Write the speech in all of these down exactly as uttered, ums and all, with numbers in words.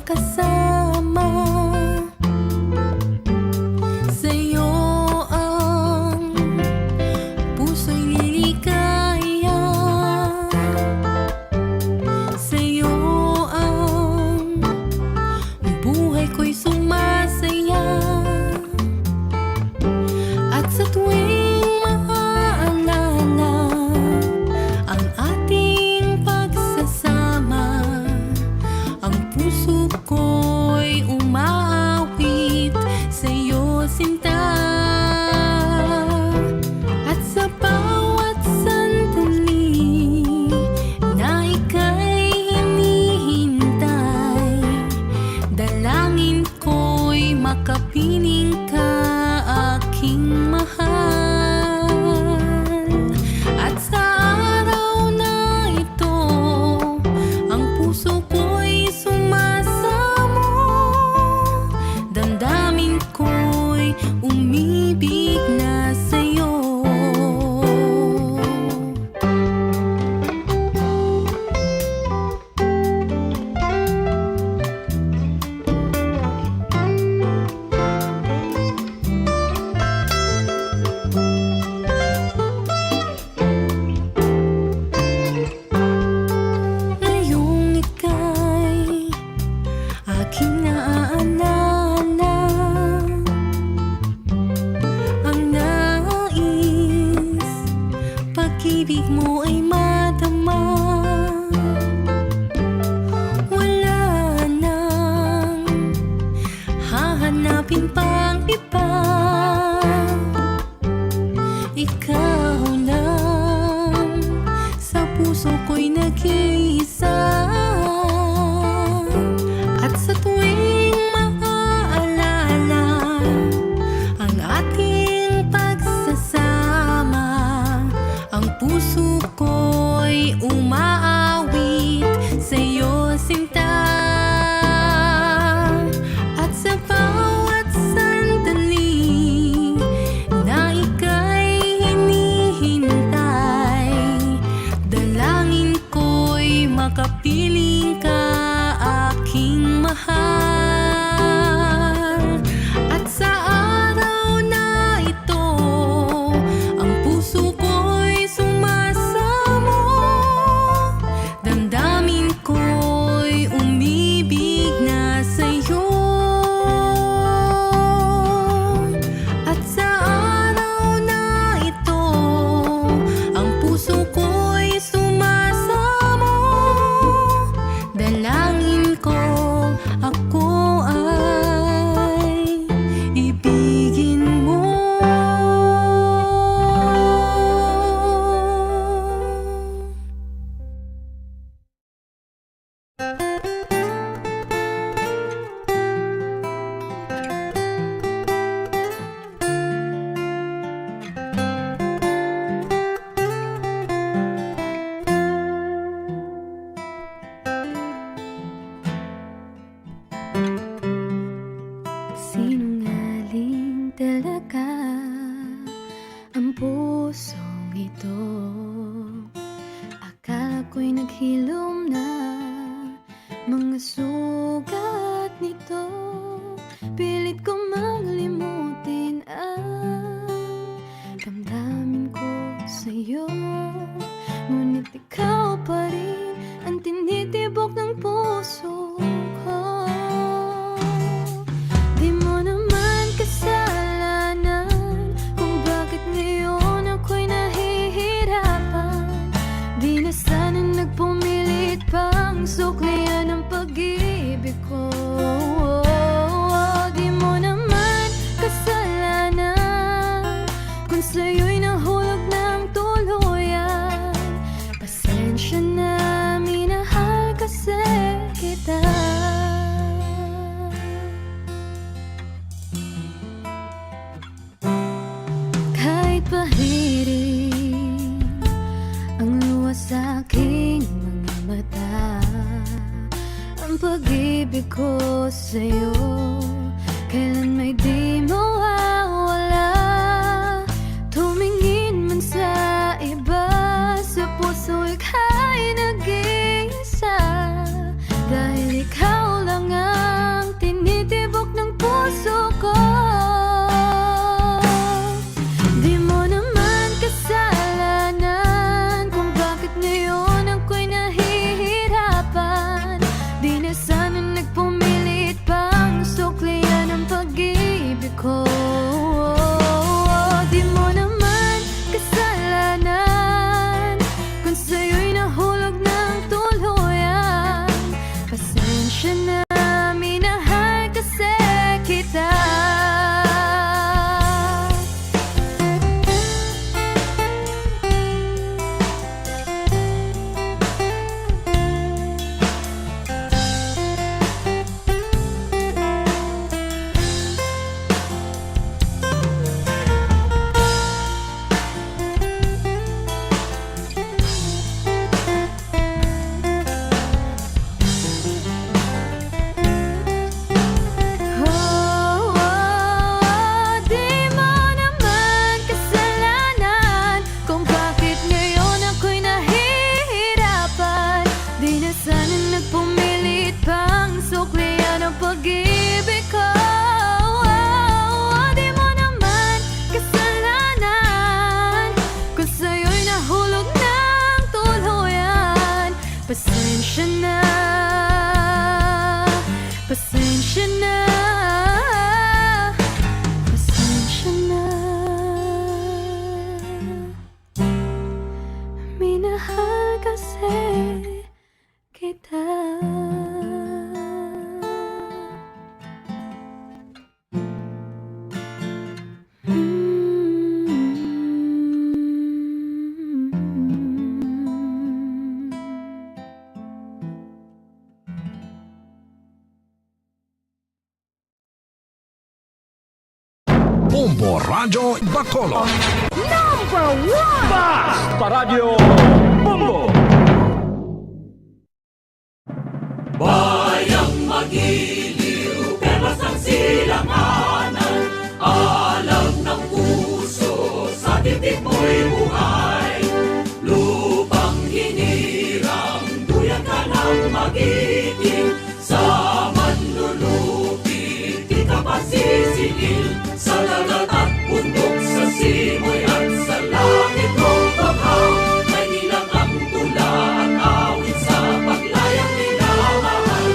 kasama. Sa'yo ang puso'y liligaya. Sa'yo ang buhay ko'y sumasaya. At sa tuwing maaalala ang ating pagsasama, ang puso ko'y umaawit sa'yo, sinta. At sa bawat sandali na ika'y hinihintay, dalangin ko'y makapiling ka, aking mahal. At sa araw na ito, ang puso ko'y sumasamo, damdamin ko'y umibig na sa'yo. Ngayong ika'y aking naaalala, ang nais, pag-ibig mo ay madama. Wala nang hahanapin pang iba. Ikaw lang sa puso ko'y nag-iisa. At sa tuwing maaalala ang ating pagsasama, ang puso ko'y umaawit sa'yo, sinta. At sa bawat sandali na ika'y hinihintay, dalangin ko'y makapiling ka, aking mahal. At sa araw na ito, ang puso ko'y sumasamo, damdamin ko'y umibig na sa'yo. At sa araw na ito, ang puso ko'y sumasamo, dalangin ko, ako ay ibigin mo. Sinungaling talaga ang pusong ito. Akala ko'y naghilom na mga sugat nito. Pilit ko mang limutin ang damdamin ko sa'yo. Ngunit ikaw pa rin ang tinitibok ng puso ko. Di mo naman kasalanan kung bakit ngayon ako'y nahihirapan. Di na sana nagpumilit pang suklian ang pag-ibig ko. Di mo naman kasalanan kung sa'yo'y nahulog ng tuluyan. Pasensya na, minahal kasi kita. Kahit pahiring ang luha sa aking mga mata, ang pag-ibig ko sa'yo kailan may di mawawala. Tumingin man sa iba, sa puso ika'y nag-iisa. Dahil ikaw lang ang Pasensya na, minahal kasi kita. Oh, oh, oh, di mo naman kasalanan kung bakit ngayon ako'y nahihirapan. Di na sana nagpumilit pang suklian ang pag-ibig ko. Oh, oh, oh, di mo naman kasalanan kung sa'yo'y nahulog ng tuluyan. Pasensya na, pasensya na, pasensya na. Minahal kasi kita. Bombo Radyo Bacolod. Number one! Basta Radyo Bombo! Bayang magiliw, perlas ng silanganan, alam ng puso, sa titik mo'y buhay. Lupang hinirang, duyan ka ng magiting, sa manlulupi, di ka pasisingil, sa dagat at bundok, sa simoy at sa langit mong baha. May nilang ang tula at awit sa paglayang minamahal.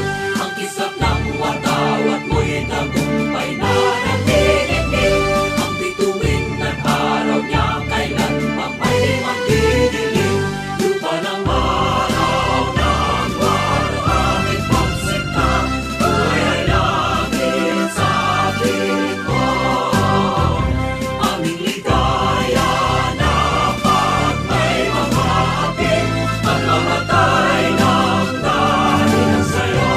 Ang kisap ng watawat mo'y tagumpay na naniningil. Ang bituin ng araw niya kailan pa may magdidilim. Lupa ng araw ng warawit pagsinta, buhay ay langit sa tingin ko. Aming ligaya na pag may mga hapit, pagkamatay ng dahil sa'yo.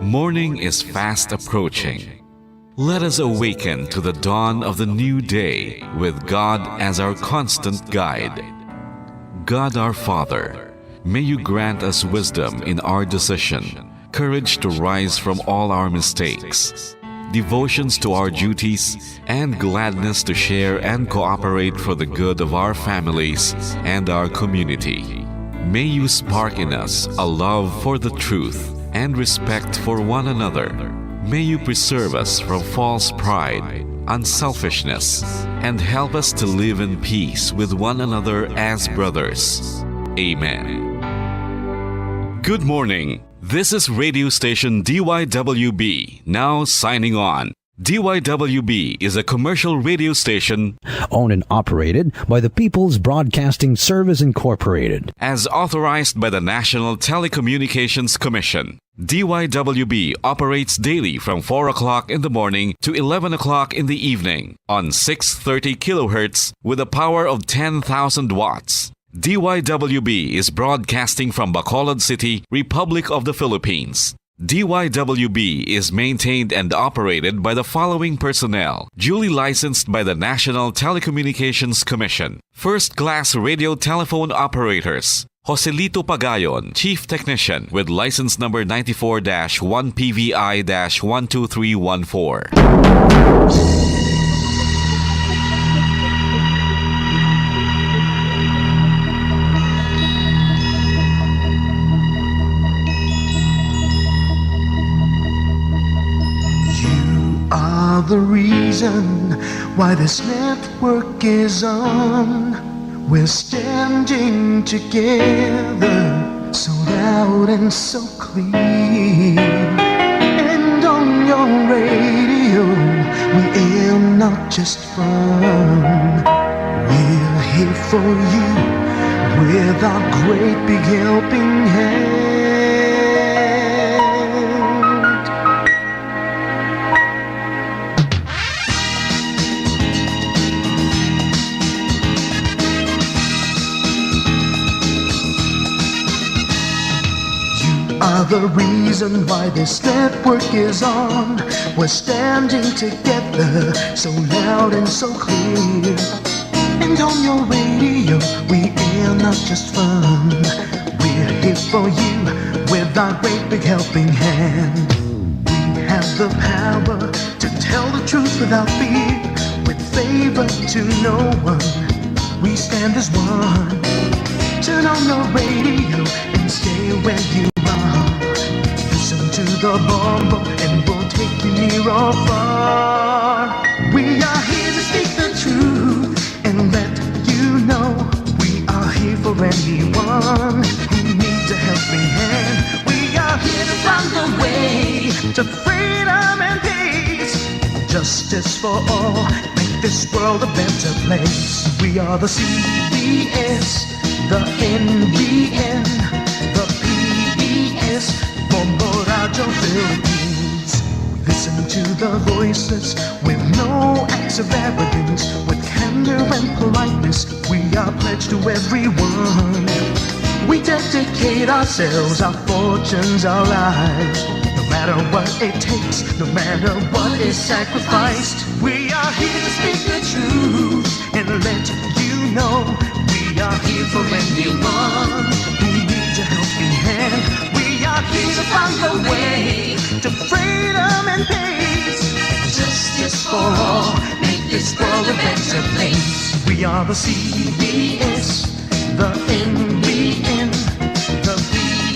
Morning is fast approaching. Let us awaken to the dawn of the new day with God as our constant guide. God our Father, may you grant us wisdom in our decision, courage to rise from all our mistakes, devotions to our duties, and gladness to share and cooperate for the good of our families and our community. May you spark in us a love for the truth and respect for one another. May you preserve us from false pride, unselfishness, and help us to live in peace with one another as brothers. Amen. Good morning. This is radio station D Y W B, now signing on. D Y W B is a commercial radio station owned and operated by the People's Broadcasting Service Incorporated. As authorized by the National Telecommunications Commission. D Y W B operates daily from four o'clock in the morning to eleven o'clock in the evening on six thirty kilohertz with a power of ten thousand watts. D Y W B is broadcasting from Bacolod City, Republic of the Philippines. D Y W B is maintained and operated by the following personnel, duly licensed by the National Telecommunications Commission. First class radio telephone operators. Joselito Pagayon, Chief Technician, with license number ninety-four dash one P V I dash one two three one four. You are the reason why this network is on. We're standing together, so loud and so clear. And on your radio, we aim not just fun. We're here for you. With a great big helping hand. You are the reason why this network is on. We're standing together, so loud and so clear. And on your radio, we air not just fun. We're here for you with our great big helping hand. We have the power to tell the truth without fear, with favor to no one. We stand as one. Turn on your radio and stay where you are. Listen to the Bombo and we'll take you near or far. We are here to speak the truth and let you know we are here for anyone who needs a helping hand. We are here to find a way to freedom and peace, justice for all, make this world a better place. We are the C B S, the N B N, the P B S, Bombo Radyo Philippines. Listen to the voices with no acts of arrogance, with candor and politeness. We are pledged to everyone. We dedicate ourselves, our fortunes, our lives. No matter what it takes, no matter what is sacrificed, we are here to speak the truth and let you know we are here for anyone who needs a helping hand. We are here to find a way to freedom and peace, justice for all, make this world a better place. We are the C B S, the N B N, the P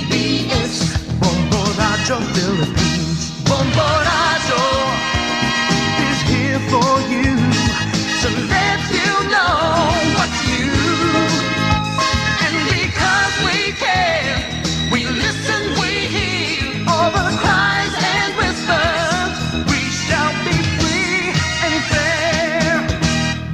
B S, Bombo Radyo Philippines. Bombo Radyo is here for you to let you know what's new. And because we care, we listen, we hear all the cries and whispers. We shall be free and fair.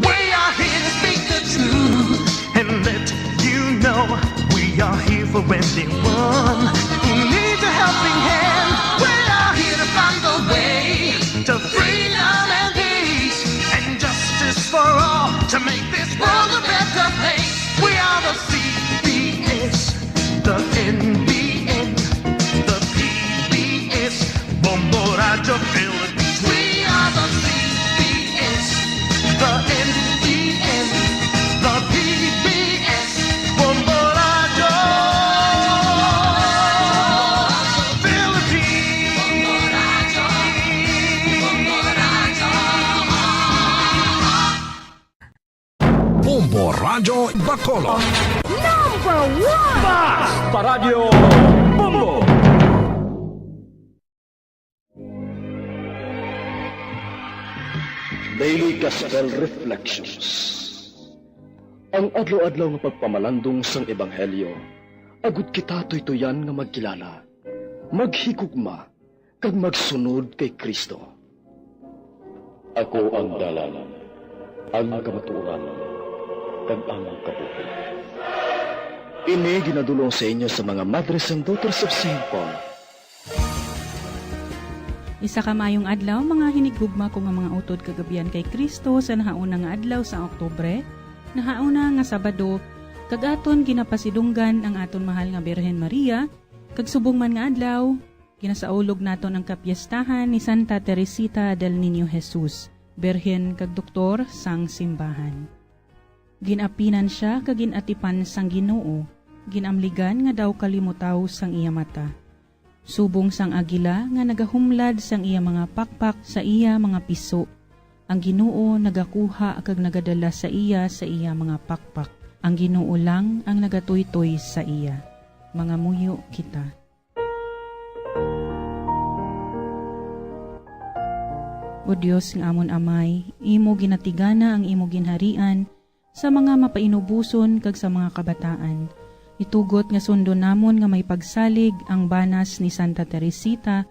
We are here to speak the truth and let you know we are here for anyone who needs a helping hand. We are here to find a way to freedom and peace and justice for all, to make this world a better place. We are the C B S, the N B N, the P B S, Bombo Radyo Philippines. We are the C B S, the N B N, the P B S, Bombo Radyo Philippines. Bombo Radyo Bacolod. Number one! Basta Radyo Bombo! Daily Gospel Reflections. Ang adlaw-adlaw nga pagpamalandong sang ebanghelyo, agud kita tuytoyan nga magkilala, maghigugma, kag magsunod kay Cristo. Ako ang dalan, ang kamatuoran, kag ang kabuhi. Ini ginadul-ong sa inyo sa mga Madres and Daughters of Saint Paul. Isa ka maayong adlaw, mga hinigugma ko nga mga utod kag abyan kay Cristo, sa nahauna nga adlaw sa Oktubre, nahauna nga Sabado, kag aton ginapasidunggan ang aton mahal nga Birhen Maria, kag subong man nga adlaw, ginasaulog naton ang kapiyestahan ni Santa Teresita del Niño Jesus, Birhen kag Doktor sang Simbahan. Gin-apinan sia kag gin-atipan sang Ginoo, gin-amligan nga daw kalimutaw sang iya mata. Subong sang agila nga nagahumlad sang iya mga pakpak sa iya mga piso, ang Ginoo nagakuha kag nagadala sa iya sa iya mga pakpak. Ang Ginoo lang ang nagatuytoy sa iya. Mangamuyo kita. O Dios nga amon Amay, imo ginatigana ang imo ginharian sa mga mapainuboson kag sa mga kabataan. Itugot nga sundon namon nga may pagsalig ang banas ni Santa Teresita,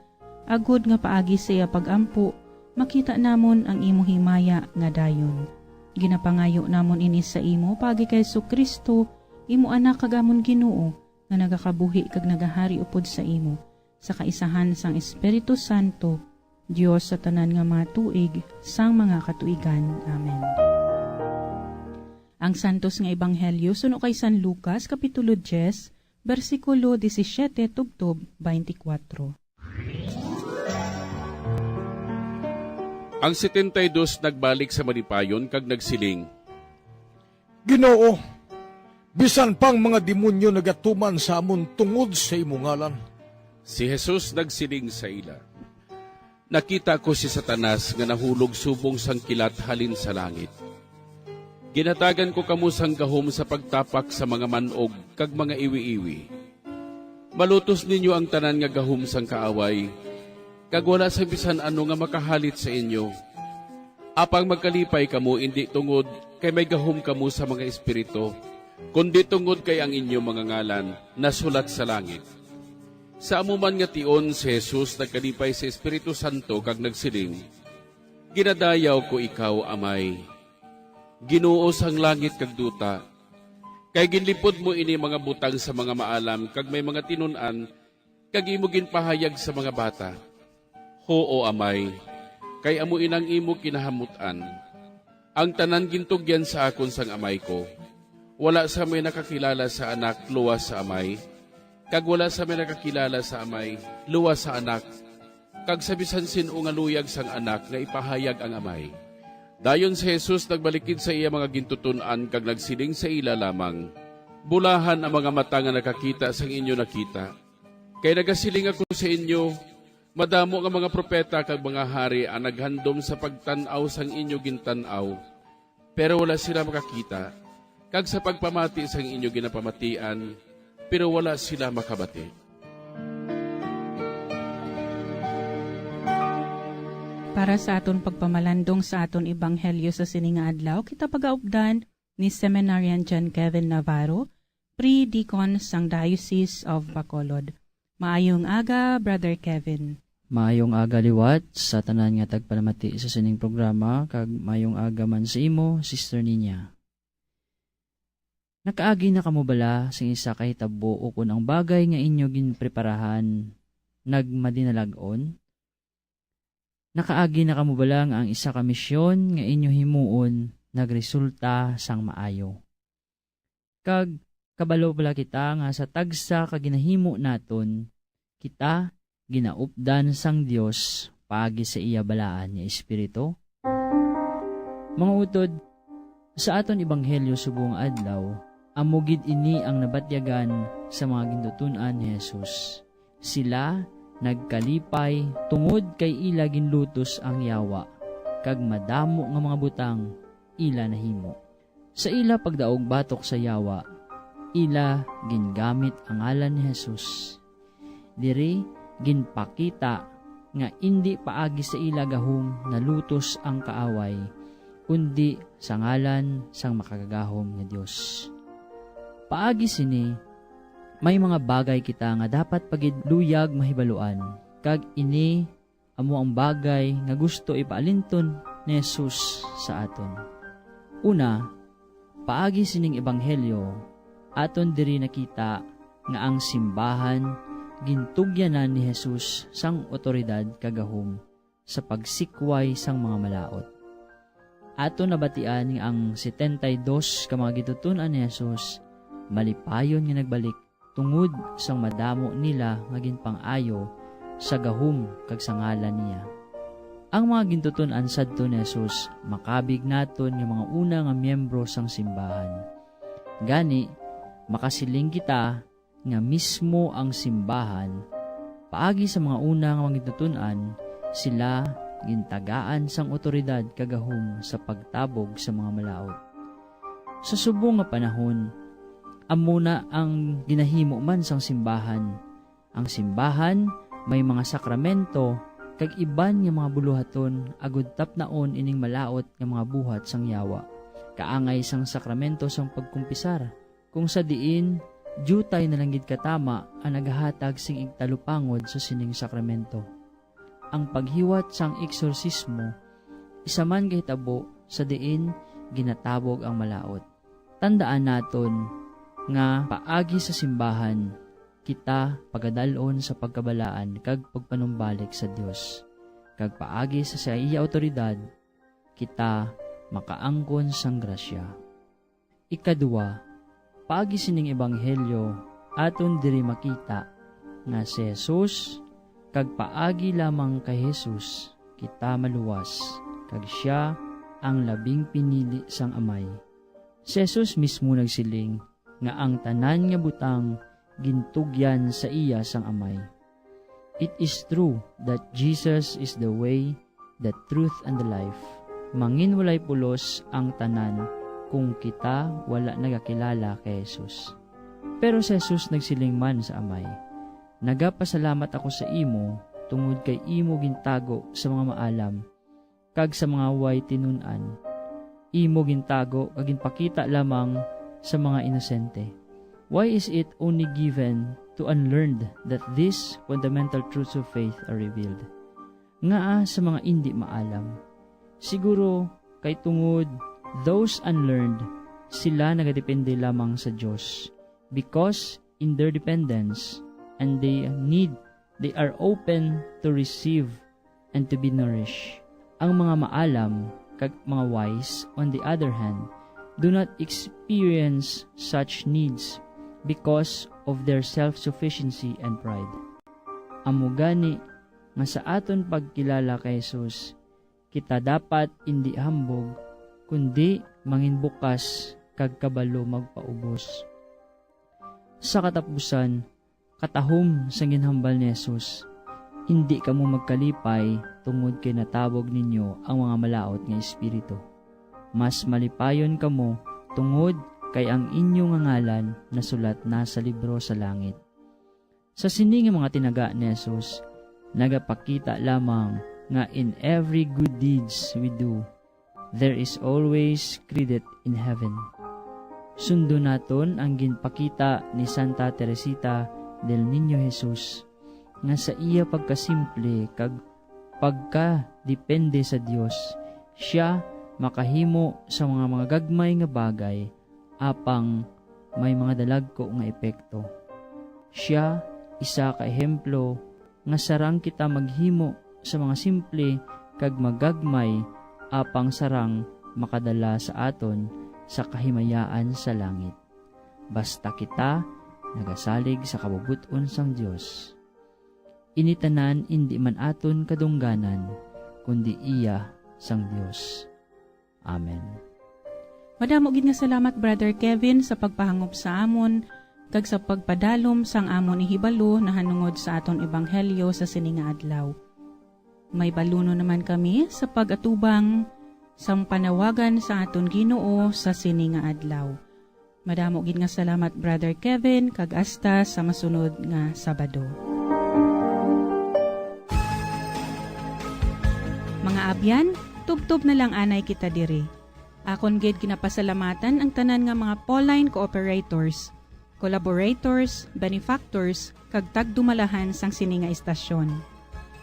agod nga paagi sa iya pag-ampo, makita namon ang imo himaya nga dayon. Ginapangayo namon ini sa imo paagi kay Jesu-Cristo, imo Anak kag amon Ginoo, nga nagakabuhi kag nagahari upod sa imo, sa kaisahan sang Espiritu Santo, Dios sa tanan nga mga tuig, sang mga katuigan. Amen. Ang Santos nga Ebanghelyo suno kay San Lucas, Kapitulo diyes, bersikulo disisiete tubtob twenty-four. Ang setenta y dos nagbalik sa malipayon kag nagsiling, "Ginoo, bisan pa ang mga demonyo nagatuman sa amon tungod sa imo ngalan." Si Jesus nagsiling sa ila, "Nakita ko si Satanas nga nahulog subong sang kilat halin sa langit. Ginhatagan ko kamo sang gahom sa pagtapak sa mga man-og kag mga iwi-iwi. Malutos ninyo ang tanan nga gahom sang kaaway, kag wala sang bisan ano nga makahalit sa inyo. Apang magkalipay kamo, indi tungod kay may gahom kamo sa mga espiritu, kundi tungod kay ang inyo mga ngalan nasulat sa langit." Sa amo man nga tion, si Jesus nagkalipay sa Espiritu Santo kag nagsiling, "Ginadayaw ko ikaw, Amay, Ginoo sang langit kag duta, kay ginlipod mo ini mga butang sa mga maalam kag may mga tinun-an, kag imo ginpahayag sa mga bata. Huo, Amay, kay amo inang imo kinahamut-an. Ang tanan gintugyan sa akon sang Amay ko. Wala sa may nakakilala sa Anak luwas sa Amay, kag wala sa may nakakilala sa Amay luwas sa Anak, kag sa bisan sin-o nga luyag sang Anak nga ipahayag ang Amay." Dayon si Jesus nagbalikid sa iya mga gintuton-an kag nagsiling sa ila lamang, "Bulahan ang mga mata nga nakakita sang inyo nakita. Kay nagasiling ako sa inyo, madamo nga mga propeta kag mga hari ang naghandom sa pagtan-aw sang inyo gintan-aw, pero wala sila makakita, kag sa pagpamati sang inyo ginapamatian, pero wala sila makabati." Para sa aton pagpamalandong sa aton ebanghelyo sa sini nga adlaw, kita pagaupdan ni Seminarian John Kevin Navarro, Pre-Deacon sang Diocese of Bacolod. Maayong aga, Brother Kevin. Maayong aga liwat sa tanan nga tagpalamati sa sining programa, kag maayong aga man sa imo, Sister Ninya. Nakaagi na kamo bala sing isa ka hitabo ukon ang bagay nga inyo ginpreparahan nagmadinalag-on? Nakaagi na kamo bala nga ang isa ka misyon nga inyo himuon nagresulta sang maayo? Kag kabalo bala kita nga sa tagsa ka ginahimo naton, kita ginaupdan sang Dios paagi sa iya balaan nga Espiritu? Mga utod, sa aton ebanghelyo subong nga adlaw, amo gid ini ang nabatyagan sa mga gintuton-an ni Jesus. Sila nagkalipay tungod kay ila ginlutos ang Yawa, kag madamo nga mga butang ila nahimo. Sa ila pagdaog batok sa Yawa, ila gingamit ang ngalan ni Jesus. Diri, ginpakita nga indi paagi sa ila gahom nalutos ang kaaway, kundi sa ngalan sang Makagagahom nga Dios. Paagi sini, may mga bagay kita nga dapat pa gid luyag mahibaluan, kag ini amo ang bagay nga gusto ipaalinton ni Jesus sa aton. Una, paagi sining ebanghelyo, aton diri nakita nga ang simbahan gintugyanan ni Jesus sang awtoridad kag gahom sa pagsikway sang mga malaut. Aton nabatian nga ang setenta y dos ka mga gintuton-an ni Jesus malipayon nga nagbalik tungod sang madamo nila nga ginpang-ayo sa gahom kag sa ngalan niya. Ang mga gintuton-an sadto ni Jesus makabig naton nga mga una nga miyembro sang simbahan. Gani, makasiling kita nga mismo ang simbahan, paagi sa mga una nga mga gintuton-an, sila gintagaan sang awtoridad kag gahom sa pagtabog sa mga malaut. Sa subong nga panahon, amo na ang ginahimo man sang simbahan. Ang simbahan may mga sakramento kag iban nga mga buluhaton agud tapnaon ining malaut nga mga buhat sang Yawa, kaangay sang sakramento sang pagkumpisar, kung sa diin diutay na lang gid katama ang nagahatag sing igtalupangod sa sining sakramento. Ang paghiwat sang eksorsismo, isa man ka hitabo sa diin ginatabog ang malaut. Tandaan naton, nga paagi sa simbahan kita pagadal-on sa pagkabalaan kag pagpanumbalik sa Dios, kag paagi sa, sa iya awtoridad kita makaangkon sang grasya. Ikadua, paagi sining ebanghelyo, aton diri makita nga si Jesus, kag paagi lamang kay Jesus kita maluwas, kag sia ang labing pinili sang Amay. Si Jesus mismo nagsiling nga ang tanan nga butang gintugyan sa iya sang Amay. It is true that Jesus is the way, the truth, and the life. Manginwalay pulos ang tanan kung kita wala nagakilala kay Jesus. Pero si Jesus nagsiling man sa Amay, "Nagapasalamat ako sa imo tungod kay imo gintago sa mga maalam kag sa mga way tinun-an. Imo gintago kag ginpakita lamang sa mga inosente. Why is it only given to unlearned that these fundamental truths of faith are revealed?" Ngaa sa mga indi maalam? Siguro kay tungod those unlearned, sila nagadepende lamang sa Dios, because in their dependence and they need, they are open to receive and to be nourished. Ang mga maalam kag mga wise, on the other hand, do not experience such needs because of their self-sufficiency and pride. Amo gani nga sa aton pagkilala kay Jesus, kita dapat indi hambog, kundi manginbukas kag kabalo magpaubos. Sa katapusan, katahom sang ginhambal ni Jesus, "Indi kamo magkalipay tungod kay natabog ninyo ang mga malaut nga espiritu. Mas malipayon kamo tungod kay ang inyo nga ngalan nasulat na sa libro sa langit." Sa sini nga mga tinaga ni Jesus, nagapakita lamang nga in every good deeds we do, there is always credit in heaven. Sundon naton ang ginpakita ni Santa Teresita del Niño Jesus, nga sa iya pagkasimple kag pagkadepende sa Dios, sia makahimo sa mga, mga gagmay nga bagay, apang may mga dalagko nga epekto. Sia isa ka ehemplo nga sarang kita maghimo sa mga simple kag magagmay, apang sarang makadala sa aton sa kahimayaan sa langit, basta kita nagasalig sa kabubot-on sang Dios. Ini tanan indi man aton kadungganan, kundi iya sang Dios. Amen. Madamo gid nga salamat, Brother Kevin, sa pagpahangop sa amon kag sa pagpadalom sang amon ihibalo nahanungod sa aton ebanghelyo sa sini nga adlaw. May balunon naman kami sa pag-atubang sang panawagan sa aton Ginoo sa sini nga adlaw. Madamo gid nga salamat, Brother Kevin, kag hasta sa masunod nga Sabado. Mga abyan, tubtob na lang anay kita diri. Akon gid ginapasalamatan ang tanan nga mga Pauline cooperators, collaborators, benefactors, kag tagdumalahan sang sini nga istasyon.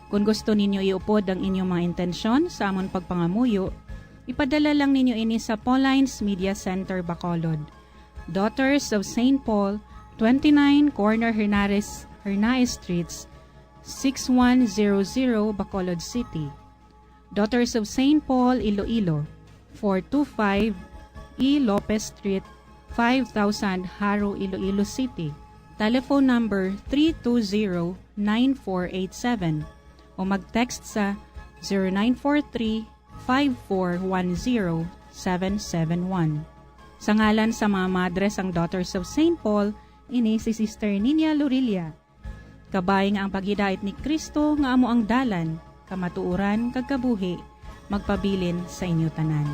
Kon gusto ninyo iupod ang inyong mga intensyon sa amon pagpangamuyo, ipadala lang ninyo ini sa Pauline's Media Center, Bacolod, Daughters of Saint Paul, twenty-nine Corner Hernares, Hernaez Streets, six one zero zero, Bacolod City. Daughters of Saint Paul, Iloilo, four two five E Lopez Street, five thousand, Jaro, Iloilo City. Telephone number three two zero, nine four eight seven o mag-text sa zero nine four three, five four one zero, seven seven one. Sa ngalan sa mga madre sang Daughters of Saint Paul, ini si Sister Nina Lorilla. Kabay nga ang paghidait ni Cristo nga amo ang dalan, kamatuoran, kag kabuhi, magpabilin sa inyo tanan.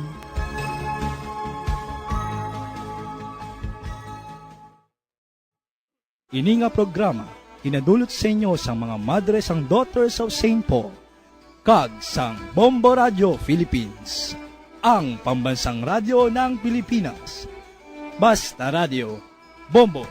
Ini nga programa ginadulot sa inyo sang mga madre sang Daughters of Saint Paul kag sang Bombo Radio Philippines, ang pambansang radyo ng Pilipinas. Basta Radio, Bombo.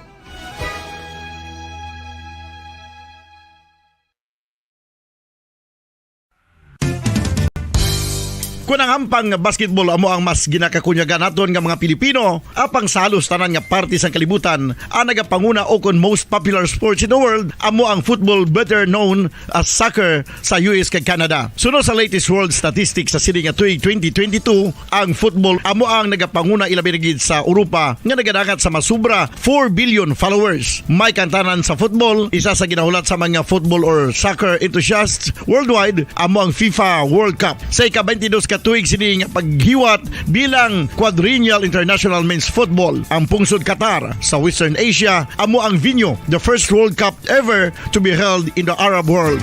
Kon ang hampang nga basketball amo ang mas ginakakunyagan naton nga mga Pilipino, apang sa halos tanan nga parte sang kalibutan, ang nagapanguna o kon most popular sports in the world amo ang football, better known as soccer, sa U S kag Canada. Suno sa latest world statistics sa sini nga tuig twenty twenty-two, ang football amo ang nagapanguna, ilabi na gid sa Europa, nga nagadangat sa masubra four billion followers. May kantanan sa football, isa sa ginahulat sa mga football or soccer enthusiasts worldwide amo ang FIFA World Cup. Sa ika-twenty-dos ka tuig sini nga paghiwat bilang Quadrennial International Men's Football, ang pungsod Qatar sa Western Asia amo ang venue, the first World Cup ever to be held in the Arab world.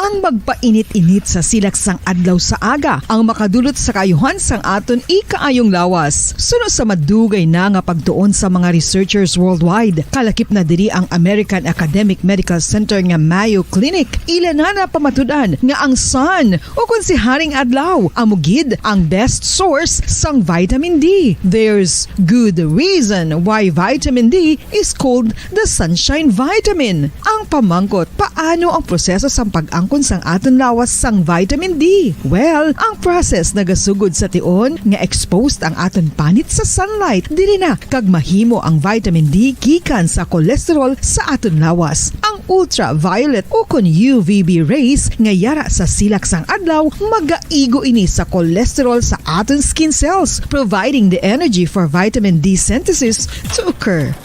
Ang magpainit-init sa silak sang adlaw sa aga ang makadulot sa kaayuhan sang aton ikaayong lawas. Suno sa madugay na nga pagtuon sa mga researchers worldwide, kalakip na diri ang American Academic Medical Center nga Mayo Clinic. Ila na napamatud-an nga ang sun, o kon si Haring Adlaw, amo gid ang best source sang vitamin D. There's good reason why vitamin D is called the sunshine vitamin. Ang pamangkot, paano ang proseso sang pag-angkon sang aton lawas sang vitamin D? Well, ang process nagasugod sa tion nga exposed ang aton panit sa sunlight. Diri na kag mahimo ang vitamin D gikan sa cholesterol sa aton lawas. Ang ultraviolet o kon U V B rays nga yara sa silak sang adlaw magaigo ini sa cholesterol sa aton skin cells, providing the energy for vitamin D synthesis to occur.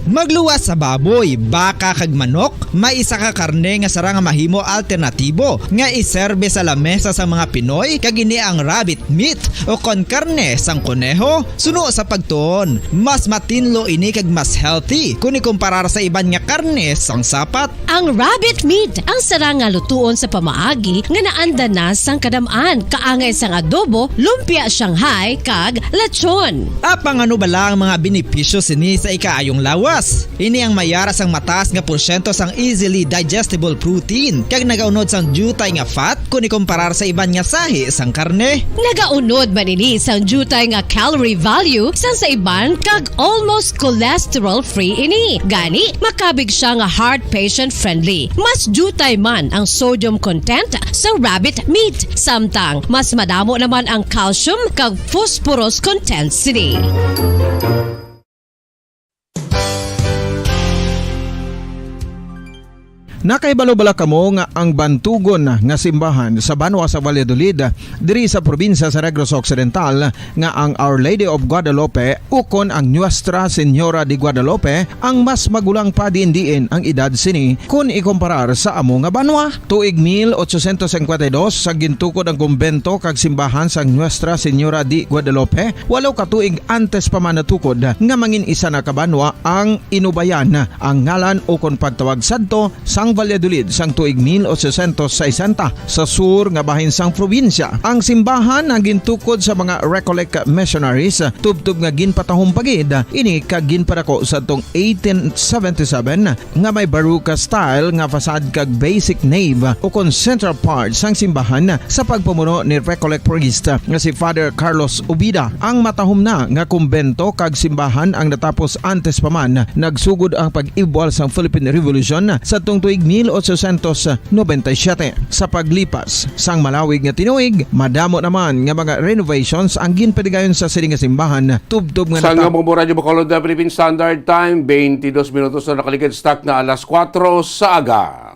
Magluwas sa baboy, baka kag manok, may isa ka karne nga sarang nga mahimo alternatibo nga iserbe sa lamesa sang mga Pinoy, kag ini ang rabbit meat o kon karne sang koneho. Suno sa pagtuon, mas matinlo ini kag mas healthy kon ikumparar sa iban nga karne sang sapat. Ang rabbit meat ang sarang nga lutuon sa pamaagi nga naanda na sang kadam-an, kaangay sang adobo, lumpia Shanghai, kag lechon. Apang ano bala ang mga benepisyo sini sa ikaayong lawas? Ini ang mayara sang mataas nga porsyento sang easily digestible protein kag nagaunod sang diutay nga fat kon ikumparar sa iban nga sahi sang karne. Nagaunod man ini sang diutay nga calorie value sang sa iban kag almost cholesterol-free ini. Gani, makabig siya nga heart patient-friendly. Mas diutay man ang sodium content sa rabbit meat, samtang mas madamo naman ang calcium kag phosphorus content sini. Nakahibalo bala kamo nga ang bantugon nga simbahan sa banwa sa Valladolid, diri sa probinsya sa Negros Occidental, nga ang Our Lady of Guadalupe ukon ang Nuestra Señora de Guadalupe ang mas magulang pa diin-diin ang edad sini kon ikumparar sa amo nga banwa? Tuig mil ochocientos cincuenta y dos, sa gintukod ang kumbento kag simbahan sang Nuestra Señora de Guadalupe, walo ka tuig antes pa man natukod nga mangin isa na ka banwa ang Inubayan, ang ngalan ukon pagtawag sadto sang Valladolid sang tuig mil ochocientos sesenta, sa sur nga bahin sang probinsya. Ang simbahan ang gintukod sa mga Recollect missionaries, tubtob nga ginpatahom pa gid ini kag ginpadako sadtong eighteen seventy-seven, nga may Baroque style nga facade kag basic nave ukon central part sang simbahan sa pagpamuno ni Recollect priest nga si Father Carlos Ubida. Ang matahom na nga kumbento kag simbahan ang natapos antes pa man nagsugod ang pag-ibwal sang Philippine Revolution sadtong tuig mil ochocientos noventa y siete. Sa paglipas sang malawig nga tinuig, madamo naman nga mga renovations ang ginpatigayon sa sini nga simbahan, tubtob nga Sa nata- nga Bombo Radyo Bacolod, the Philippine Standard Time, twenty-dos minutos na nakaligid, stock na alas kuwatro sa aga.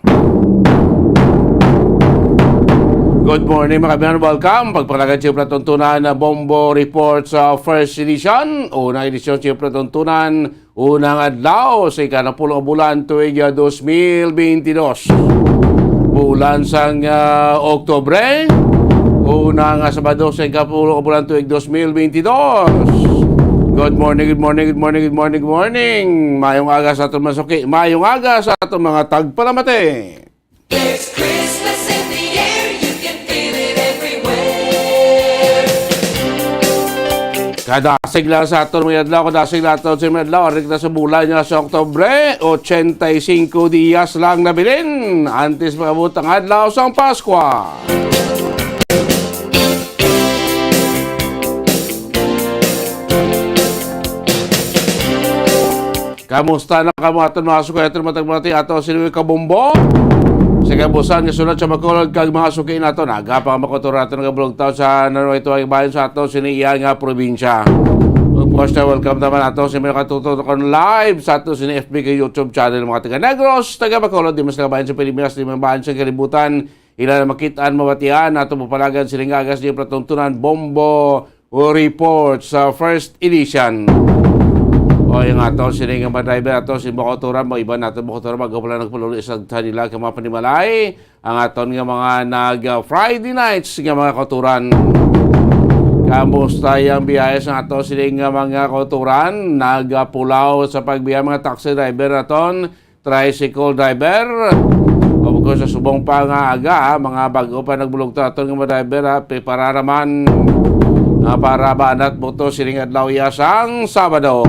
Good morning, mga kaibigan. Welcome. Pagpalagad sa Platuntunan na Bombo Report sa First Edition. Unang edisyon sa Platuntunan, unang adlaw sa ikanapulo bulan tuig, ah, dos mil beintidos. Bulan sang, ah, Oktubre, unang, ah, Sabado sa ikapulo bulan tuig, dos mil beintidos. Good morning, good morning, good morning, good morning, good morning. Mayong aga sa aton masuki. Mayong aga sa aton mga tagpalamati. There's Christmas in the air, you can feel it everywhere. Kadasig lang sa aton mga adlaw, kadasig lang aton sa mga adlaw. Ari kita sa bulan nga sa Oktubre, ochenta y cinco dias lang nabilin antes mag-abot ang adlaw sang Paskwa. Kamusta na kamo aton mga suki, aton matag mga ato sini kabombo? Sa kabusan nga sunod sa Bacolod kag mga suki nato, nagapang makotor aton nga bulog taon sa nanway tuwang bayan sa ato sini iya nga probinsya. Of course, na welcome naman ato sa mga katutok kon live sa ato sini F B kag YouTube channel, mga taga Negros, taga Bacolod, di mas kabayan sa Pilipinas, di man bayan sa kalibutan. Ila na makitaan, mabatian, ato mapalagan sini nga agas di platuntunan, bombo, o report sa first edition. O, yung ato sini nga mga driver ato, si mga kauturan, mga iba nato mga kauturan, bago pala nagpaluli sa nila ka mga panimalay, ang aton nga mga nag, ah, Friday nights nga mga kauturan. Kamusta yung biyahe sa ato sini nga mga kauturan? Nagapulaw sa pagbiyahe mga taxi driver naton, tricycle driver. Of course, sa subong pa nga aga, ah, mga bago pa nagbulog ta aton nga mga driver, ah, prepara naman, ah, para banat mo to sining adlaw ya sang Sabado.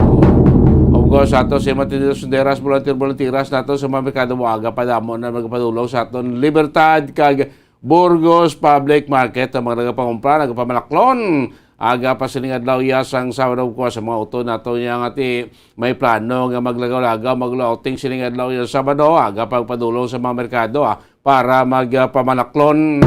Of course, ato si mga tindahan, sunderas, volunteer, volunteeras nato sa mga merkado mo aga pa damo na magpadulong sa aton Libertad kag Burgos Public Market ang mga nagapangumpra, nagapamalaklon. Aga pa sining adlaw ya sang Sabado, kuha sa mga auto nato niya nga ti may plano nga maglagaw-lagaw, mag-outing sining adlaw ya Sabado. Aga pa padulong sa mga merkado, ah, para magpamalaklon.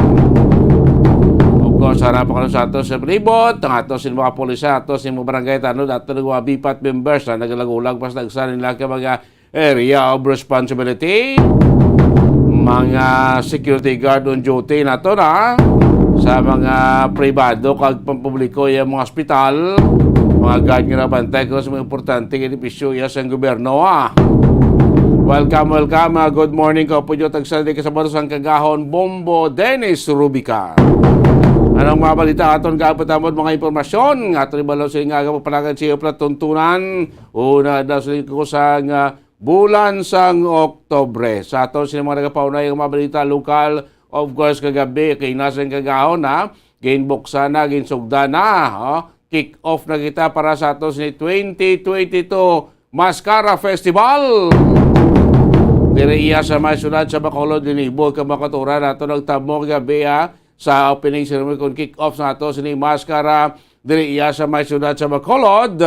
Of course, harap pa karon sa ato sa palibot, ang ato sin mga pulis, ato sin mga barangay tanod, ato ng mga bipat members na naglagulag pas nagsa nila ka mga area of responsibility, mga security guard on duty nato na sa mga pribado kag pampubliko, yung mga ospital, mga guard nga nabantay kung sa mga importante nga edifisyo iya sang gobyerno, ah. Welcome, welcome. Ah, good morning, Kaupod Yo. Tagsa di kasabot sang kagahon, Bombo Dennis Rubica. Anong mga balita aton kapatamod, mga impormasyon nga aton ibalo sa nga aga papalagan sa iyo platuntunan? Una na sa ko sang, ah, bulan sang Oktobre. Sa aton sini mga nagapaunay ang mga balita lokal, of course, kagabi, kay nasa ang kagahon, ha? Ginbuksan na, ginsugdan na, oh. Kick off na kita para sa aton sini twenty twenty-two Mascara Festival. Diri iya sa may siyudad sa Bacolod, linibo ka mga kauturan nato nagtamo kagabi, ha? Sa opening ceremony kung kick off sa ato sini Mascara diri iya sa may siyudad sa Bacolod.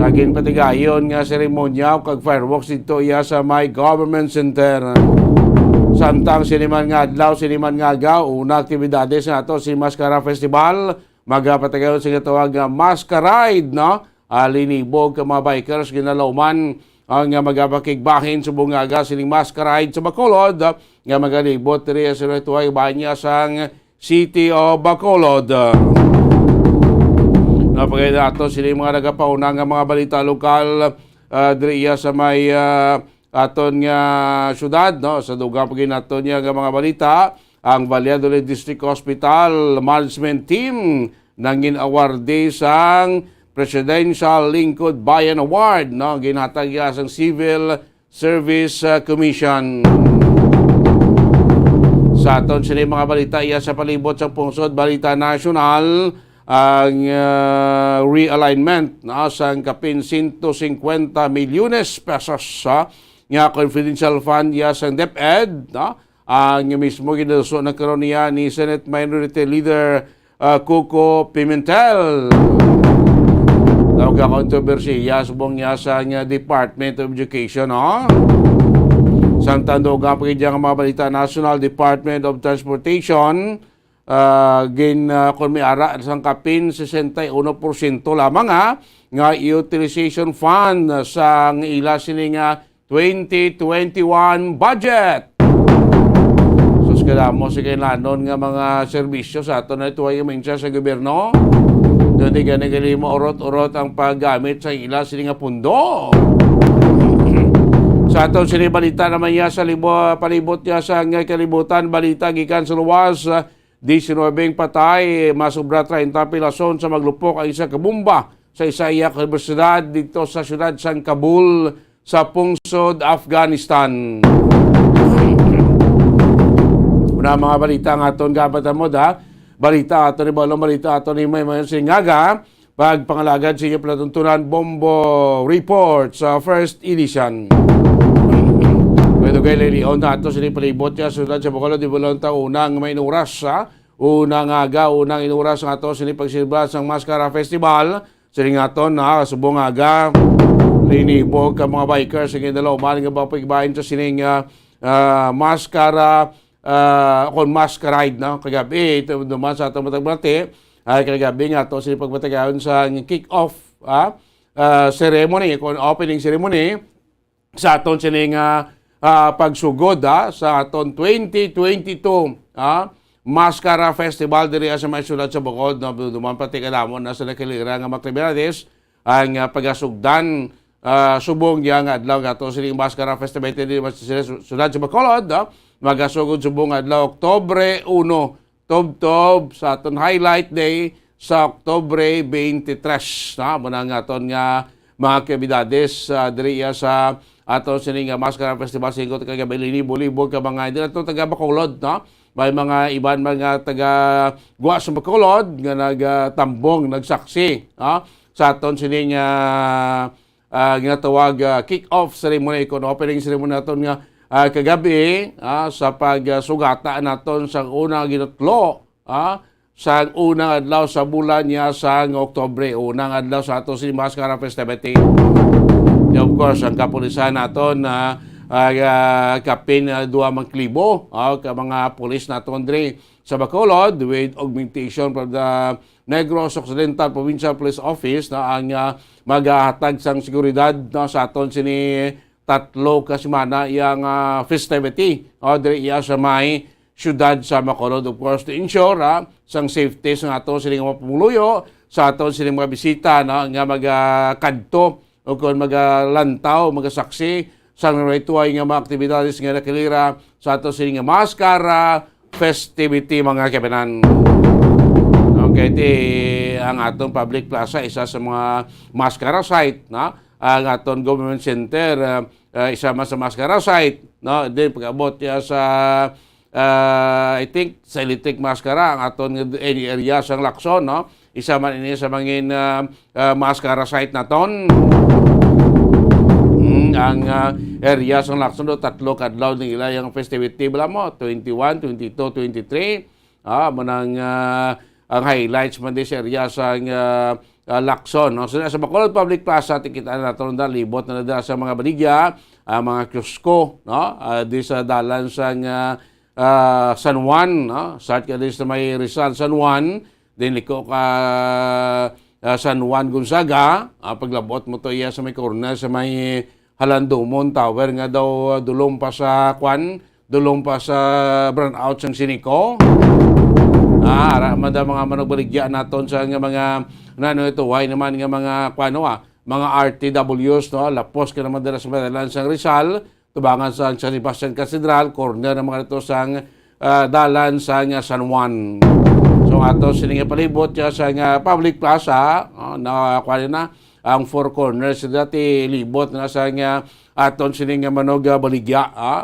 Sa ginpatigayon nga seremonya kag fireworks dito iya sa may Government Center. Samtang sini man nga adlaw, sini man nga aga, una aktibidades nato si Mascara Festival, magapatigayon sa ginatawag nga Masquerade, no? Ah, linibog ka mga bikers ginalauman ang nga magapakigbahin subong nga aga sining Masquerade sa Bacolod, ah, nga magalibot diri sa ritual bayan sang City of Bacolod. Napagay nato sini mga nagapauna nga mga balita lokal, ah, diri iya sa may, ah, aton nga syudad, no? Sa dugang paginaton niya nga mga balita, ang Valladolid District Hospital Management Team nangin awardee sang Presidential Lingkod Bayan Award, no? Ginhatag iya sang Civil Service, uh, Commission. Sa aton sini mga balita iya sa palibot sa pungsod, balita nasyonal, ang, uh, realignment, no, sang kapin sento singkwenta milyones pesos, ha, nga confidential fund iya sang DepEd, no? Ang mismo ginaluso na karon niya ni Senate Minority Leader, ah, Coco Pimentel. Daw ka kontrobersiya subong niya sa nga Department of Education, no? Samtang dugang pa gid ang mga balita, National Department of Transportation, ah, gin, ah, kung may ara sang kapin sesenta y uno porsyento lamang, ah, nga utilization fund sa ila sini nga twenty twenty-one budget. Sus, kadamo sa kailanon nga mga serbisyo sa aton na ito ay imensya sa gobyerno. Doon di gani gali maurot-urot ang paggamit sa ila sini nga pundo. Sa aton sini balita naman niya sa libo, palibot niya sa nga kalibutan, balita gikan sa luwas, ah, disinobeng patay, mas sobra treinta pilason sa maglupok ang isa ka bomba sa isa iya ka universidad dito sa siyudad sang Kabul sa pungsod Afghanistan. Una mga balita nga aton gabatamod, ha. Balita aton ni Balong, balita aton ni May Mayon Singaga. Pagpangalagad sa inyo palatuntunan, Bombo Report sa first edition. Pwede kay lilion na ato sa palibot niya, siyudad sa Bacolod, di ba lang ta unang may inuras, ha? Unang aga, unang inuras nga ato sa pagsilbra sang Mascara Festival. Sa ring aton, ha, subong aga, Tinibo ka mga bikers ang ginalauman nga mapigbahin sa sining, ah, ah, maskara, ah, kon masquerade, no? Kagabi, ito naman sa atong matag ay kagabi nga to sila pagmatagayon sa kick-off, ah, ah, ceremony, kon opening ceremony sa aton sini nga, ah, pagsugod, ah, sa aton twenty twenty-two, ah, Mascara Festival diri sa may siyudad sa Bacolod, no? Duman pati kadamo na sa nakilira nga mga aktibidades ang, ah, pagasugdan, ah, subong niya nga adlaw nga ato sining Mascara Festival diri sa siyudad sa Bacolod, ah, magasugod subong adlaw Oktubre uno, tubtob sa aton highlight day sa Oktubre twenty-three, no? Amo na nga aton nga mga aktibidades, ah, diri iya sa aton sini nga Mascara Festival, sa ingot kagabi, linibo-libo ka mga, hindi lang to taga Bacolod, no? May mga iban, mga taga gwa sa Bacolod nga nagatambong, nagsaksi, no? Sa aton sini nga, ah, ginatawag, ah, kick-off ceremony, kon opening ceremony naton nga, ah, kagabi, ah, sa pagsugata naton sa una nga ginutlo, ah, sa unang adlaw sa bulan niya sang Oktubre, unang adlaw sa ato sini Mascara Festivity. And of course, ang kapulisan naton na, ah, ah, kapin, ah, duha man ka libo, ah, ka mga pulis naton diri sa Bacolod, with augmentation from the Negros Occidental Provincial Police Office na ang, ah, magahatag sang seguridad, no, sa aton sini tatlo ka semana iyang, ah, festivity, o, diri iya sa may siyudad sa Bacolod, of course, to ensure, ah, sang safety sa ato sining mga pumuluyo, sa ato sining mga bisita, no, nga magakadto o kon magalantaw, magasaksi sa narituay nga mga aktibidades nga nakilira sa ato sining nga Mascara Festivity, mga kabanan. Okay, ti ang atong public plaza, isa sa mga Mascara site, no? Ang aton government center, ah, ah, isa man sa Mascara site, no? Then pag-abot niya sa, ah, I think, sa Elitic Mascara, ang aton nga area sang Lacson, no? Isa man ini sa mangin, ah, ah, Mascara site naton. Mm, ang, ah, area sang Lacson, do, tatlo kadlaw ning ila yang festivity, bala mo, twenty-one, twenty-two, twenty-three. Ah, manang, ah, ang highlights man di sa area sang, ah, ah, Lacson, no? So, sa Bacolod Public Plaza, tikita naton na libot na da sa mga baligya, ah, mga kiosko, no? Ah, di sa dalan sang, ah, ah, San Juan, no? Start ka din sa may Rizal, San Juan, din liko ka, ah, San Juan, Gonzaga, ah, paglabot mo to iya sa may corner, sa may Halandomon Tower nga daw, ah, dulong pa sa kwan, dulong pa sa brownout sang Sinico. Ah, ara man da mga manugbaligya naton sa nga mga, ano ito, why naman nga mga, kwan, no, ah, mga R T Ws, no? Lapos ka naman dala sa madalan sang Rizal, tubangan sa San Sebastian Cathedral, corner naman dito sang, ah, dalan sang San Juan. So, ato sini nga palibot siya sa nga public plaza, ah, na, kwan na, ang four corners dati libot na sa nga aton sini nga manugbaligya, ah.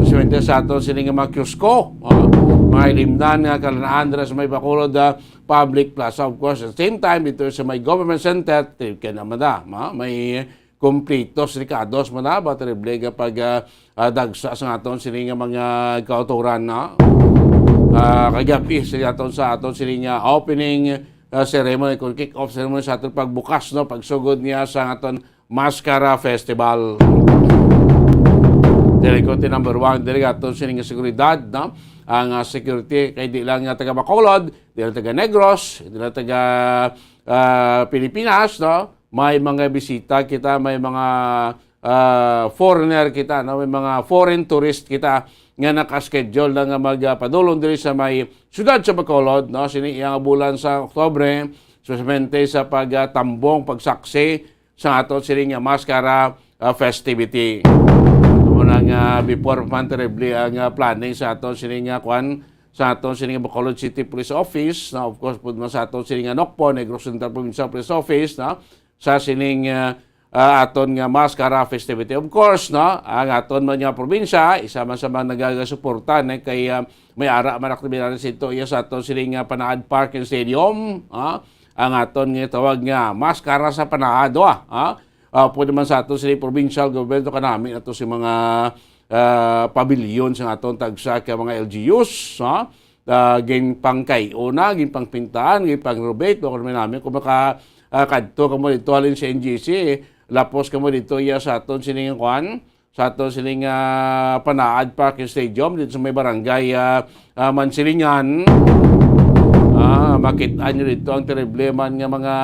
Swerte sa aton sini nga mga kiosko, ah, mga ilimnan nga kalanaan dira sa may Bacolod, ah, Public Plaza, of course. At the same time, dito sa may Government Center, trip ka naman da, ah, may kumplito, silikados man na, ba, terrible nga pag, ah, ah, dagsa sa aton sini nga mga kauturan na. Ah, kagabi, sa aton, sa aton sini nga opening, ah, ceremony, kung kick-off ceremony sa aton pagbukas, no, pagsugod niya sa aton Mascara Festival. Dili ko ti number one, dili aton sini nga seguridad, no? Ang, ah, security kay di lang nga taga Bacolod, di lang taga Negros, di lang taga, ah, Pilipinas, no? May mga bisita kita, may mga, ah, foreigner kita, no? May mga foreign tourist kita nga naka-schedule na nga magpadulong diri sa may siyudad sa Bacolod, no? Sini iyang bulan sa Oktubre, espesiyalmente sa pagtambong, pagsaksi sa ato sini nga Mascara, ah, festivity. Amo na nga before man, terrible ang, ah, planning sa ato sini nga kwan, sa ato sini nga Bacolod City Police Office, na of course pud man sa ato sini nga NOCPO, Negros Central Provincial Police Office, na sa sining, ah, ah, aton nga Mascara festivity. Of course, no, ang aton man nga probinsya, isa man sa mga nagagasuporta, ne, kay, ah, may ara man aktibidades ito iya sa aton sining nga Panaad Park and Stadium, ah, ang aton nga tawag nga Mascara sa Panaad, ah, ah. Ah, pwede man sa aton sini provincial government, kanami na to si mga, ah, pavilion sa aton tagsa ka mga L G Us, ah. Ah, ginpangkay-o na, ginpangpintahan, ginpang-renovate, no, kung namin, kung maka, ah, kadto ka mo dito, halin sa N G C, lapos kamo dito iya sa aton sining kuan, sa aton sining, ah, Panaad Park Stadium dito sa may barangay, ah, ah, Mansilingan. Ah, makit-an nyo dito ang terrible man nga mga,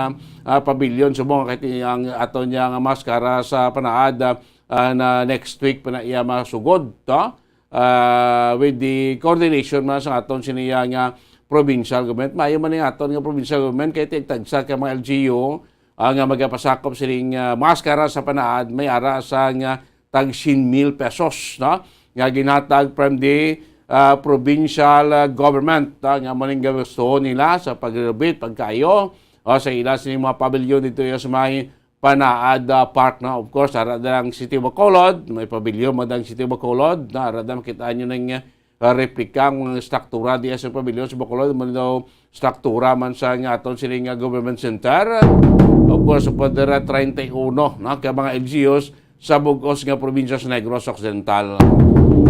ah, pavilion subong kay ang aton niya nga maskara sa Panaad, ah, ah, na next week pa na iya masugod, to? Ah, with the coordination man sa aton siniya nga provincial government. Maayo man ang aton nga provincial government kay tigtagsa ka mga L G U, ah, nga magapasakop sining, ah, maskara sa Panaad, may ara sa nga tag siyam mil pesos, no? Nga ginhatag from the, ah, provincial, ah, government, ah, nga maning gusto nila sa pag-renovate, pagkaayo, o sa ila sining mga pabilyon dito ya sa may Panaad, ah, Park, no? Of course, ara da ang City of Bacolod, may pabilyon man ang City of Bacolod, na ara da makita nyo ng, ah, replika ang mga struktura diya sa pabilyon sa Bacolod, man daw struktura man sa nga aton sining nga government center. Of course, upod dira treinta y uno, no? Kaya mga L G Us sa bug-os nga probinsya sa Negros Occidental.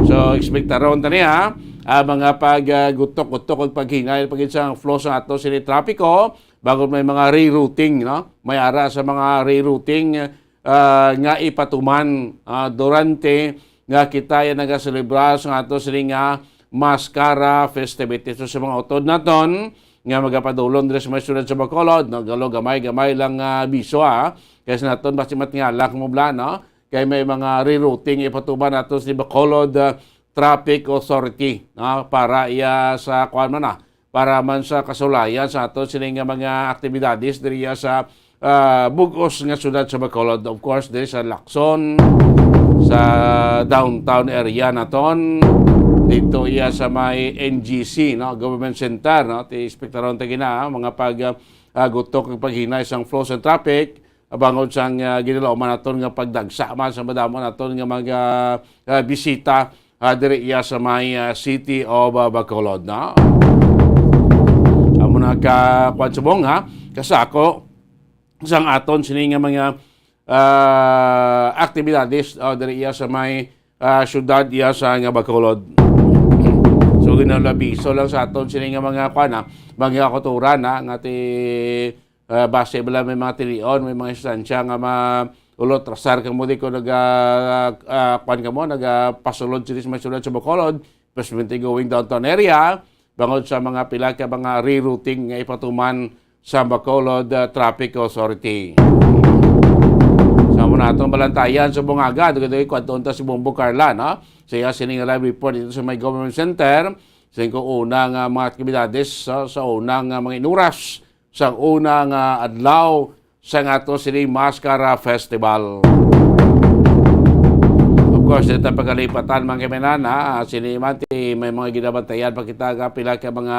So, ekspektaron ta niya, ah, mga pag, ah, gutok-gutok ug paghinay pagid sa flow sa ato sini trapiko, bago may mga rerouting, no? May ara sa mga rerouting, ah, nga ipatuman, ah, durante nga kita ya nagaselebra sa ato sini nga Maskara festivities. So, sa mga utod naton nga magapadulong diri sa may siyudad sa Bacolod, no? Galo gamay-gamay lang, ah, biso, ah. Kaya sa naton, basi matingala mo bala, no? Kay may mga rerouting ipatuman nato sa Bacolod, ah, Traffic Authority, no? Para iya sa, kuwan man, ah, para man sa kasulayan sa aton sini nga mga aktibidades diri sa, ah, bug-os nga syudad sa Bacolod. Of course, diri sa Lacson, sa downtown area naton, dito iya sa may N G C, no, Government Center, no, ti ekspektaron ta gina, ah, mga pag, ah, ah, gutok ug paghinay sang flow sa traffic, ah, bangod sang, ah, ginalauman naton nga pagdagsa man sa madamo naton nga mga, ah, bisita, ah, diri iya sa may, ah, City of, ah, Bacolod, no? Amo na ka, kwan subong, ha? Kasako sang aton sini nga mga, ah, aktibidades, ah, diri iya sa may, ah, syudad iya sa nga Bacolod. So, ginalabiso lang sa aton sini nga mga, kwan, ha, mga kauturan, ha, nga ti ah, basi bala may mga tilion, may mga instansya nga ma-, ulot rasar kamo di ko naga-, ah, kwan kamo, nagapasulod sini sa may syudad sa Bacolod, especially going downtown area, bangod sa mga pila ka mga rerouting nga ipatuman sa Bacolod, ah, Traffic Authority. Sa muna atong balantayan sa bungaga, dugay-dugay kwadto unta si Bombo Carla, no? Sa iya sining live report dito sa may Government Center, sa una nga mga aktibidades sa, sa una nga mga inuras, sa una nga adlaw sang ato sini Maskara Festival. Of course, dito pagalipatan, mga kaibigan, ha, sini man ti may mga ginabantayan pa kita nga pila ka mga,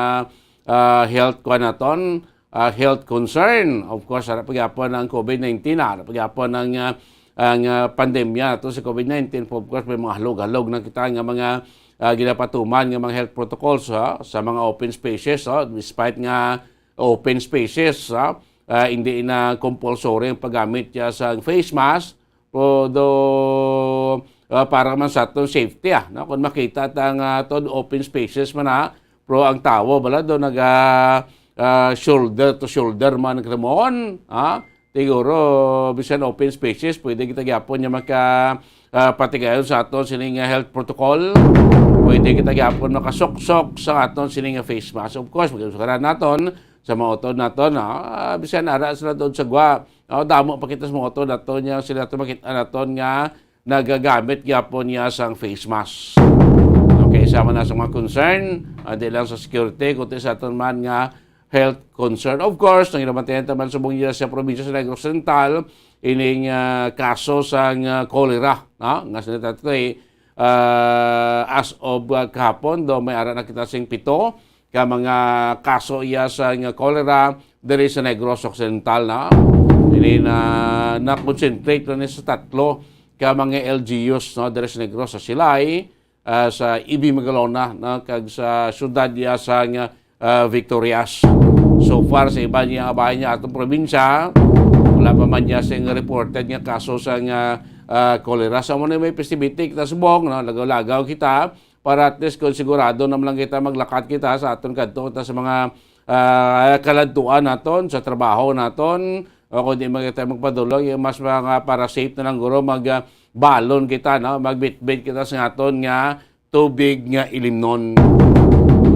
ah, health kuan naton, ah, health concern. Of course, ara pagyapon ang COVID nineteen, ah, ara pagyapon ang, ah, ang, ah, pandemya to sa COVID nineteen. Of course, may mga halog-halog na kita nga mga, ah, ginapatuman nga mga health protocols, ha, sa mga open spaces, ha, despite nga open spaces, ha? Ah, hindi na compulsory ang paggamit niya sa face mask, pero do, ah, para man sa aton safety, ah, no? Kung makita ta nga aton open spaces man na, pero ang tawo bala do naga, ah, shoulder to shoulder man ang kalamon, ha? Siguro, bisan open spaces, pwede kita gyapon niya maka, ah, patigayon sa aton sining, ah, health protocol. Pwede kita gyapon makasuksok sa aton sining, ah, face mask. Of course, magkasukaran naton sa mga utod naton, ah, bisan ara sila doon sa gwa. Ah, damo pa kita sa mga utod naton, niya sila to makita naton nga nagagamit gyapon niya sang face mask. Okay, sama na sa mga concern, ah, di lang sa security, kundi sa aton man nga health concern. Of course, nang inabantayan ta man subong niya sa probinsya sa Negros Oriental, ining, ah, kaso sang, ah, cholera, no? Nga sila tatoy, ah, as of, ah, kahapon, do may ara na kita sing pito ka mga kaso iya sa nga cholera diri sa Negros Occidental, no? Ini na, na-concentrate na ni sa tatlo ka mga L G Us, no, diri sa Negros, sa Silay, ah, sa Ibi Magalona, no, kag sa siyudad iya sa nga, ah, Victorias. So far, sa iban niya nga bahin niya atong probinsya, wala pa man niya sing reported nga kaso sa nga, ah, cholera. Sa mo na may festivity kita subong, no, lagaw-lagaw kita para at least kung sigurado naman lang kita, maglakat kita sa aton kadto, ta sa mga, ah, kaladtuan naton, sa trabaho naton, O kung di man kita magpadulong, yung mas mga para safe na lang guro, mag, ah, balon kita, no? Magbitbit kita sa aton nga tubig nga ilimnon.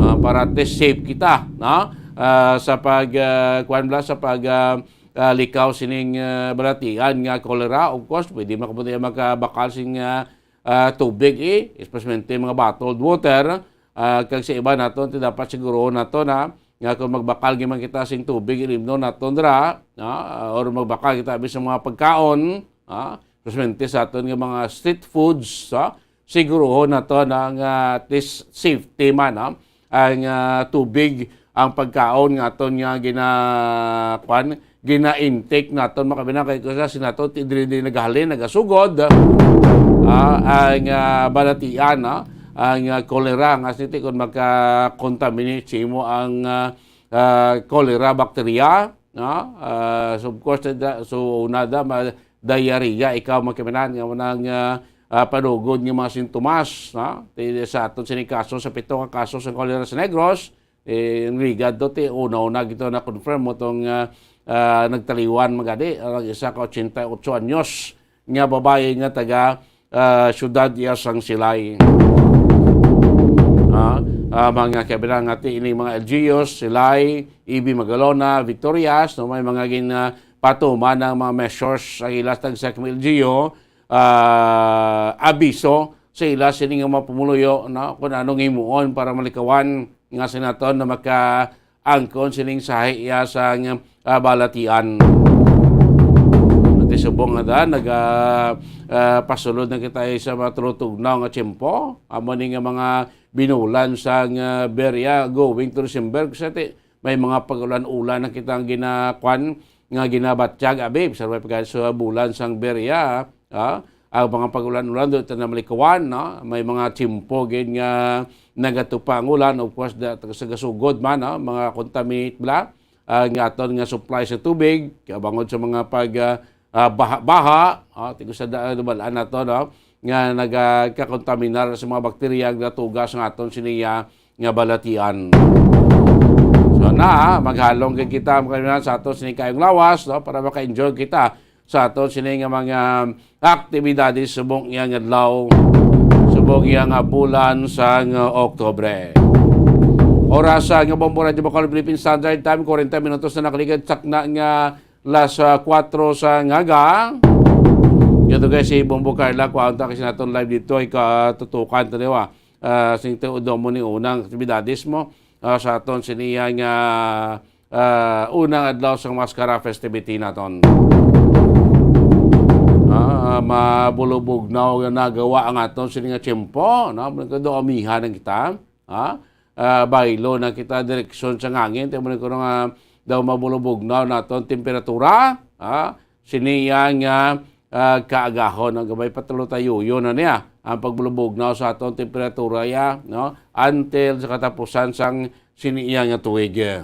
Ah, para at least safe kita, no? Ah, sa pag, ah, kuwan bala, sa pag, ah, ah, likaw sining, ah, balatian nga cholera. Of course, pwede man kabuti makabakal sing, ah, ah, tubig, eh, especially mga bottled water. Ah, kag sa iba naton, ti dapat sigurohon nato na nga kung magbakal gyud man kita sing tubig, ilimnon naton dira, no? Ah, or magbakal kita abi sa mga pagkaon, ah, especially sa aton nga mga street foods, ah, sigurohon nato na nga at least safety man, ah, ang, ah, tubig, ang pagkaon nga aton nga gina-, kwan, gina-intake naton, mga kabinang, kay kusa si nato, ti diri, diri naghalin, nagasugod, ah, ang, ah, balatian, ah, ang, ah, cholera, nga siti kung maka-contaminate sa imo ang, ah, ah, cholera bacteria, no? Ah, so, of course, da-, so, una da, ma-, diarrhea, ikaw, mga kabinang, nga unang, ah, ah, panugod nga mga sintomas, no? Ti-, sa aton sini kaso, sa pito ka kaso sa cholera sa Negros, eh, ang ligad to, ti, una-una gito na-confirm mo tong, ah, ah, nagtaliwan magadi, ang isa ka ochenta y ocho anyos nga babayi nga taga, ah, siyudad iya sang Silay. Ah, ah, mga kabinang, nga ti ining mga L G Us, Silay, E B Magalona, Victorias, no, may mga gin-, ah, patuman ang mga measures sa ila tag sa L G U, ah, abiso sa ila sini nga mga pumuluyo, no, kung anong himuon para malikawan nga sinaton na makaangkon sining sahi iya sang, ah, balatian. Ati subong nga da, naga, ah, pasulod na kita sa mga tulutugnaw nga tiyempo. Amo ni nga mga binulan sang, ah, Beria going to December. Kasi ti, may mga pag-ulan-ulan na kita ang ginakuan, nga ginabatyag, abi, sa may pagka-, sa bulan sang Beria, ah, ang mga pag-ulan-ulan, doon tayo na malikawan, no? May mga tiyempo gid nga nagatupa ang ulan, of course, da-, sa gasugod man, no? Mga contaminate bala, ah, nga aton nga supply sa tubig, kabangod sa mga pag, ah, ah, baha-baha, ah, tigo sa da-, dumalaan nato, no? Nga nagakakontaminar sa mga bakterya nga natuga sa aton siniya nga balatian. So na, maghalong gid kita, mga kaibigan, sa aton sini kayong lawas, no? Para maka-enjoy kita sa aton sini nga mga aktibidades subong iya nga adlaw, subong iya nga bulan sang Oktubre. Oras, ah, nga Bombo Radyo Bacolod Philippine Standard Time, kwarenta minutos na nakaligad sakna nga las, ah, kuwatro sa ngaga. Dito kay si Bombo Carla, kuha unta kasi naton live dito, ay katutukan to, di ba? Ah, sing tuod mo ni unang aktibidades mo, ah, sa aton siniya nga, ah, unang adlaw sang Mascara festivity naton. Ah, mabulubog na o nagawa ang aton sini nga tiyempo, no? Kado amihan ang kita, ha? Ah, baylo na kita direksyon sa hangin, ti mo ko nga daw mabulubog na naton temperatura, ha? Siniya nga, ah, kaagahon, ang gamay pa tulo tayo yun, ano niya, ang pagbulubog na sa aton temperatura ya, no? Until sa katapusan sang sini iya nga tuig.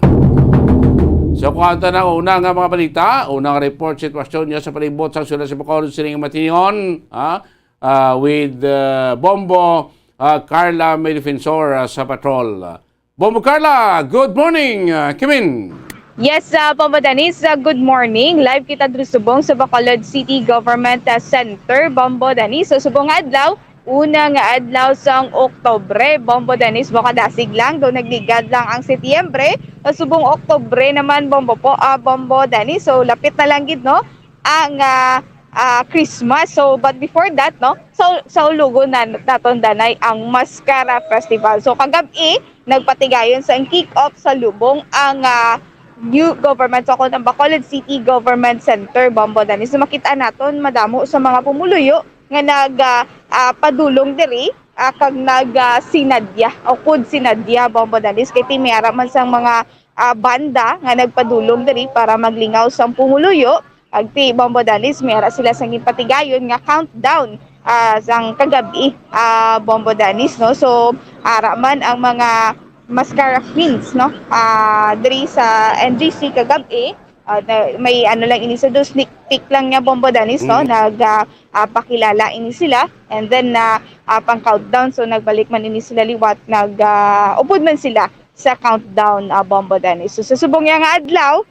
So, kuha ta na una nga mga balita, unang report sitwasyon niya sa palibot sa siyudad sa Bacolod sining matinyon, ha? Ah, with, ah, Bombo, ah, Carla May Defensor, ah, sa patrol. Bombo Carla, good morning, ah, Kimin. Yes, ah, Bombo Danis, ah, good morning. Live kita diri subong sa Bacolod City Government, ah, Center, Bombo Danis. So, subong nga adlaw, una nga adlaw sang Oktubre, Bombo Danis, mo kadasig lang, do nagligad lang ang Setyembre. Sa subong Oktubre naman, Bombo po, ah, Bombo Danis. So, lapit na lang gid, no? Ang, ah, ah, Christmas. So, but before that, no? So, sa ulugon na naton danay ang Mascara Festival. So, kagab-i, nagpatigayon sa kick-off sa lubong ang, ah, new government sa Bacolod City Government Center, Bombo Danis. So, makita naton madamo sa mga pumuluyo nga nag, ah, ah, padulong diri, ah, kag nag, ah, sinadya o kud sinadya, Bombo Danis, kay ti may ara man sang mga, ah, banda nga nagpadulong diri para maglingaw sang pumuluyo. Agti, Bombo Danis, may ara sila sang ginpatigayon nga countdown, ah, sang kagabi, ah, Bombo Danis, no? So, ara man ang mga Mascara Queens, no? Ah, diri sa N G C kagabi, ah, na, may ano lang ini sa do, sneak peek lang niya, Bombo Danis, no? Mm. Nag, ah, ah, pakilala ini sila, and then na, ah, pang countdown, so nagbalik man ini sila liwat, nag, ah, upod man sila sa countdown, ah, Bombo Danis. So, sa subong niya nga adlaw,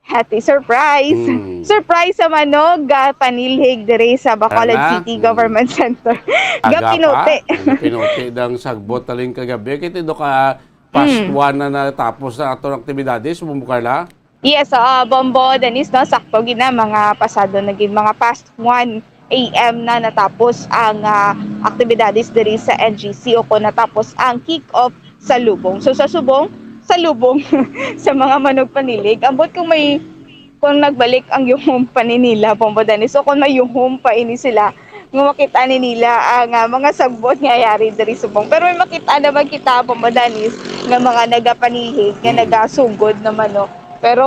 Happy surprise! Hmm. Surprise sa manog, ah, panilhig diri sa Bacolod Tara na. City Hmm. Government Center. Aga pa. Gapinuti. Gapinuti dang sagbot taling kagabi. Kay tindo ka, past Hmm. one na natapos na aton aktibidades, Bombo Carla? Yes, ah, Bombo Dennis, no? Sakto gid na, mga pasado na gid, mga past one A M na natapos ang, ah, aktibidades diri sa N G C o kung natapos ang kick-off sa Lubong. So, sa Subong, sa Lubong, sa mga manugpanilig, ambot kung may, kung nagbalik ang yuhom pa ni nila, Bombo Dennis, o kung may yuhom pa ini sila, nga makita ni nila ang, ah, mga sagbot nga yari diri subong. Pero may makita naman kita, Bombo Dennis, nga mga nagapanilhig, nga Mm. nagasugod naman, no? Pero,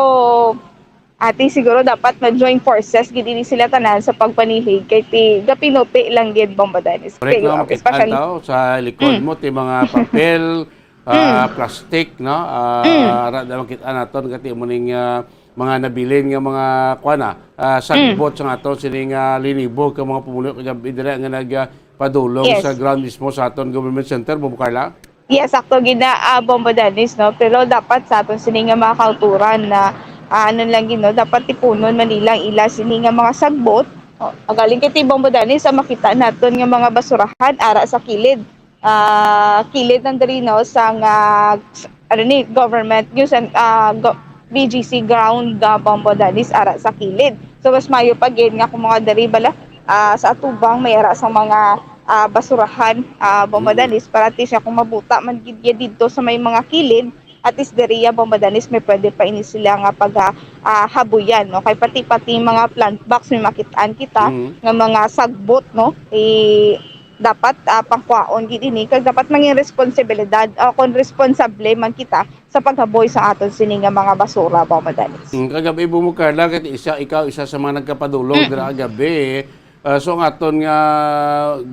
ati, siguro dapat mag-join forces gid ini sila tanan sa pagpanilhig kay ti gapinuti lang gid, Bombo Dennis. Correct, kayo, no? Makita especially tao sa likod Mm. mo, ti mga papel, ah, Mm. plastic, no? Ah, Mm. ara na makita naton, kati mo ning, ah, mga nabilin nga mga, kuwan na, ah, Mm. sagbot sa aton sining, ah, linibo ka mga pumulo kagabi dira nga nag, ah, padulong Yes. sa ground mismo sa aton government center, Bombo Carla? Yes, sakto gid na, ah, Bombo Dennis, no? Pero dapat sa aton sini nga mga kauturan na, ah, ano lang gid, no? Dapat tipunon man nila ang ila sini nga mga sagbot. O, agaling kay ti Bombo Dennis, ang makita naton nga mga basurahan ara sa kilid. Ah, kilid nang diri, no, sang, ah, s-, ano ni, government, yung sa, ah, go-, B G C ground, ah, Bombo Dennis, ara sa kilid. So, mas mayo pa gid nga kung mga diri bala, ah, sa atubang, may ara sang mga, ah, basurahan, ah, Bombo Mm. Dennis, para ti siya kung mabuta man gid ya didto sa may mga kilid, at least diri ya, Bombo Dennis, may pwede pa ini sila nga pag, ah, ah, habuyan, no? Kay pati, pati mga plant box, may makitaan kita Mm. nga mga sagbot, no? Eh, dapat, ah, pangkuhaon gid ini, kag dapat mangin responsibilidad, ah, kon responsable man kita sa paghaboy sa aton sini nga mga basura, Bombo Dennis. Mm, kagabi, Bombo Carla, kay isa, ikaw isa sa mga nagkapadulong Mm. dira kagabi. Ah, so, ang aton nga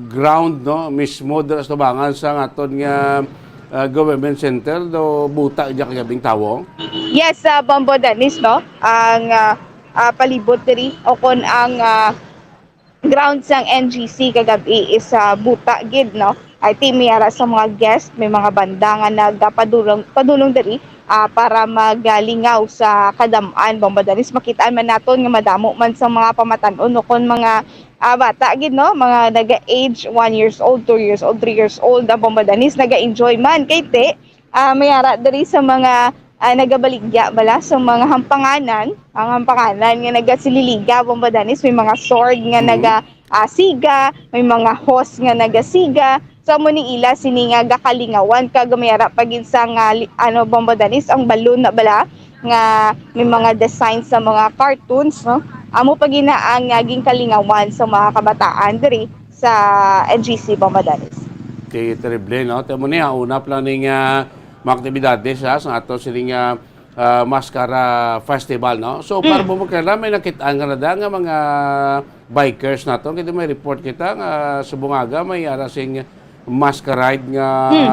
ground, no, mismo dira sa tubangan sa aton nga, ah, government center, do buta dya kagabing tawo? Yes, ah, Bombo Dennis, no? Ang, ah, ah, palibot diri, o kon ang, ah, ground sang N G C kagabi is, ah, buta gid, no? I think may ara sa mga guest, may mga banda nga nagapadulong, padulong diri, ah, para magalingaw sa kadam-an, Bombo Dennis. Makitaan man naton nga madamo man sa mga pamatan-on, no, kon mga, ah, bata gid, no? Mga naga-age one years old, two years old, three years old, ang Bombo Dennis, naga-enjoy man. Kay ti, ah, may ara diri sa mga, ah, nagabaligya bala sa mga hampanganan, ang hampanganan nga nagasililiga, Bombo Dennis, may mga sword nga Mm. naga, ah, siga, may mga hose nga nagasiga. So, amo ni ila sini nga gakalingawan, kag may ara pa gid sa nga li-, ano, Bombo Dennis, ang balon na bala nga may mga design sa mga cartoons, no? Amo pa gid na ang, ah, ginkalingawan sa mga kabataan diri sa N G C, Bombo Dennis. Ti, terrible, no? Ti amo ni, ah, una pa lang ning, ah, mga aktibidades, ha, sa ato sining, ah, ah, Mascara Festival, no? So, para Mm. mo magkala, may nakit-an nga na da nga mga bikers nato. Kaya may report kita nga subong aga may ara sing masquerade nga Mm.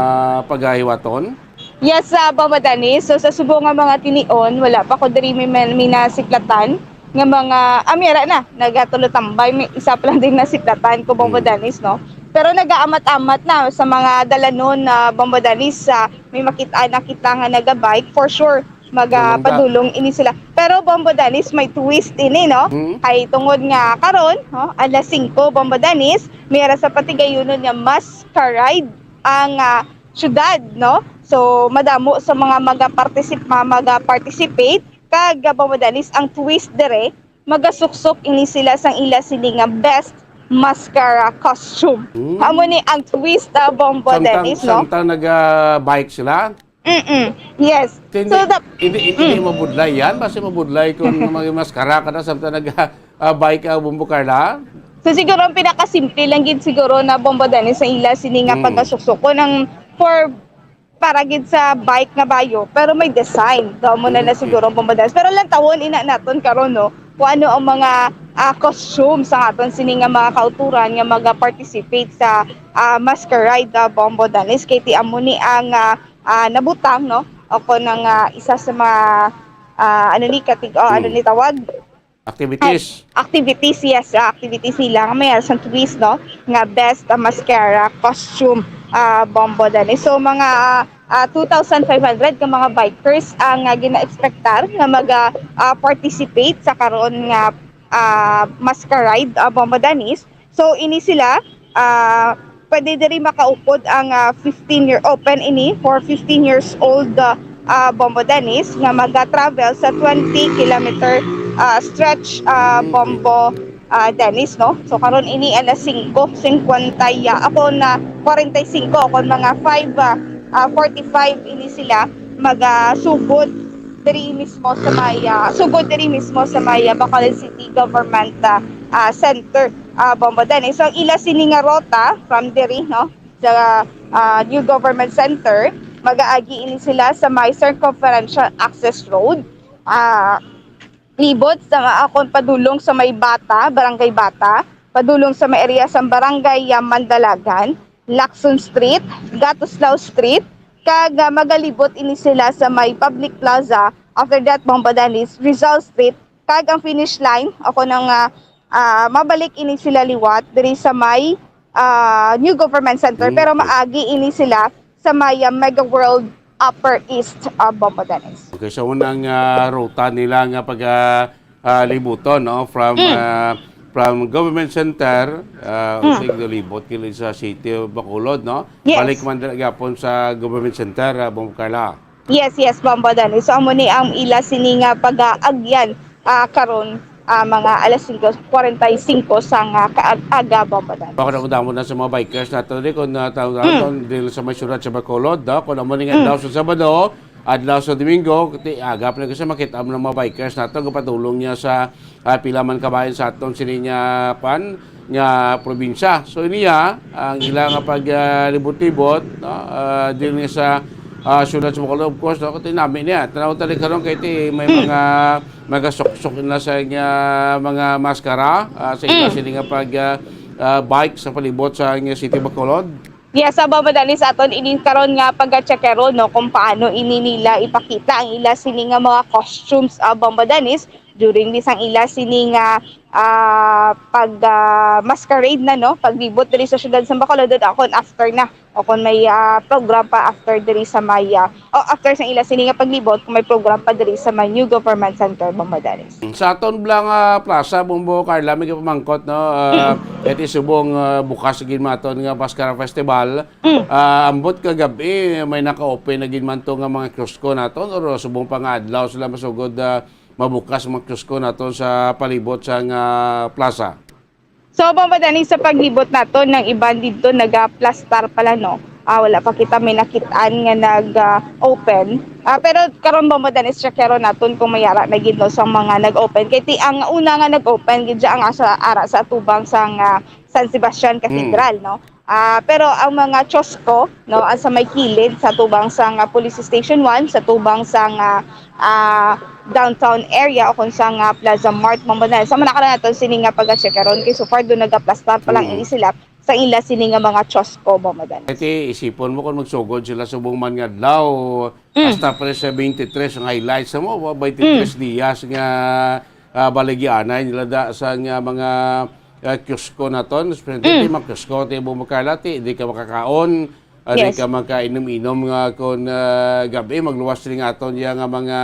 pagahiwaton. Yes, sa Bombo Dennis. So, sa subong nga mga tinion, wala pa ko diri may, may, may nasiklatan nga mga, ah, mira na, nagatulotambay, may isa pa lang din nasiklatan ko, Bombo Mm. Dennis, no? Pero nagaamat-amat na sa mga dalanon na, Bombo Dennis, sa may makita na kita nga naga-bike, for sure, Tulong ba? magapadulong ini sila. Pero, Bombo Dennis, may twist ini, no? Mm. Kay tungod nga karon, no, alas singko, Bombo Dennis, may ara sa patigayunon nga masquerade ang, ah, syudad, no? So, madamo sa mga magapartisip-, ma-, magaparticipate, kag, ah, Bombo Dennis, ang twist dire, magasuksok ini sila sang ila sini nga best mascara costume. Hmm. Amo ni ang twist, ah, Bombo Samtang, Dennis, no? Samtang naga-bike sila? Mm-mm. Yes. Hindi, So, the hindi, hindi Mm. mabudlay yan? Basta mabudlay kung mag-, maskara ka na samtang nag, ah, bike, ah, Bombo Carla? So, siguro ang pinakasimple lang gid siguro na, Bombo Dennis, sa ila sini nga Mm. pagasuksok. Kung ang for, para gid sa bike nga bayo, pero may design. Daw mo na na Mm. siguro, Bombo Dennis. Pero lantawon ina naton karon, no? Kung ano ang mga, ah, costume sa aton sini nga mga kauturan nga maga-participate sa, ah, masquerade, ah, Bombo Dennis. Kay ti amo ni ang, ah, ah, nabutang, no? O kung ang, ah, isa sa mga, ah, ano ni, katig-, o, ano Mm. ni tawag? Activities. Ay, activities, yes, ah, activities nila nga may sang twist, no? Nga best, ah, mascara costume, ah, Bombo Dennis. So, mga, ah, ah, two thousand five hundred ka mga bikers ang, ah, gina-expectar nga mag, ah, ah, participate sa karon nga, ah, masquerade, ah, Bombo Danis. So, ini sila, ah, pwede diri makaupod ang, ah, fifteen year, open ini for fifteen years old, ah, ah, Bombo Danis nga maga-travel sa twenty kilometer, ah, stretch, ah, Bombo, ah, Danis, no? So, karon ini alas singko singkwenta ya, ako na kwarenta y singko, kon mga five, ah, ah, forty-five ini sila magasugod diri mismo sa may, ah, sugod diri mismo sa may, ah, Bacolod City Government, ah, ah, Center, ah, Bombo Danis. So, ang ila sini nga rota from diri, no, sa, ah, New Government Center, magaagi ini sila sa may Circumferential Access Road. Ah, libot sa akon padulong sa may Bata, Barangay Bata, padulong sa may area sa Barangay, ah, Mandalagan, Lacson Street, Gatoslao Street, kag, ah, magalibot ini sila sa may Public Plaza. After that, Bombo Danis, Rizal Street, kag ang finish line, ako nang, ah, ah, mabalik ini sila liwat diri sa may, ah, New Government Center, pero maagi ini sila sa may, ah, Mega World Upper East, ah, Bombo Danis. Okay, so unang, ah, ruta nila nga pag, ah, ah, libuton, no? From, ah, from Government Center, ah, usig libot kini sa City of Bacolod, no? Yes. Balik man dira gyapon sa Government Center, ah, Bombo Carla. Yes, yes, Bombo Danis. So, amo ni ang ila sini nga pag-aagyan, ah, karon, ah, mga alas singko kwarenta y singko sang, ah, kaag-aga, Bombo Danis. Baka na damo na sa mga bikers nato, di, kung, ah, tawag nato, dili sa may syudad sa Bacolod, no? Kung amo ni nga adlaw sa Sabado, adlaw sa Domingo, ti, aga pa na kasi makita mo ng mga bikers nato, kapadulong niya sa, ah, pila man kabayan sa aton sini nga, kwan, nga probinsya. So, niya, ang ila nga pag, ah, libot-libot, no? Ah, dili sa, ah, syudad sa Bacolod, of course, no? Kati nami niya. Tanaw tali karon kay ti may mga, mga suksok na sa nga mga maskara, ah, sa ila sini nga pag, ah, ah, bike sa palibot sa nga City Bacolod. Yes, ah, Bombo Danis, aton ini karon nga pag-checkero, no, kung paano ini nila ipakita ang ila sini nga mga costumes, ah, Bombo Danis, during di sang ila sini nga, ah, pag, ah, masquerade na, no, paglibot diri sa syudad sa Bacolod, akon after na, o kung may, ah, program pa after diri sa may, ah, o after sang ila sini nga paglibot, kung may program pa diri sa may New Government Center, Bombo Danis. Sa aton bala nga plaza, Bombo Carla, may pamangkot, no? Ah, kay ti subong, ah, bukas gid maton nga Paskara Festival. Ah, ambot ka gab-i, may naka-open na gid man to nga mga kiosko naton, or subong pa nga adlaw sila masugod, ah, mabukas mga kiosko naton sa palibot sang, ah, plaza? So, Bombo Danis, sa paglibot naton, ang iban didto nagaplastar pa lang, no? Ah, wala pa kita may nakitaan nga nag, ah, open. Ah, pero karon, Bombo Danis, checkero naton kung may ara na gid, no, sa mga nag-open. Kay ti, ang una nga nag-open gid siya ang asa, ara sa atubang sang, ah, San Sebastian Cathedral, no? Ah, pero ang mga kiosko, no, ang sa may kilid, sa tubang sang, ah, Police Station one, sa tubang sang, ah, ah, downtown area o kung sa nga Plaza Mart, Bombo Danis. Sa manakaran naton sini nga pag-check karon kay so far do nagaplastar pa lang ini sila sa ila sini nga mga kiosko, Bombo Danis. Iti isipon mo kung magsugod sila subong man nga adlaw, hasta pa sa twenty-three ang highlights mo, twenty-three dias nga, ah, baligyaanay nila da sa nga mga, ah, kiosko naton, especially mga kiosko ti Bombo Carla, ti di ka makakaon, ah, di ka makainom-inom nga kon, ah, gab-i, magluwas sila nga aton ya nga mga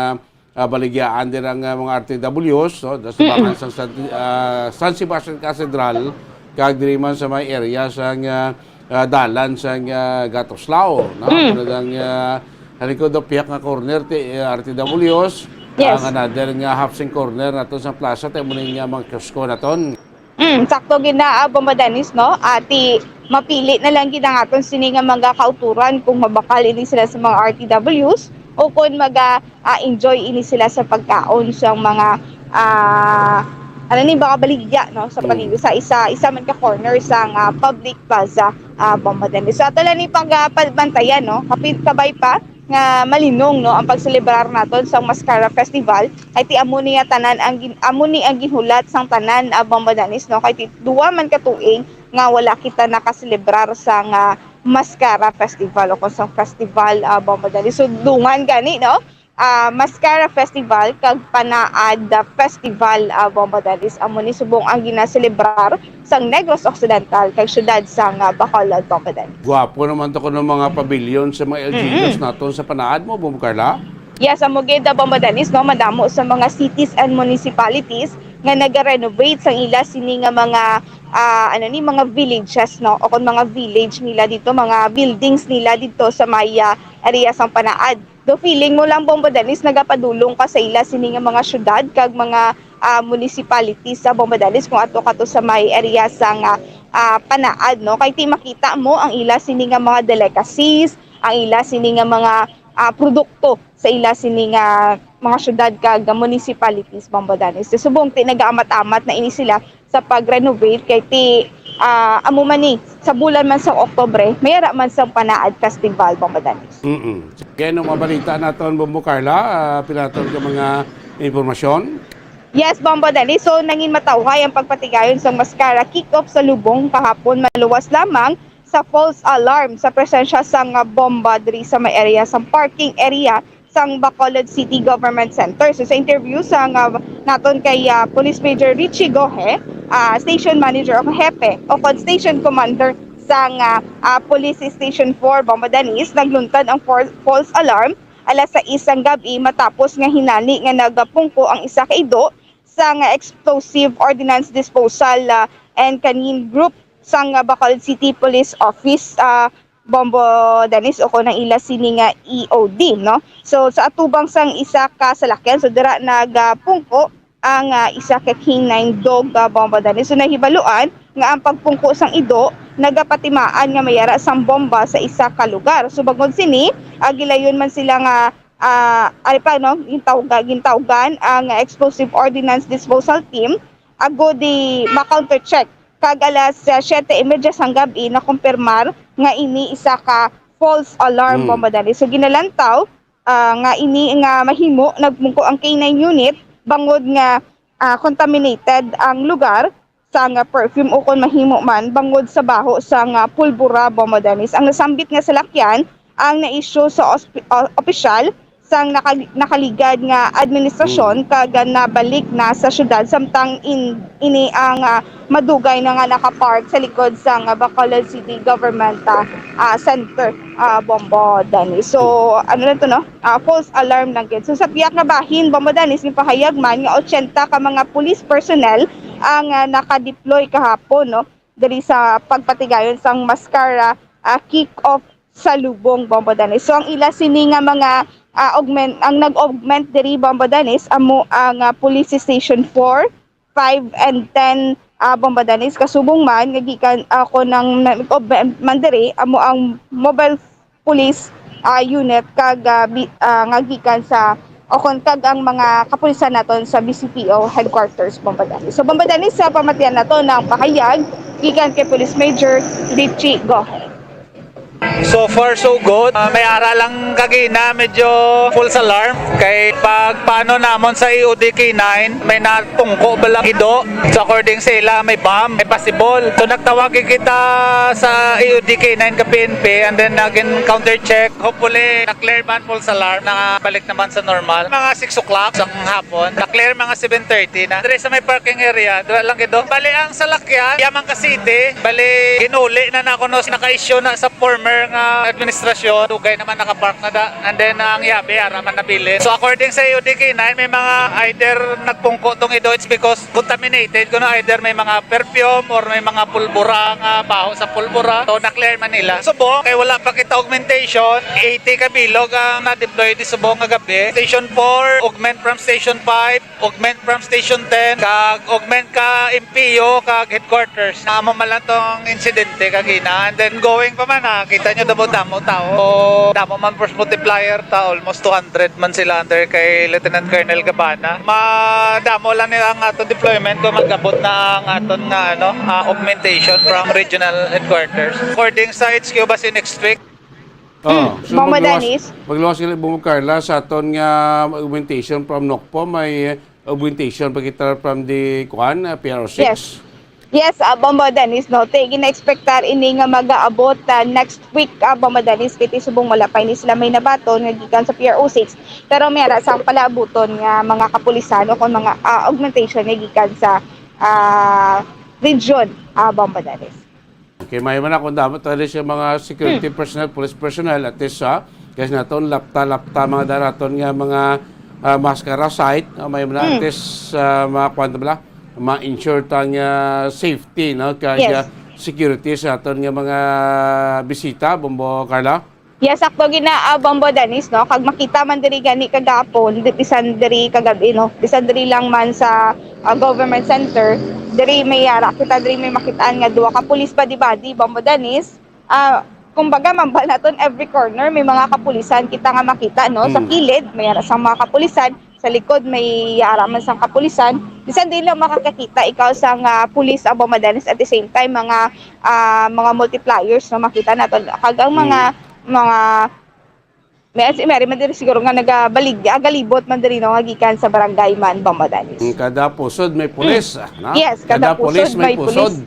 ah, baligyaan dira nga mga R T Ws, no? Da sa bakan sang San, ah, San Sebastian Cathedral, kag diri man sa may area sang, ah, ah, dalan sang, ah, Gatoslao, no? Talagang, ah, halin ko do piyak nga corner ti, ah, R T Ws, ang another nga half sing corner naton sa plaza, ti mo ni nga mga kiosko naton. Mm, sakto gid na, ah, Bombo Danis, no? Ati, mapili na lang gid ang aton sini nga mga kauturan kung mabakal ini sila sa mga R T Ws o kung maga, ah, enjoy ini sila sa pagkaon sa mga, ah, ano ni, mga baligya, no? Sa pali-, sa isa, isa man ka corner sa nga public plaza, ah, Bombo Danis. So, ato lang ni pag, ah, pagbantayan, no? Kapit kabay pa, nga malinong, no, ang pagselebrar naton sang Mascara Festival, kay ti amo niya tanan ang gin-, amo ni ang ginhulat sang tanan, ah, Bombo Danis, no, kay ti duwa man ka tuig nga wala kita nakaselebrar sang, ah, Mascara Festival o kung sang festival, ah, Bombo Danis. So, dungan gani, no, ah, Mascara Festival kag Panaad Festival, ah, Bombo Dennis. Amo ni subong ang ginaselebrar sang Negros Occidental kag siyudad sang, ah, Bacolod, Bombo Dennis. Gwapo naman to kuno mga pavilion sa mga L G Us Mm-mm. naton sa Panaad mo, Bombo Carla. Yes, amo gid, ah, Bombo Dennis, no? Madamo sa mga cities and municipalities nga nagarenovate sang ila sini nga mga, ah, ano ni, mga villages, no? O kon mga village nila dito, mga buildings nila dito sa may, ah, area sang Panaad. Do feeling mo lang, Bombo Dennis, nagapadulong ka sa ila sini nga mga syudad kag mga, ah, municipalities sa Bombo Dennis kung ato ka to sa may area sang, ah, ah, Panaad, no? Kay ti makita mo ang ila sini nga mga delicacies, ang ila sini nga mga, ah, produkto sa ila sini nga mga syudad kag municipalities, Bombo Dennis. So, subong ti nagaamat-amat na ini sila sa pag-renovate kay ti, ah, amo man ni sa bulan man sa Oktubre, may ara man sa Panaad Festival, Bombo Dennis. Mm-mm. Kaya no mabalita naton, Bombo Carla, ah, pila naton ka mga impormasyon? Yes, Bombo Dennis. So, nangin matawhay ang pagpatigayon sang Mascara Kick-Off sa Lubong kahapon, maluwas lamang sa false alarm sa presensya sang, ah, bomba diri sa may area sang parking area sang Bacolod City Government Center. So, sa interview sang, ah, naton kay, ah, Police Major Richie Gohe, ah, Station Manager o Hepe o kon Station Commander sang, ah, ah, Police Station four, Bombo Dennis, nagluntad ang for-, false alarm alas sais sang gab-i matapos nga hinani nga nagapungko ang isa ka ido sang Explosive Ordnance Disposal, ah, and Canine Group sang, ah, Bacolod City Police Office, ah, Bombo Dennis, o kon ang ila sini nga E O D, no? So, sa atubang sang isa ka salakyan, so dira nagapungko ang, ah, isa ka K nine dog, ah, Bombo Dennis. So, nahibaluan nga ang pagpungko sang ido nagapatimaan nga may ara sang bomba sa isa ka lugar. So, bangod sini, ah, gilayon man sila nga, ah, ari pa, no, gintawga-, gintawgan ang Explosive Ordnance Disposal Team agod di ma-countercheck. Kag alas, ah, siyete y media sang gab-i, nakumpirmar nga ini isa ka false alarm, Mm. Bombo Dennis. So, ginalantaw, ah, nga ini nga mahimo, nagpungko ang K nine unit bangod nga, ah, contaminated ang lugar sang perfume ukon mahimo man bangod sa baho sang pulbura, Bombo Dennis. Ang nasambit nga salakyan ang na-issue sa ospi-, o-, opisyal sang naka-, nakaligad nga administrasyon Mm. kag nabalik na sa syudad, samtang in-, ini ang, ah, madugay na nga nakapark sa likod sang, ah, Bacolod City Government, ah, ah, Center, ah, Bombo Dennis. So, ano lang to, no? Ah, false alarm lang gid. So, sa pihak nga bahin, Bombo Dennis, gipahayag man nga ochenta ka mga police personnel ang, ah, naka-deploy kahapon, no? Diri sa pagpatigayon sang Mascara, ah, kick-off sa Lubong, Bombo Dennis. So, ang ila sini nga mga, ah, augment, ang nag-augment diri, Bombo Dennis, amo ang, ah, Police Station four, five, and ten, ah, Bombo Dennis. Kasubong man nga gikan, ah, kon ang nag-augment man diri, amo ang mobile police, ah, unit kag, ah, bi-, ah, nga gikan sa, o kon kag ang mga kapulisan naton sa B C P O headquarters, Bombo Dennis. So, Bombo Dennis, sa pamatian nato ng pahayag gikan kay Police Major Richie Gohe. So far, so good. Ah, may ara lang kagina, medyo false alarm. Kay pag paano namon sa E O D K nine, may natungko ba lang ido. So according sa ila, may bomb, may possible. So nagtawag kita sa E O D K nine ka P N P and then naging counter check. Hopefully, na-clear man false alarm, nakabalik naman sa normal. Mga six o'clock sa hapon, na-clear mga seven thirty na. Diri sa may parking area, dira lang gid, oh. Bali, ang salakyan, yaman ka city, bali, ginuli na na kuno, naka-issue na sa former nga administrasyon. Dugay naman nakapark na da. And then, ang yabi, ara man nabilin. So, according sa E O D K nine, may mga either nagpungko tong ido, it's because contaminated kuno, either may mga perfume or may mga pulbura nga baho sa pulbura. So, na-clear man nila. Subong, kay wala pa kita augmentation, eighty ka bilog ang na-deploy di subong nga gabi. Station four, augment from Station five, augment from Station ten, kag augment ka M P O, kag headquarters. Amo man lang tong insidente kagina. And then going pa man, ha, kita nyo, damo-damo tao. So, damo man force multiplier ta, almost two hundred man sila under kay Lieutenant Colonel Gabana. Madamo lang nila ang aton deployment kung mag-abot na ang aton nga, ano, ah, augmentation from regional headquarters. According sa H Q, basi next week. Oh, Mm. so Mama magluwas, Danis? Magluwas sila, Bong Carla, sa aton nga augmentation from NOCPO, may augmentation pa kita from the, kuan, ah, P R O six. Yes. Yes, ah, Bombo Dennis, no? Te, gina-expectar ini nga mag-aabot, ah, next week, ah, Bombo Dennis, kay ti subong wala pa ini sila may nabaton nga gikan sa P R O six. Pero may ara sang palaabuton nga mga kapulisan o kung mga, ah, augmentation nga gikan sa, ah, region, ah, Bombo Dennis. Okay, may man akong dapat tali siya mga security personnel, police personnel, at least sa, kasi naton lapta-lapta mga daraton nga mga ah, maskara site, ah, may man at least ah, mga kwan bala, ma-ensure ta nga safety, no? Kay Yes. ah, security sa aton nga mga bisita, Bombo Carla. Yes, sakto gina, ah, Bombo Dennis, no? Kag makita man diri gani kagapon, di, bisan diri kagabi, no? Bisan diri lang man sa ah, government center, diri may yara kita, diri may makitaan nga duha ka pulis badi-badi, Bombo Dennis. Ah, kumbaga, mambal naton every corner may mga kapulisan kita nga makita, no? Sa Mm. kilid may yara sang mga kapulisan, sa likod may yara man sang kapulisan. Bisan dili lang makakakita ikaw sang ah, pulis, ah, Bombo Dennis, at the same time mga ah, mga multipliers, no, makita naton. Kag ang mga mga may, si Mary man diri siguro nga nagabalig, agalibot man diri, no, nga gikan sa barangay man, Bombo Dennis. Kada pusod may pulis, ah, na? Yes, kada pusod may pulis.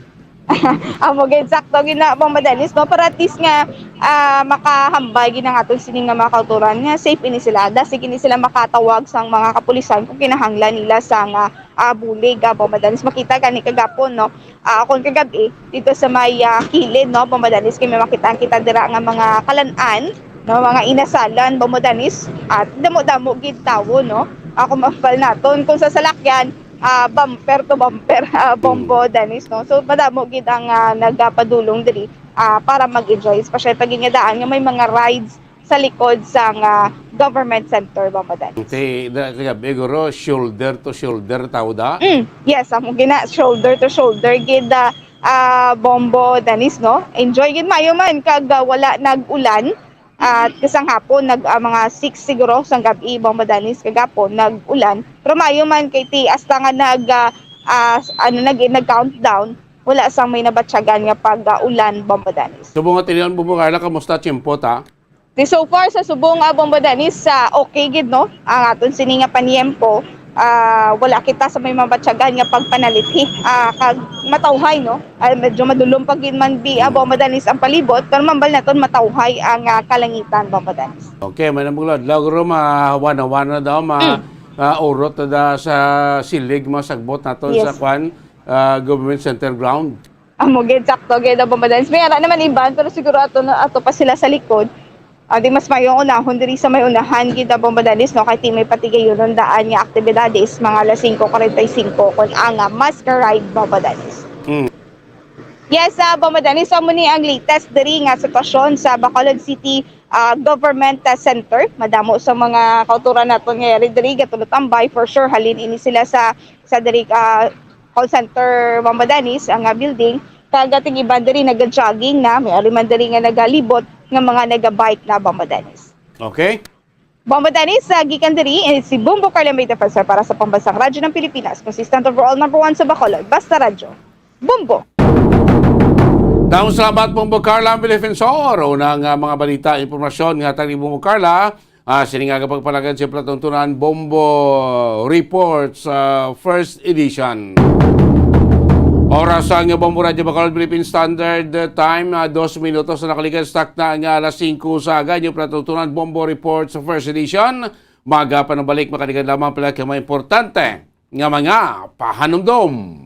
Amo gid, sakto gid na, Bombo Dennis, no, para at least nga ah, makahambal gid ang aton sini nga mga kauturan nga safe ini sila, dasig ini sila makatawag sang mga kapulisan kung kinahanglan nila sang ah, ah, bulig, ah, Bombo Dennis. Makita gani kagapon, no, ah, akon kagabi dito sa may ah, kilid, no, Bombo Dennis, kay may makitaan kita dira nga mga kalan-an, no, mga inasalan, Bombo Dennis, at damo-damo gid tawo, no. Ako mapal naton kung sa salakyan, ah, bumper to bumper, ah, Bombo Dennis, no. So madamo gid ang ah, nagapadulong diri ah, para mag-enjoy, especially pag inyadaan nga may mga rides sa likod sang ah, government center, Bombo Dennis. Ti da kagabi guro shoulder to shoulder tawda. Mm, yes, amo gina shoulder to shoulder gid, ah, ah, Bombo Dennis, no? Enjoy gid mayo man kag ah, wala nag-ulan. At kasang hapon nag ah, mga six siguro sang gabi, Bombo Dennis, kagapon nag-ulan. Pero mayo man kay ti hasta nga nag ah, ah, ano nag nag-countdown, wala sang may nabatyagan nga pag-ulan, Bombo Dennis. Subong nga tilion, Bombo Carla, kamusta tiyempo ta? Di so far sa subong, ah, Bombo Dennis, ah, okay gid, no? Ang aton sini nga paniempo, ah, wala kita sa may mabatyagan nga pagpanalithi. Ah, kag matawhay, no? Ay, medyo madulom pa gid man bi, ah, Bombo Dennis, ang palibot, pero mambal naton matawhay ang ah, kalangitan, Bombo Dennis. Okay, may nambulad. Logro mahawan-hawan na daw, ma ah, urot na da sa silig, masagbot naton sa Yes. kwan, ah, government center ground. Amo gid, sakto gid ang Bombo Dennis. May ara naman iban, pero siguro ato na ato pa sila sa likod. Ah, di mas mayo ang unahon diri sa may unahan gid ang Bombo Dennis, no, kay ti may patigayonon daan nga aktibidades mga alas singko kuwarenta y singko kon ang ah, mask ride, Bombo Dennis. Mm. Yes, ah, Bombo Dennis, amo ni ang latest diri nga sitwasyon sa Bacolod City ah, Government ah, Center. Madamo sa mga kauturan naton nga yari diri, gatulotambay for sure. Halin ini sila sa sa diri ah, call center, Bombo Dennis, ang ah, building. Kag ating iban diri naga-jogging na, may ari man diri nga nagalibot nga mga naga-bike na, Bombo Dennis. Okay? Bombo Dennis, ah, gikan diri, eh, si Bombo Carla May Defensor para sa Pambansang Radyo ng Pilipinas, consistent overall number one sa Bacolod, Basta Radyo. Bombo! Daong salamat, Bombo Carla, ang Defensor. Una nga mga balita, impormasyon nga hatag ni Bombo Carla. Ah, sini nga pagpalagad sa palatuntunan, Bombo Reports, ah, first edition. Oras ang Bombo Radyo Bacolod Philippine Standard Time, ah, dos minutos na nakalikan sa takna nga alas singko sa aga. Inyo palatuntunan, Bombo Reports first edition. Magapanabalik, makalikan lamang pala ka mga importante nga mga pahanumdom.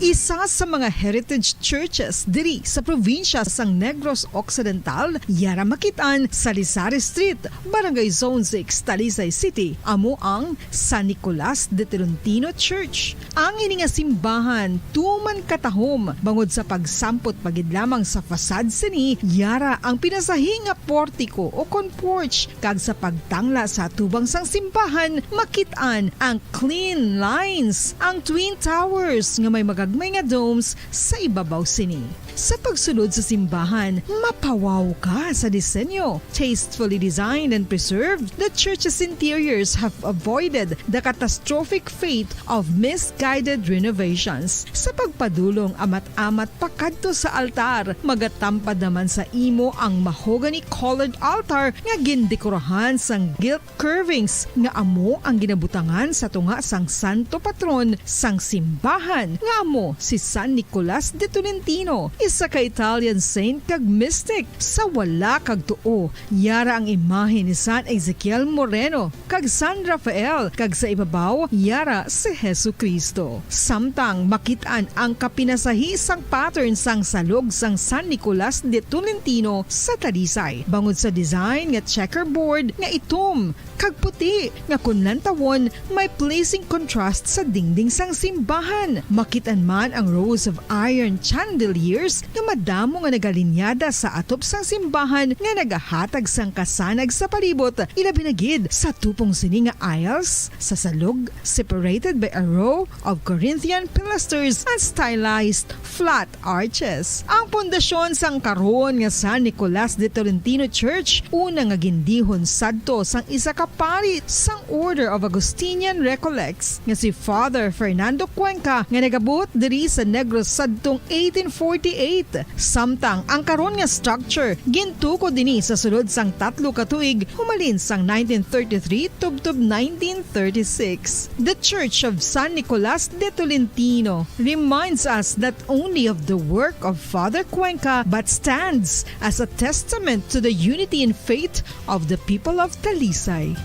Isa sa mga heritage churches diri sa probinsya sang Negros Occidental, yara makit-an sa Rizal Street, Barangay Zone six, Talisay City, amo ang San Nicolas de Tolentino Church. Ang ini nga simbahan tuman katahom bangod sa pagsampot pa gid lamang sa facade sini, yara ang pinasahi nga portiko o kon porch, kag sa pagtangla sa atubang sang simbahan makit-an ang clean lines, ang twin towers nga may magagmay nga domes sa ibabaw sini. Sa pagsulod sa simbahan, mapawaw ka sa disenyo. Tastefully designed and preserved, the church's interiors have avoided the catastrophic fate of misguided renovations. Sa pagpadulong amat-amat pakadto sa altar, magatampad naman sa imo ang mahogany-colored altar nga gindekorahan sang gilt curvings nga amo ang ginabutangan sa tunga sang santo patron sang simbahan, nga amo si San Nicolas de Tolentino, isa ka Italian saint kag mystic. Sa wala kag tuo, yara ang imahe ni San Ezekiel Moreno kag San Rafael, kag sa ibabaw yara si Jesu-Cristo. Samtang makit-an ang kapinasahi sang pattern sang salog sang San Nicolas de Tolentino sa Talisay, bangod sa design nga checkerboard nga itom kag puti, nga kon lantawon, may pleasing contrast sa dingding sang simbahan. Makit-an man ang rows of iron chandeliers nga madamo nga nagalinyada sa atop sang simbahan, nga nagahatag sang kasanag sa palibot, ilabi na gid sa tupong sini nga aisles sa salog, separated by a row of Corinthian pilasters and stylized flat arches. Ang pundasyon sang karon nga San Nicolas de Tolentino Church, una nga gindihon sadto sang isa ka pari sang Order of Augustinian Recollects nga si Father Fernando Cuenca, nga nagabuot diri sa Negros sadtong eighteen forty-eight. Samtang ang karon nga structure gintukod dini sa sulod sang tatlo ka tuig, humalin sang nineteen thirty-three tubtob nineteen thirty-six. The Church of San Nicolas de Tolentino reminds us not only of the work of Father Cuenca, but stands as a testament to the unity and faith of the people of Talisay.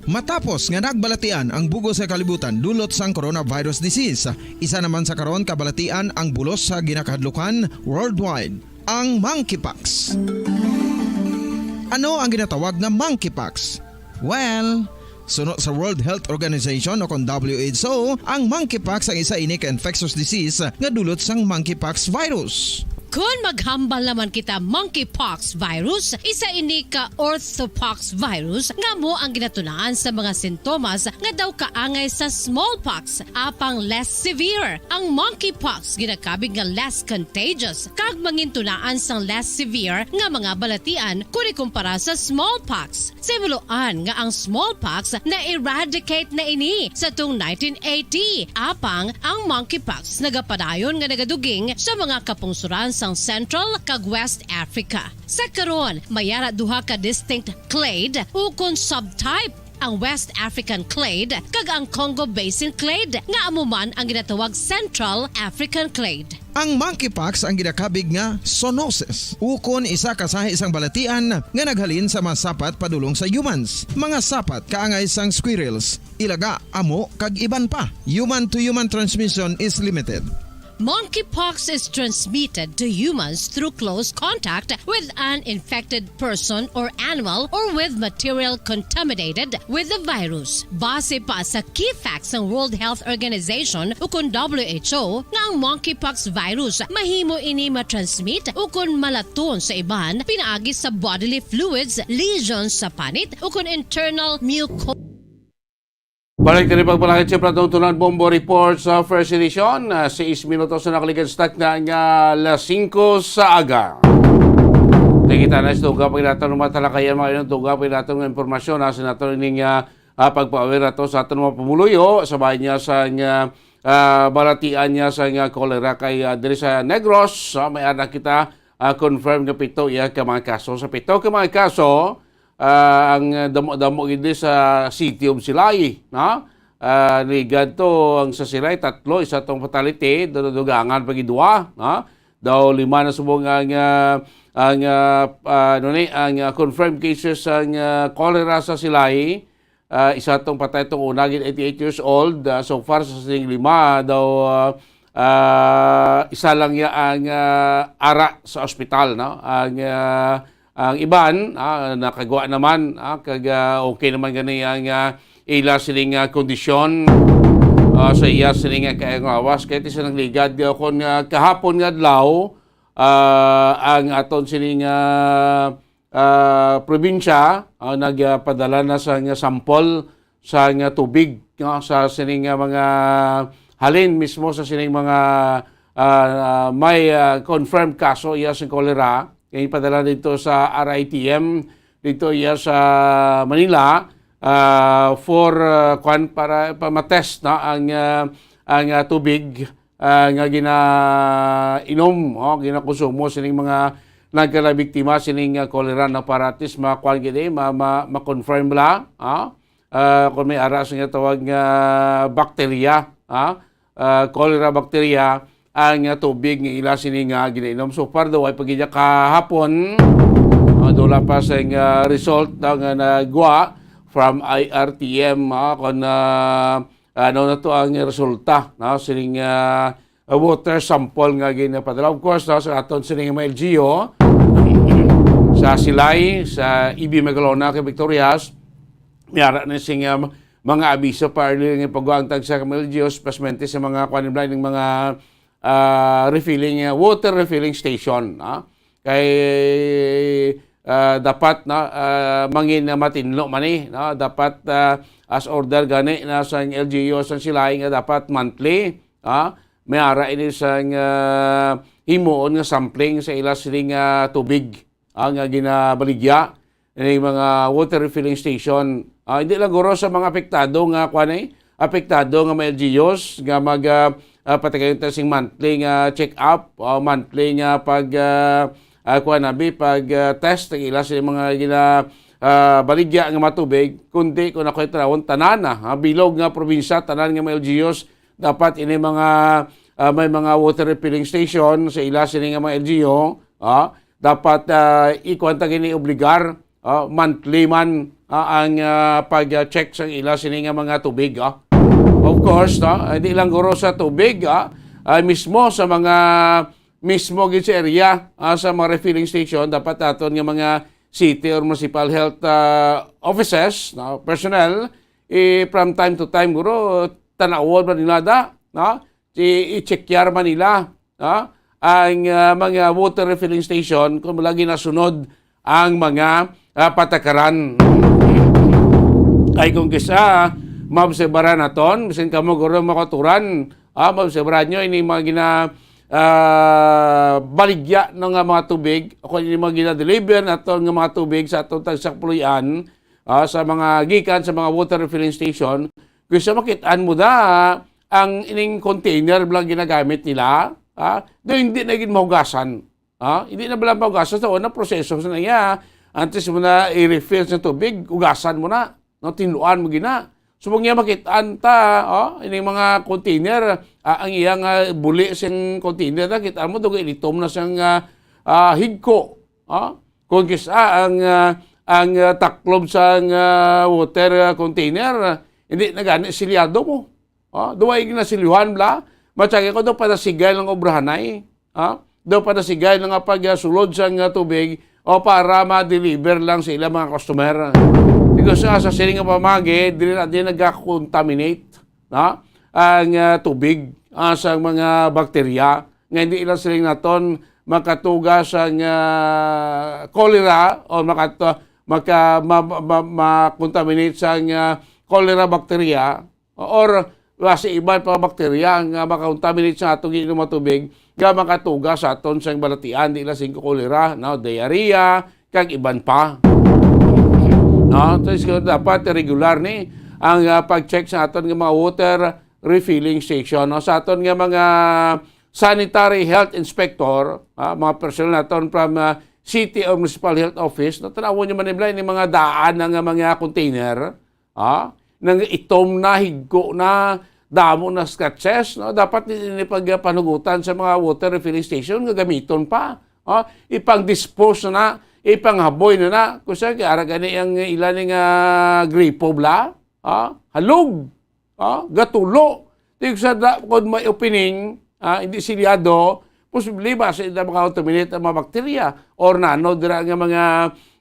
Matapos nga nagbalatian ang bug-os nga kalibutan dulot sang coronavirus disease, isa naman sa karon kabalatian ang bulos sa ginakahadlukan worldwide, ang monkeypox. Ano ang ginatawag nga monkeypox? Well, suno sa World Health Organization o kon W H O, ang monkeypox ang isa ini ka infectious disease nga dulot sang monkeypox virus. Kon maghambal naman kita monkeypox virus, isa ini ka orthopox virus nga amo ang ginatunaan sa mga sintomas nga daw kaangay sa smallpox, apang less severe. Ang monkeypox ginakabig nga less contagious kag mangintunaan sang less severe nga mga balatian kon ikumpara sa smallpox. Sa himuloan nga ang smallpox na-eradicate na ini sa tong nineteen eighty, apang ang monkeypox nagapadayon nga nagaduging sa mga kapungsoran sang Central kag West Africa. Sa karon, may ara duha ka distinct clade ukon subtype, ang West African clade kag ang Congo Basin clade, nga amo man ang ginatawag Central African clade. Ang monkeypox ang ginakabig nga zoonosis, ukon isa ka sahi sang balatian nga naghalin sa mga sapat padulong sa humans, mga sapat kaangay sang squirrels, ilaga, amo, kag iban pa. Human-to-human transmission is limited. Monkeypox is transmitted to humans through close contact with an infected person or animal or with material contaminated with the virus. Base pa sa key facts sang World Health Organization ukon W H O nga ang monkeypox virus mahimo ini matransmit ukon malaton sa iban pinaagi sa bodily fluids, lesions sa panit ukon internal muco- Balik diri pagpalakit sa Platong Tunan Bombo Report sa First Edition. Ah, seis minutos na nakaligad sa takna nga alas singko sa aga. Di kita na sa dugang pa naton matalakayan, mga inong dugang pa naton nga impormasyon, ha, sa naton ining, ah, ah, pagpa-aware nato sa aton mga pumuluyo sa bahin niya sa nga, ah, balatian niya sa nga cholera kay, ah, diri sa Negros, ah, may ara kita, ah, confirm nga pito iya ka mga kaso. Sa pito ka mga kaso, ah, ang damo-damo gid sa City of Silay, no? Ah, ligad to ang sa Silay, tatlo, isa tong fatality, dudugangan pa gid duha, no? Daw lima na subong ang, ah, ang, ah, ah, ano ni, ang, ah, confirmed cases ang, ah, cholera sa Silay. Ah, isa tong patay tong una, gid eighty-eight years old. Ah, so far sa sining lima daw, ah, ah, isa lang ya ang, ah, ara sa ospital, no? Ang, ah, ang iban, ah, nakagwa naman, ah, kag, ah, okay naman gani ang, ah, ila sining, ah, kondisyon. Ah, sa iya sining, ah, kaayong lawas, kay ti sa nagligad, ah, kon, ah, kahapon nga adlaw, ah, ang aton sining, ah, ah, probinsya, ah, nagpadala na sa nga sample sa nga tubig, no, sa sining nga mga halin mismo sa sining mga, ah, may, ah, confirmed kaso iya sa cholera. Kay padala dito sa R I T M, dito iya sa Manila, ah, for, ah, kwan, para pa matest, no, ang, ah, ang, ah, tubig, ah, nga ginainom, oh, ginakonsumo sining mga nagkalabiktima sining, ah, cholera, na para at least makuan gid, eh, ma-, ma-, ma-confirm bala, ah, ah, kung may ara sa nga tawag nga bakterya, ah, ah, cholera bacteria, ang, ah, tubig nga ila sini nga ginainom. So far daw, ay pagidya kahapon, ah, dula pa sa nga result daw nga nagwa from I R T M, ah, kung, ah, ano na to ang resulta, no, sining, ah, water sample nga ginapadala. Of course, no, sa aton sining mga L G U, sa Silay, sa E B Magalona, kay Victorias, may ara na sing, ah, mga abiso pa earlier nga pagwa ang tagsa ka mga L G Us, especially sa mga kuan nila, yung mga, ah, refilling, ah, water refilling station, ah. Kay, ah, dapat na, ah, mangin na matinlo man ni, no? Dapat, ah, as order gani na sang L G U, sang Silay nga dapat monthly, ah, may ara ini sang, ah, himuon nga sampling sa ila sining, ah, tubig, ah, nga ginabaligya, ining mga water refilling station. Ah, hindi lang guro sa mga apektado nga, kuwan, eh, apektado nga mga L G Us nga mag, ah, ah, patigayon ta sing monthly nga check-up, ah, monthly nga pag, ah, ah, kuwan, abi, pag, ah, test ang ila sa mga gina, ah, baligya nga mga tubig, kundi kung ako'y tanawon, tanan na, ha, bilog nga probinsya, tanan nga mga L G Us, dapat ini mga, ah, may mga water refilling station sa ila sini nga mga L G U, ah, dapat, ah, ikuan ta gini, obligar, ah, monthly man, ah, ang, ah, pag-check sa ila sini nga mga tubig, ah. Of course, no, hindi lang guro sa tubig, ah, ah, mismo sa mga, mismo gid sa area, ah, sa mga refilling station, dapat aton nga mga city or municipal health, ah, offices, no, personnel, eh, from time to time, guro, tanawon man nila da, no? I-, i-checkyar man nila, no, ang, ah, mga water refilling station kung wala ginasunod ang mga, ah, patakaran. Ay kung kisa, maobserbaran naton, bisan kamo guro makaturan, ah, maobserbaran nyo ini mga gina-, ah, baligya na nga mga tubig, o kung ini mga gina-deliver naton nga mga tubig sa atong tagsa ka puloy-an, ah, sa mga gikan sa mga water refilling station, gusto makit-an mo da ang ining container lang ginagamit nila, ah, do hindi na gid mahugasan. Ah, hindi na bala mahugasan sa una proseso sa iya. Antes mo na i-refill sa tubig, hugasan mo na, no, tinuan mo gina. So, kung iya makit-an ta, oh, ining mga container, ah, ang iyang, ah, buli sing container, nakita mo, dugay ilitom na siyang, ah, ah, higko. Ah, kung kisa ang, ah, ang, ah, taklob sang, ah, water, ah, container, ah, hindi na gani silyado mo. Ah, duway ginasilyuhan bala. Matsagi ko daw padasigay lang obrahanay. Ah, daw padasigay lang nga pagsulod sang, ah, tubig o para ma-deliver lang sa ilang mga customer. Because, ah, sa sining nga pamagi, dili na, di nagka-contaminate, no, ang, ah, tubig, ah, sa mga bakterya nga hindi lang sila naton makatuga sang, ah, cholera o makatu-, maka-, ma-, ma-, ma-, ma-contaminate sang, ah, cholera bacteria or, ah, sa iban pa bakterya nga maka-contaminate sa atong ininom nga tubig nga makatuga sa aton sang balatian, di lang sing cholera, no, diarrhea, kag iban pa. No? So, is-, dapat regular ni ang, ah, pag-check sa aton nga mga water refilling station, no? Sa aton nga mga sanitary health inspector, ah, mga personnel naton from, ah, city or municipal health office, no? Tan-awon nyo man nila ni mga daan na nga mga container, ah, nang itom na, higko na, damo na scratches, no? Dapat ni, ni pagpanugutan sa mga water refilling station nga gamiton pa. Ah, ipang-dispose na, ipanghaboy na na. Kung sa kay ara gani ang ila ni nga gripo bala, ah, halog, ah, gatulo. Di sa da-, kung may opening, ah, hindi silyado, posible ba sa ila maka-contaminate ang mga bakterya or nano dira nga mga,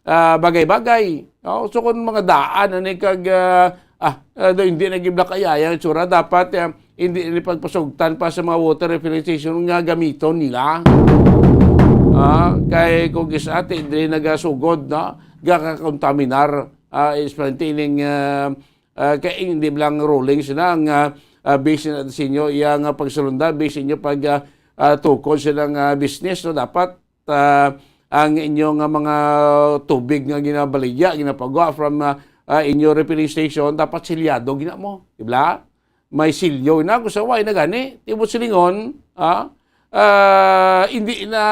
ah, bagay-bagay. No? So, kung mga daan, ano, kag, ah, ah, ah, do, hindi na gibla kayaya ang itsura, dapat, ah, hindi ni pagpasugtan pa sa mga water refilling station nga gamiton nila. Ah, kay kung kis-a ti diri nagasugod, no, gakakontaminar, ah, especially ining, ah, ah, kay hindi lang ruling sila nga, ah, based na sa inyo iya nga pagsulundan, based inyo pag, ah, ah, tukod sila nga business, no, dapat, ah, ang inyo nga mga tubig nga ginabaligya, ginapagawa from, ah, ah, inyo refilling station, dapat silyado gina mo, di ba? May silyo na, kung sa way na gani, tibot silingon, ah, ah, hindi na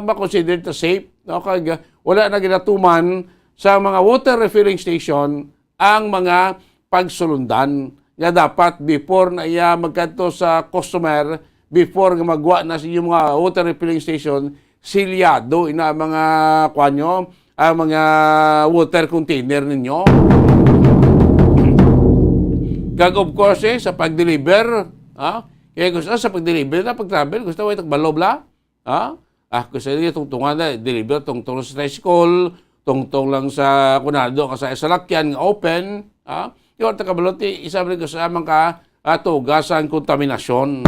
ma-consider ta safe, no? Kag, ah, wala na ginatuman sa mga water refilling station ang mga pagsulundan nga dapat before na iya magkadto sa customer, before nga magwa na sa inyong mga water refilling station, silyado ina ang mga, kuwan nyo, ang mga water container ninyo. Kag of course, eh, sa pag-deliver, ha? Kaya gusto sa pag-deliver na, pag-travel, gusto mo itong balob la? Ha? Ah, gusto niya tungtungan na, deliver, tungtong sa tricycle, tungtong lang sa kunado ka sa salakyan nga open, ha? Yung ta kabalo, ti, isa rin ko sa mga ka, ah, tugas ang kontaminasyon.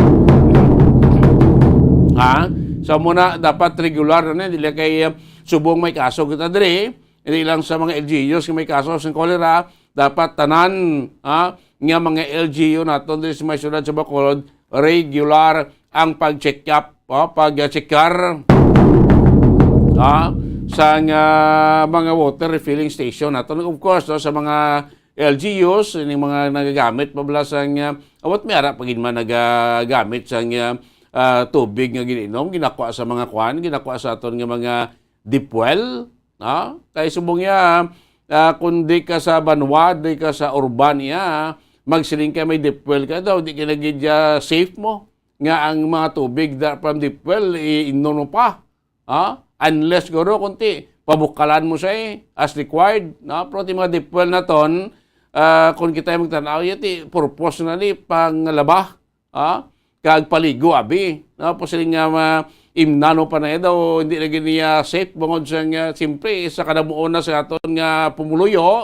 Ha? So, muna, dapat regular na, dili kay, ah, subong may kaso kita diri, hindi lang sa mga L G Us nga may kaso sa cholera, dapat tanan, ha, nga mga L G U naton diri sa may syudad sa Bacolod, regular ang pag-check up, o, pag-checkar, ha, sa nga mga water refilling station naton. Of course, no, sa mga L G Us, ining mga nagagamit pa bala sa nga, awat may ara pa gid man nagagamit sa nga, ah, tubig nga gininom, ginakuha sa mga kwan, ginakuha sa aton nga mga deep well, no? Kay subong niya, ah, kung di ka sa banwa, di ka sa urban niya, magsiling ka may deep well ka daw, di ka na gid, ah, safe mo nga ang mga tubig da from deep well, i-, inom mo pa. Ha? Unless guro kung ti, pabukalan mo siya, eh, as required, no? Pero ti mga deep well naton, ah, kung kita magtanaw, yun ti purpose na ni panglaba, ha? Kag paligo, abi. No? Tapos sila nga ma-, imnano pa na daw, hindi na gid niya safe, bangod sa nga, siyempre, sa kadamuon na sa aton nga pumuluyo,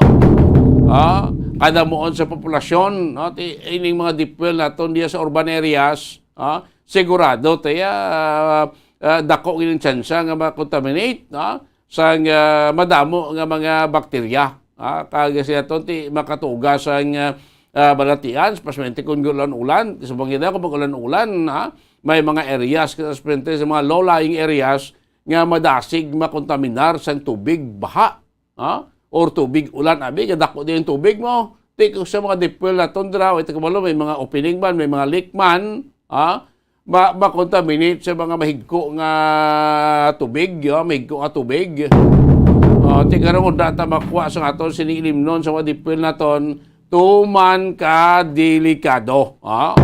ha? Kadamuon sa populasyon, no? Ti, ining mga deep well naton diya sa urban areas, ha? Sigurado, tiya, ah, ah, dako gid ang tsansa nga ma-contaminate, ha? Sang, ah, madamo nga mga bakterya, ha? Kag siya to, ti, makatuga sang, ah, ah, balatian, especially kung ulan-ulan. Subong gid kung mag-ulan-ulan, ha? May mga areas, especially sa mga low-lying areas, nga madasig makontaminar sang tubig baha, ha? Or tubig ulan, abi, nga dako din ang tubig mo. Ti, kung sa mga deep well na tundra, o ito kabalo, may mga opening man, may mga leak man, ha? Ma-, makontaminate sa mga mahigko nga tubig, ha? Mahigko nga tubig. O, ti, karong data makuha sa aton, sinilimnon sa mga deep well naton, tuman ka delikado, ha?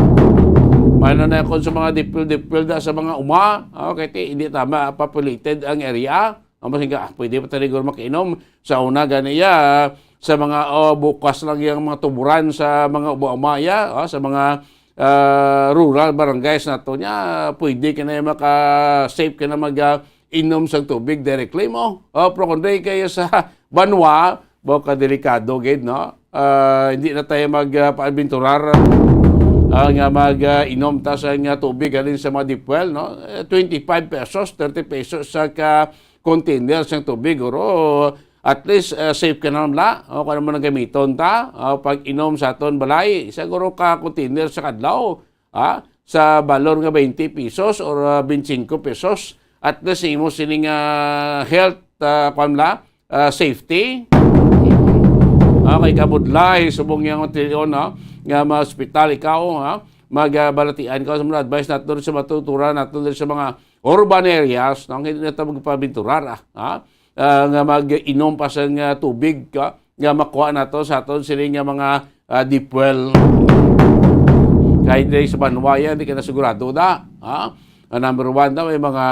May na na kung sa mga deep well, deep well da sa mga uma, okay, ti, hindi tama, populated ang area. Ang mas nga, ah, pwede pa tayo siguro makainom. Sa una, gani, ya, sa mga, oh, bukas lang yung mga tuburan sa mga uma-uma, ya, oh, sa mga, ah, rural barangays naton, ya, pwede ka na maka-safe ka na mag, ah, inom sa tubig directly mo. Oh, pero kung di kayo sa banwa, ba ka delikado gid, no? Ah, hindi na tayo mag, ah, paabinturar, ah, nga mag, ah, inom ta sa nga tubig halin sa mga deep well, no? Eh, twenty-five pesos, thirty pesos sa ka container sang tubig, guro, at least, ah, safe ka na lang, o, kung ano man ang gamiton ta, ah, pag inom sa aton balay, siguro ka container sa kadlaw, ah, sa balor nga twenty pesos or, ah, twenty-five pesos, at least imo sining, ah, health, ah, kwan la, ah, safety. Okay, kabudlay, subong yang tilion, ha, nga ma-hospital ikaw, ha, mag, ah, balatian ka sa mga advice nato sa matuturan nato sa mga urban areas, no? Hindi na ta magpabinturar, ah, ha? Ah, nga mag-inom pa sa nga tubig, ka, nga makuha nato sa aton sini nga mga, ah, deep well. Kahit diri sa banwa yan, di ka na sigurado da, ha? Ang number one daw, may mga,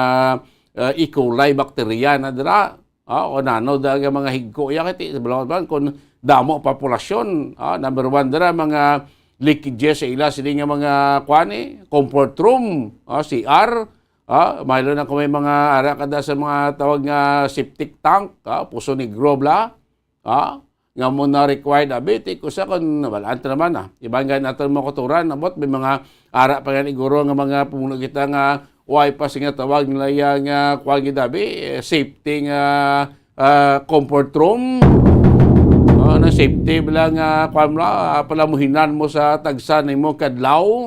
ah, E. coli bacteria na dira. Ah, o nano da nga mga higko iya kay ti-, sa Balaod man, kung damo populasyon, ah, number one dira mga leakages sa ila sini nga mga kuan, eh, comfort room, ah, C R, ah, mahilo na kung may mga ara kada sa mga tawag nga septic tank, ah, Poso Negro bla, ah, nga mo na required abi, ti kusa kung nabalaan ta naman, ah. Iban gani naton mga kuturan, abot may mga ara pa gani guro nga mga pumuno kita nga Way pa sing tawag nila yang, ah, kuwan gid abi, eh, safety nga, ah, comfort room. Oh, na safety bala nga, kuwan mo, ah, palamuhinan mo sa tagsa nimo kadlaw.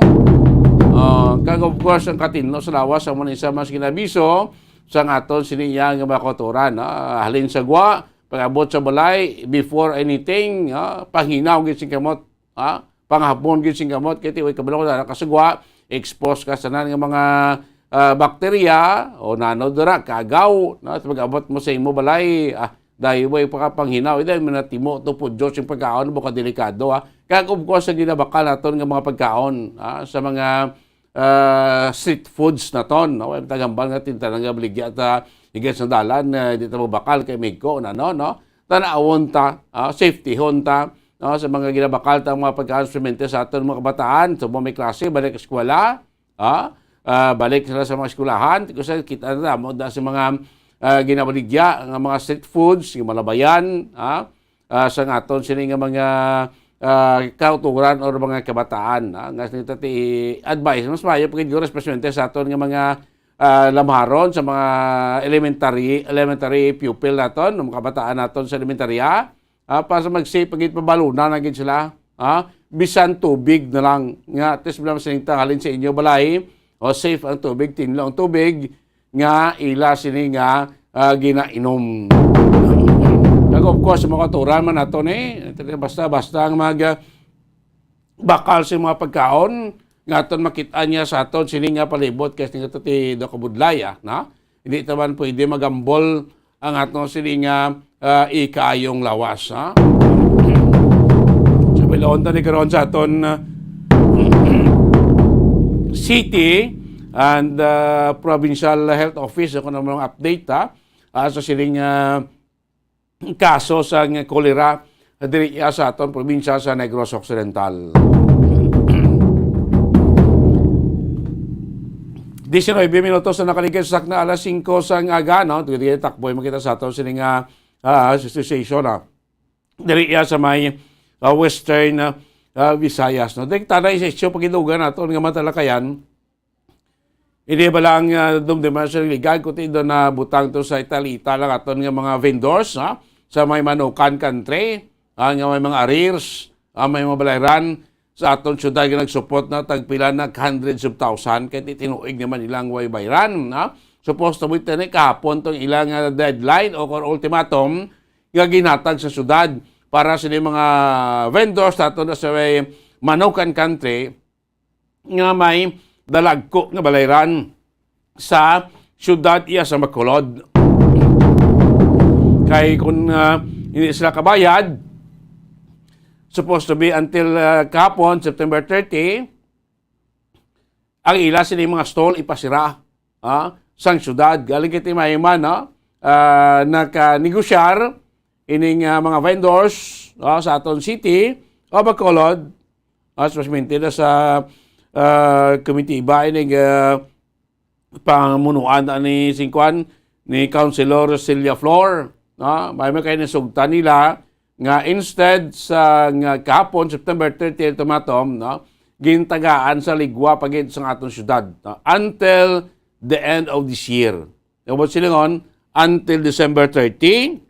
Ah, kag of course, ang katinlo sa lawas, ang man isa mas ginabiso sa aton sini iya nga mga kautoran, ah, halin sa gwa, pag-abot sa balay, before anything, ah, panghinaw gid sing kamot, ah, panghapon gid sing kamot, kay ti, uy, kabalo ko na nakasugwa, expose ka sa tanan nga mga, ah, bakterya, o nano dira, kagaw, no? Sa pag-abot mo sa imo balay, ah, dahil way pa ka panghinaw, dahil manatimo to po Diyos yung pagkaon, buka delikado, ah. Kaya of course, ang ginabakal naton nga mga pagkaon, ah, sa mga, ah, street foods naton, no? Way tagambal nga tinta nga baligya ta, higit sa dalan, ah, di ta mabakal kay migko, na, no, no? Tanawon ta, ah, safetyhon ta, no? Sa mga ginabakal ta mga pagkaon, sumente sa aton mga kabataan, sa mga may klase, balik eskwela, ah, ah, balik sila sa mga eskwelahan, kasi kita na mo da sa mga, ah, ginabaligya, nga mga street foods, yung malabayan, ah, ah, sa aton sini nga mga, ah, kauturan or mga kabataan, ah, nga sini ti advice, mas maayo pa gid siguro, especially sa aton nga mga, ah, lamharon, sa mga elementary, elementary pupil naton, mga kabataan naton sa elementarya, ah, para sa mag-safe pa gid, pabalunan na gid sila, ah, bisan tubig na lang, nga at least wala masinintang halin sa inyo balay, o safe ang tubig, tinlo ang tubig, nga ila sini nga, ah, ginainom. Kag of course, mga kauturan man nato ni, basta-basta ang mag, ah, bakal sa mga pagkaon, nga aton makit-an niya sa aton sini nga palibot, kay sini nga ti do kabudlay, ah, na? Hindi naman pwede magambol ang aton sini nga, ah, ikaayong lawas, ha? So, bilaon ta ni karon sa aton, ah, city and, ah, provincial health office, kung ano mga update, ha? Ah, sa sining, ah, kaso sang kolera diri sa aton probinsya sa Negros Occidental. Diecinuebe minutos na nakaligid sa sakna alas singko sang aga, no? Dili takboy makita sa aton sini nga, ah, association, ah. Diri iya sa may, ah, Western, ah, ah, Visayas, no? Diri tanay sa isyu pagidugan naton nga matalakayan. Hindi ba lang, ah, dumduman sa ligan, kundi doon na butang to sa italita lang aton nga mga vendors, ha? Sa may Manukan Country, ah, nga may mga arrears, ah, may mga balayran sa aton syudad nga nagsupot na tagpila na hundreds of thousand, kay ti-, tinuig naman ilang way bayran, ha? Supposed to be tani kahapon tong ilang, ah, deadline o kung ultimatum nga ginatag sa syudad para sa mga vendors nato na sa may Manukan Country, nga may dalagko nga balayran sa siyudad iya sa Bacolod. Kay kung, ah, hindi sila kabayad, supposed to be until, ah, kahapon, September thirty, ang ila sini mga stall ipasira, ah, sang siyudad. Galing kay Timayman, no? Ah, nakanegosyar ining, ah, mga vendors, ah, sa aton city, o Bacolod, ah, especially na sa, ah, komitiba ining, ah, pamunuan ni singkuan ni Councilor Celia Flor, no? May, may kay nasugtan nila nga instead sa nga kahapon, September thirty, tumatom, no? Gintagaan sa ligwa pa gid sa aton syudad, no? Until the end of this year. Ubot silingon, until December thirty,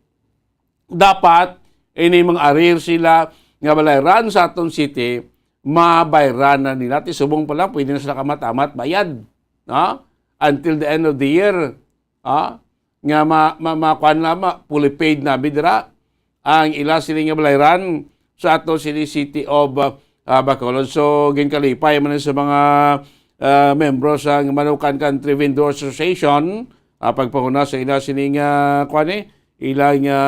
dapat ini mga arrears sila nga balayran sa aton city, mabayran na nila. Ti subong pa lang, pwede na sila kamamat-amat bayad, no? Until the end of the year, ah, nga ma-, ma-, makuan na, ma-, fully paid na bidra ang ila sini nga balayran sa ato sini City of, ah, ah, Bacolod. So, ginkalipay man sa mga, ah, membro sa Manukan Country Vendor Association, ah, pagpanguna sa ila sini nga, kuan, eh, ila nga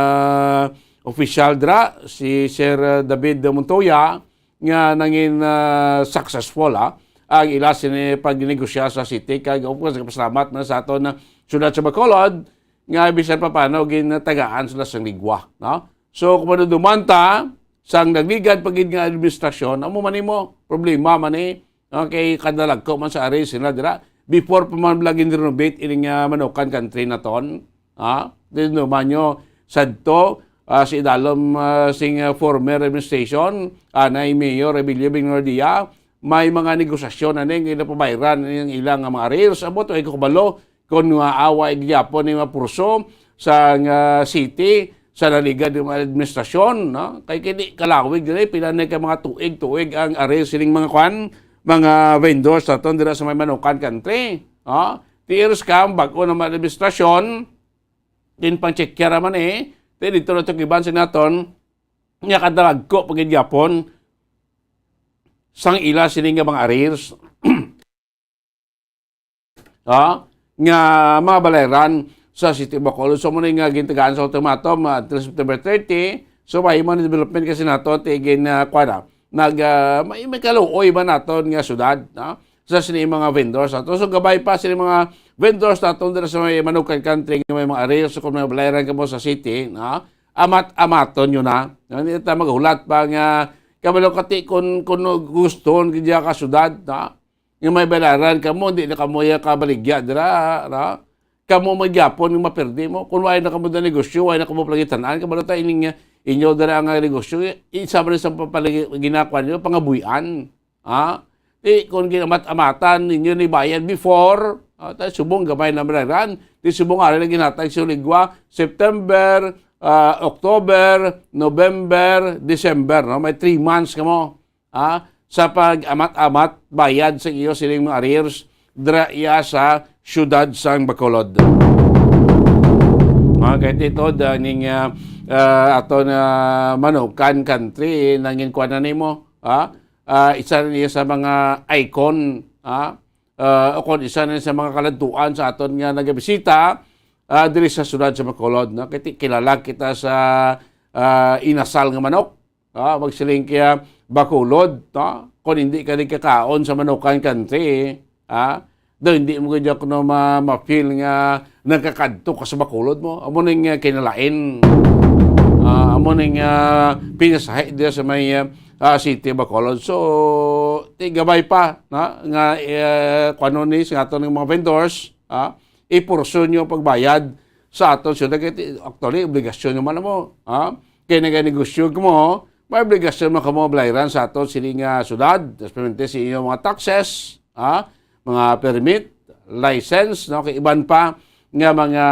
opisyal dira, si Sir, ah, David Montoya, nga nangin, ah, successful, ah, ang ila sini pagnegosya sa city. Kag, of course, nagpasalamat na sa aton na syudad sa Bacolod nga bisan pa paano ginatagaan sila sang ligwa, no? So, kung maduduman ta sang nagligad pa gid nga administrasyon, amo man nimo, problema man ni, okay, kadalagko man sa ari sila dira. Before pa man bala gin-renovate ining, ah, Manukan Country naton, ha? Di naman nyo, sadto, ah, si Dalom, ah, sing, ah, former administration, anay Mayor Abilio Bingordia, may mga negosasyon na ning ginapabayran ang ilang nga mga arrears. Amo to, ay ko kabalo kung nga away gyapon ni mapurso sa nga city, sa naligad nga administrasyon, no? Kay kini kalawig diri, pila na ka mga tuig-tuig ang arrears sining mga kwan, mga vendors naton dira sa may Manukan Country. Ha? Tiiros ka, bag-o na mga administrasyon, din pang check naman eh, ti dito na to kiban sa naton, nga kadalagko pa gid gyapon sang ila sini nga mga arrears. Ha? Nga mga balayran sa City of Bacolod. So, muna nga gintagaan sa ultimatum, ah, until September thirty. So, may mga development kasi nato, tigin, ah, kwa na. Nag, ah, may, may kaluoy ba naton nga syudad, ha? Sa sini mga vendors nato. So, gabay pa sini mga vendors nato dira sa may Manukan Country nga may mga arrears. So, kung may balayran ka mo sa city, ha? Amat-amaton nyo na. Hindi ta maghulat pa nga kabalo kati kung, kung gusto, kaya ka syudad, ha? Nga may bayaran kamo, di na kamo ya kabaligya dira, ra? Kamo magyapon nga mapirdi mo. Kung wala na kamo na negosyo, wala na kamo plagitan-an, kabalo ta ining, uh, inyo dira nga negosyo, isa man sa papalagi-, ginakuan nyo, pangabuyan. Ha? Di, kung ginamat-amatan ninyo ni bayad before, ah, ta-, subong gamay na bayaran, di subong ari na ginatag sa ligwa, September, ah, October, November, December, no? May three months kamo, ha? Sa pag-amat-amat bayad sa iyo sining mga arrears dira iya sa siyudad sang Bacolod. Mga kay tito, daning, ah, ah, ato na Manukan Country, nangin kuha na nimo, ha? Ah, isa na niya sa mga icon, ha? Ah, o kung isa na sa mga kaladtuan sa aton nga nagabisita, ah, diri sa siyudad sa Bacolod, no? Kay ti-, kilala kita sa, ah, inasal nga manok. Ah, magsiling kaya Bacolod, no? Kung hindi ka nagkakaon sa Manukan Country, ah, daw hindi mo gid kuno ma-, ma-feel nga nagkakadto ka sa Bacolod mo. Amo ning, ah, kinalain. Ah, amo ning, ah, pinasahi diya sa may, ah, ah, City of Bacolod. So, ti gabay pa, na, nga, eh, kuno ni sa aton nga mga vendors, ah, ipurso nyo pagbayad sa aton siyudad. Kay ti-, actually, obligasyon naman mo, ha? Kay naganegosyo mo, may obligasyon man kamo balayran sa aton sini nga siyudad, especially sa inyong mga taxes, ha? Mga permit, license, no? Kay iban pa nga mga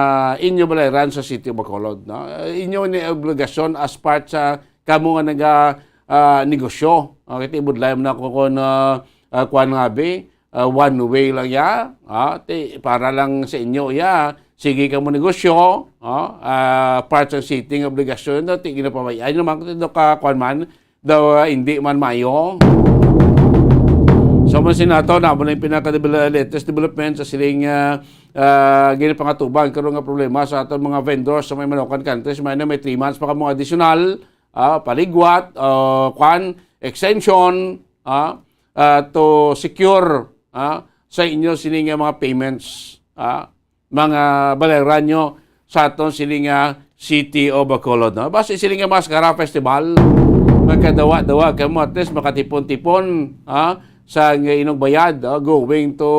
inyo balayran sa City of Bacolod, no? Eh, inyo ni obligasyon as part sa kamo nga naga, ah, negosyo. Okay, tibudlay mo na ko kung, ah, ah, kuwan nga bi, ah, one way lang ya, ah, ti-, para lang sa inyo ya. Sige ka mo negosyo, ah, ah, part sa city nga obligasyon, no, ti ginapabay-an naman ko, daw ka, kuwan man, daw, ah, hindi man mayo. So, man sinato, na mo na yung pinaka-devel-, latest development sa siling, ah, ah, ginapangatuban karon nga problema sa aton mga vendors sa may Manukan Country. May na may three months pa kamo additional, ah, paligwat, ah, kwan, extension, ah, ah, to secure, ah, sa inyo sini nga mga payments, ah, mga balayran nyo sa aton sini nga City of Bacolod, no? Basi sini nga Mascara Festival, magkadawa-dawa kamo, at least makatipon-tipon, ah, sa nga inyong bayad, ah, going to,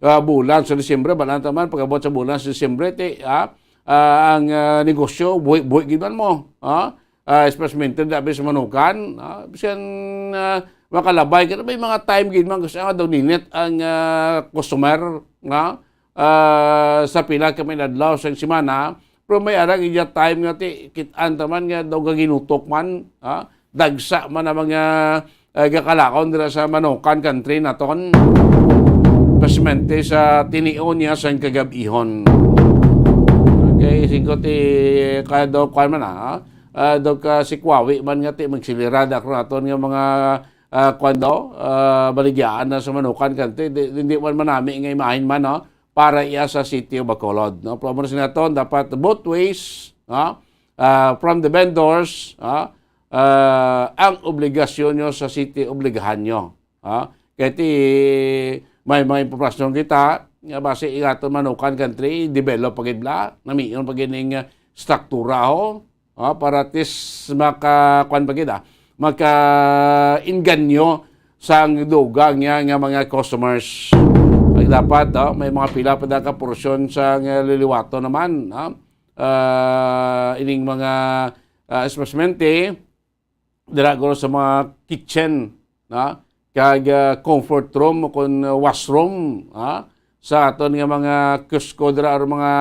ah, bulan sa Disyembre, balan taman, pag-abot sa bulan sa Disyembre, ti, ah, ah, ang, ah, negosyo, buhi-buhi gid man mo, ah, ah, especially dabi sa Manukan, ah, bisan, ah, makalabay ka, may mga time gid man gusto nga daw ninit ang, ah, customer, nga, ah, sa pila ka may adlaw sa semana, pero may ara gid ya time nga ti, kit-an ta man nga daw gaginutok man, ah, dagsa man ang mga, ah, gakalaon dira sa Manukan Country naton. Especially sa tinion niya sa kagab-ihon. Okay, singko ti, kaya daw, kwan man, ah, ah, daw ka si Kwawi man nga ti magsilirada ko naton nga mga, ah, kwan daw, ah, baligyaan na sa Manukan Country. Di, hindi man manami nga imahin man, no? Para iya sa City of Bacolod, no? Pero mo sinaton, dapat both ways, no? Ah, from the vendors, ah, ah, ang obligasyon nyo sa city, obligahan nyo, ha? Kaya ti, may mga impormasyon kita, nga basi ing aton Manukan Country, develop pa gid bla, namiyon pa gid ning, ah, struktura ho, ha? Para at least maka, kwan pa gid, ah, maka-inganyo sang dugang niya nga mga customers. Ay dapat, ah, may mga pila pa da ka porsyon sa nga liliwato naman, ha? Ah, ining mga, ah, especially, dira guro sa mga kitchen, na kag, ah, comfort room o kon, ah, washroom, ha, sa aton nga mga kusko dira or mga,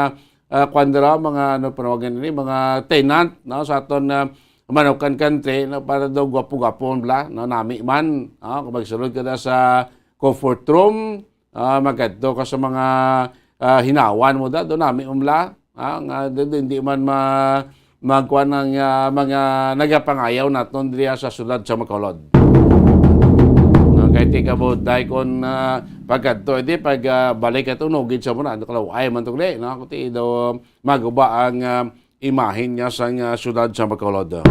ah, kwan dira, mga, ano panawagan ini, mga tenant, no, sa aton, ah, Manukan Country, no, para daw gwapo-gwapo bala, no, nami man, ha, kung magsulod ka na sa comfort room, ah, magkadto ka sa mga, ah, hinawan mo da, do nami man bala, ah, nga di, di, di man ma-, magkuan ang, ah, mga nagapangayaw naton diri sa siyudad sa Bacolod. Ah, kay ti kabudlay kon, ah, pagkadto, di pag, ah, balik ato nugid sa muna, ano, kalaway man to, di, no? Ako ti daw maguba ang, ah, imahin niya sa, ah, siyudad sa Bacolod.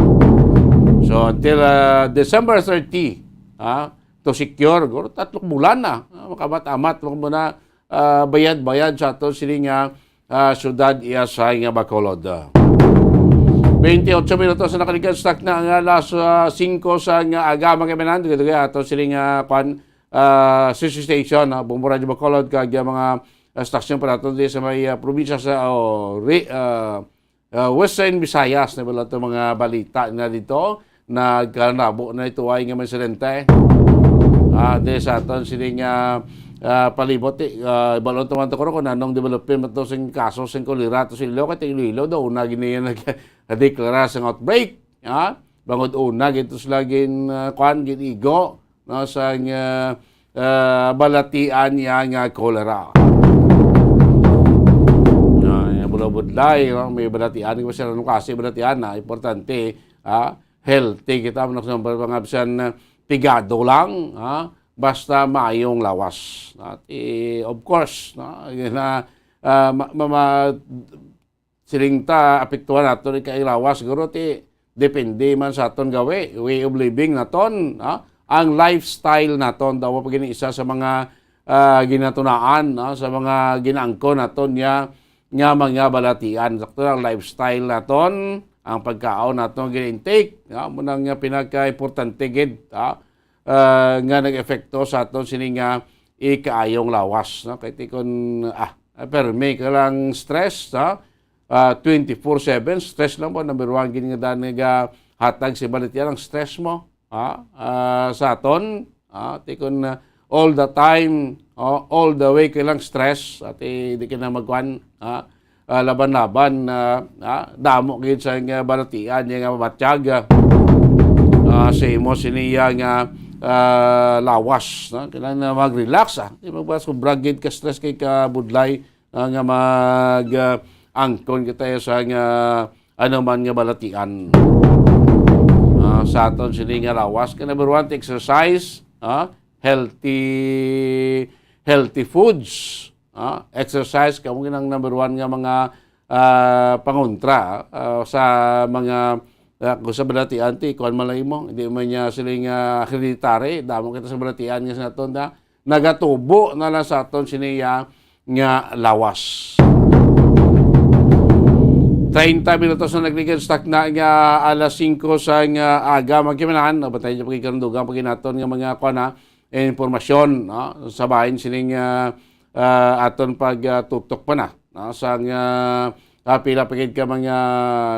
So, until, ah, December thirty, ah, to secure, guro, tatlong bulan na, ah, makamat-amat, mga muna, ah, bayad-bayad sa ato sini nga, ah, siyudad iya sa nga Bacolod. Twenty-eight minutos na nakalikan sa takna nga alas, ah, singko sa nga aga, mga kaibigan, dugay-dugay ato sini nga, kwan, ah, C C station, ah, Bombo Radyo Bacolod, kag, ah, mga, ah, stasyon pa nato di sa may, ah, probinsya sa, oh, re-, ah, ah, Western Visayas, na wala to mga balita na dito, nagkanabo na ito ay nga may insidente. Ah, di sa aton sining, ah, ah, palibot, eh, ah, balon to man to kung anong development to sing kaso sing kolera to sa Iloilo, kay Iloilo daw una gini yan nag-, nagdeklara sang outbreak, ha? Bangod una gito sila gin, ah, kwan, gin-igo, no, sang, ah, ah, balatian niya nga kolera. Ah, yung bulabudlay, no? May balatian, kasi ano kasi balatian na importante, ah, healthy kita, mga, mga bisan, ah, pigado lang, ah, basta maayong lawas. At, eh, of course, no? Yun na, ah, ma-, ma-, ma-, siling ta, apektuhan naton ni kay lawas, siguro ti depende man sa aton gawi, way of living naton, ha? Ang lifestyle naton daw pa gini isa sa mga, ah, ginatunaan, no? Sa mga ginaangkon naton niya nga mga balatian. Sakto lang, lifestyle naton, ang pagkaon naton, gina-intake, ha? Muna nga pinaka-importante gid, ha? Ah, nga nag-epekto sa aton sini nga ikaayong lawas, no? Kay ti kon, ah, permi ka lang stress, ha? Ah, twenty-four seven, stress lang po. Number one, gid nga daan nga hatag si balatian ang stress mo, ha? Ah, sa aton, ha? Ti kon, ah, all the time, oh, all the way ka lang stress, ati di ka na magkuan, ha? Ah, laban-laban, ah, ah, damo gid sa nga balatian niya nga mabatyag, ah, ah, sa imo siniya nga, ah, lawas, no? Kailangan na mag-relax, ah. Di ba, sobra gid ka stress kay kabudlay, ah, nga mag, ah, angkon kita sa nga ano man nga balatian. Ah, sa aton sini nga lawas, kay number one, exercise, ah, healthy, healthy foods, ah, exercise, kamo ginang number one nga mga, ah, pangontra, ah, sa mga, ah, kung sa balatian, ti, kuwan man lang imo, hindi man niya sila nga hereditary, damo kita sa balatian nga sa naton, da, nagatubo na lang sa aton siniya nga lawas. Treinta minutos na nagligid sa takna nga alas singko sa nga aga, magkimanan, nabatay niya pagkikarundugan, pagkinaton nga mga kuwan na, eh, impormasyon, no? Sa bahin sining, ah, ah, aton pag, ah, tutok pa na, no? Sa nga, ah, pila pa gid ka mga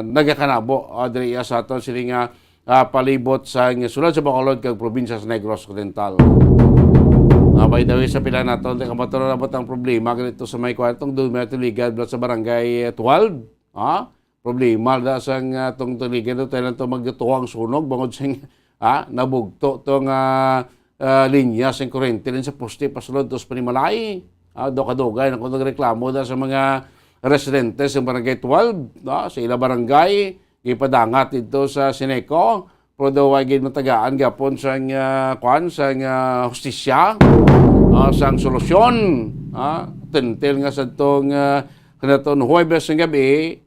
nagakanabo, ah, diri sa aton sining, ah, ah, palibot sa nga sulod sa Bacolod kag probinsya sa Negros Occidental. Ah, by the way, sa pila naton, di ka matulog abot ang problema ganito sa may kwartong doon, may tuligan sa barangay twelve, ha? Problema da sang, ah, tong tuligan do, tayo lang to magtutuwa ang sunog, bangod sing, ah, nabugto to nga, ah, linya sing kurente din sa poste pasulod to sa panimalay. Ah, do kadugay na kung nagreklamo da sa mga residente sa barangay twelve, no, sa ila barangay, gipadangat dito sa Sineco, pero daw ay gid matagaan gapon sang, ah, kwan, sang, ah, hustisya, ah, sang solusyon, ah, tintil nga sa tong, ah, kanaton Huwebes nga gabi,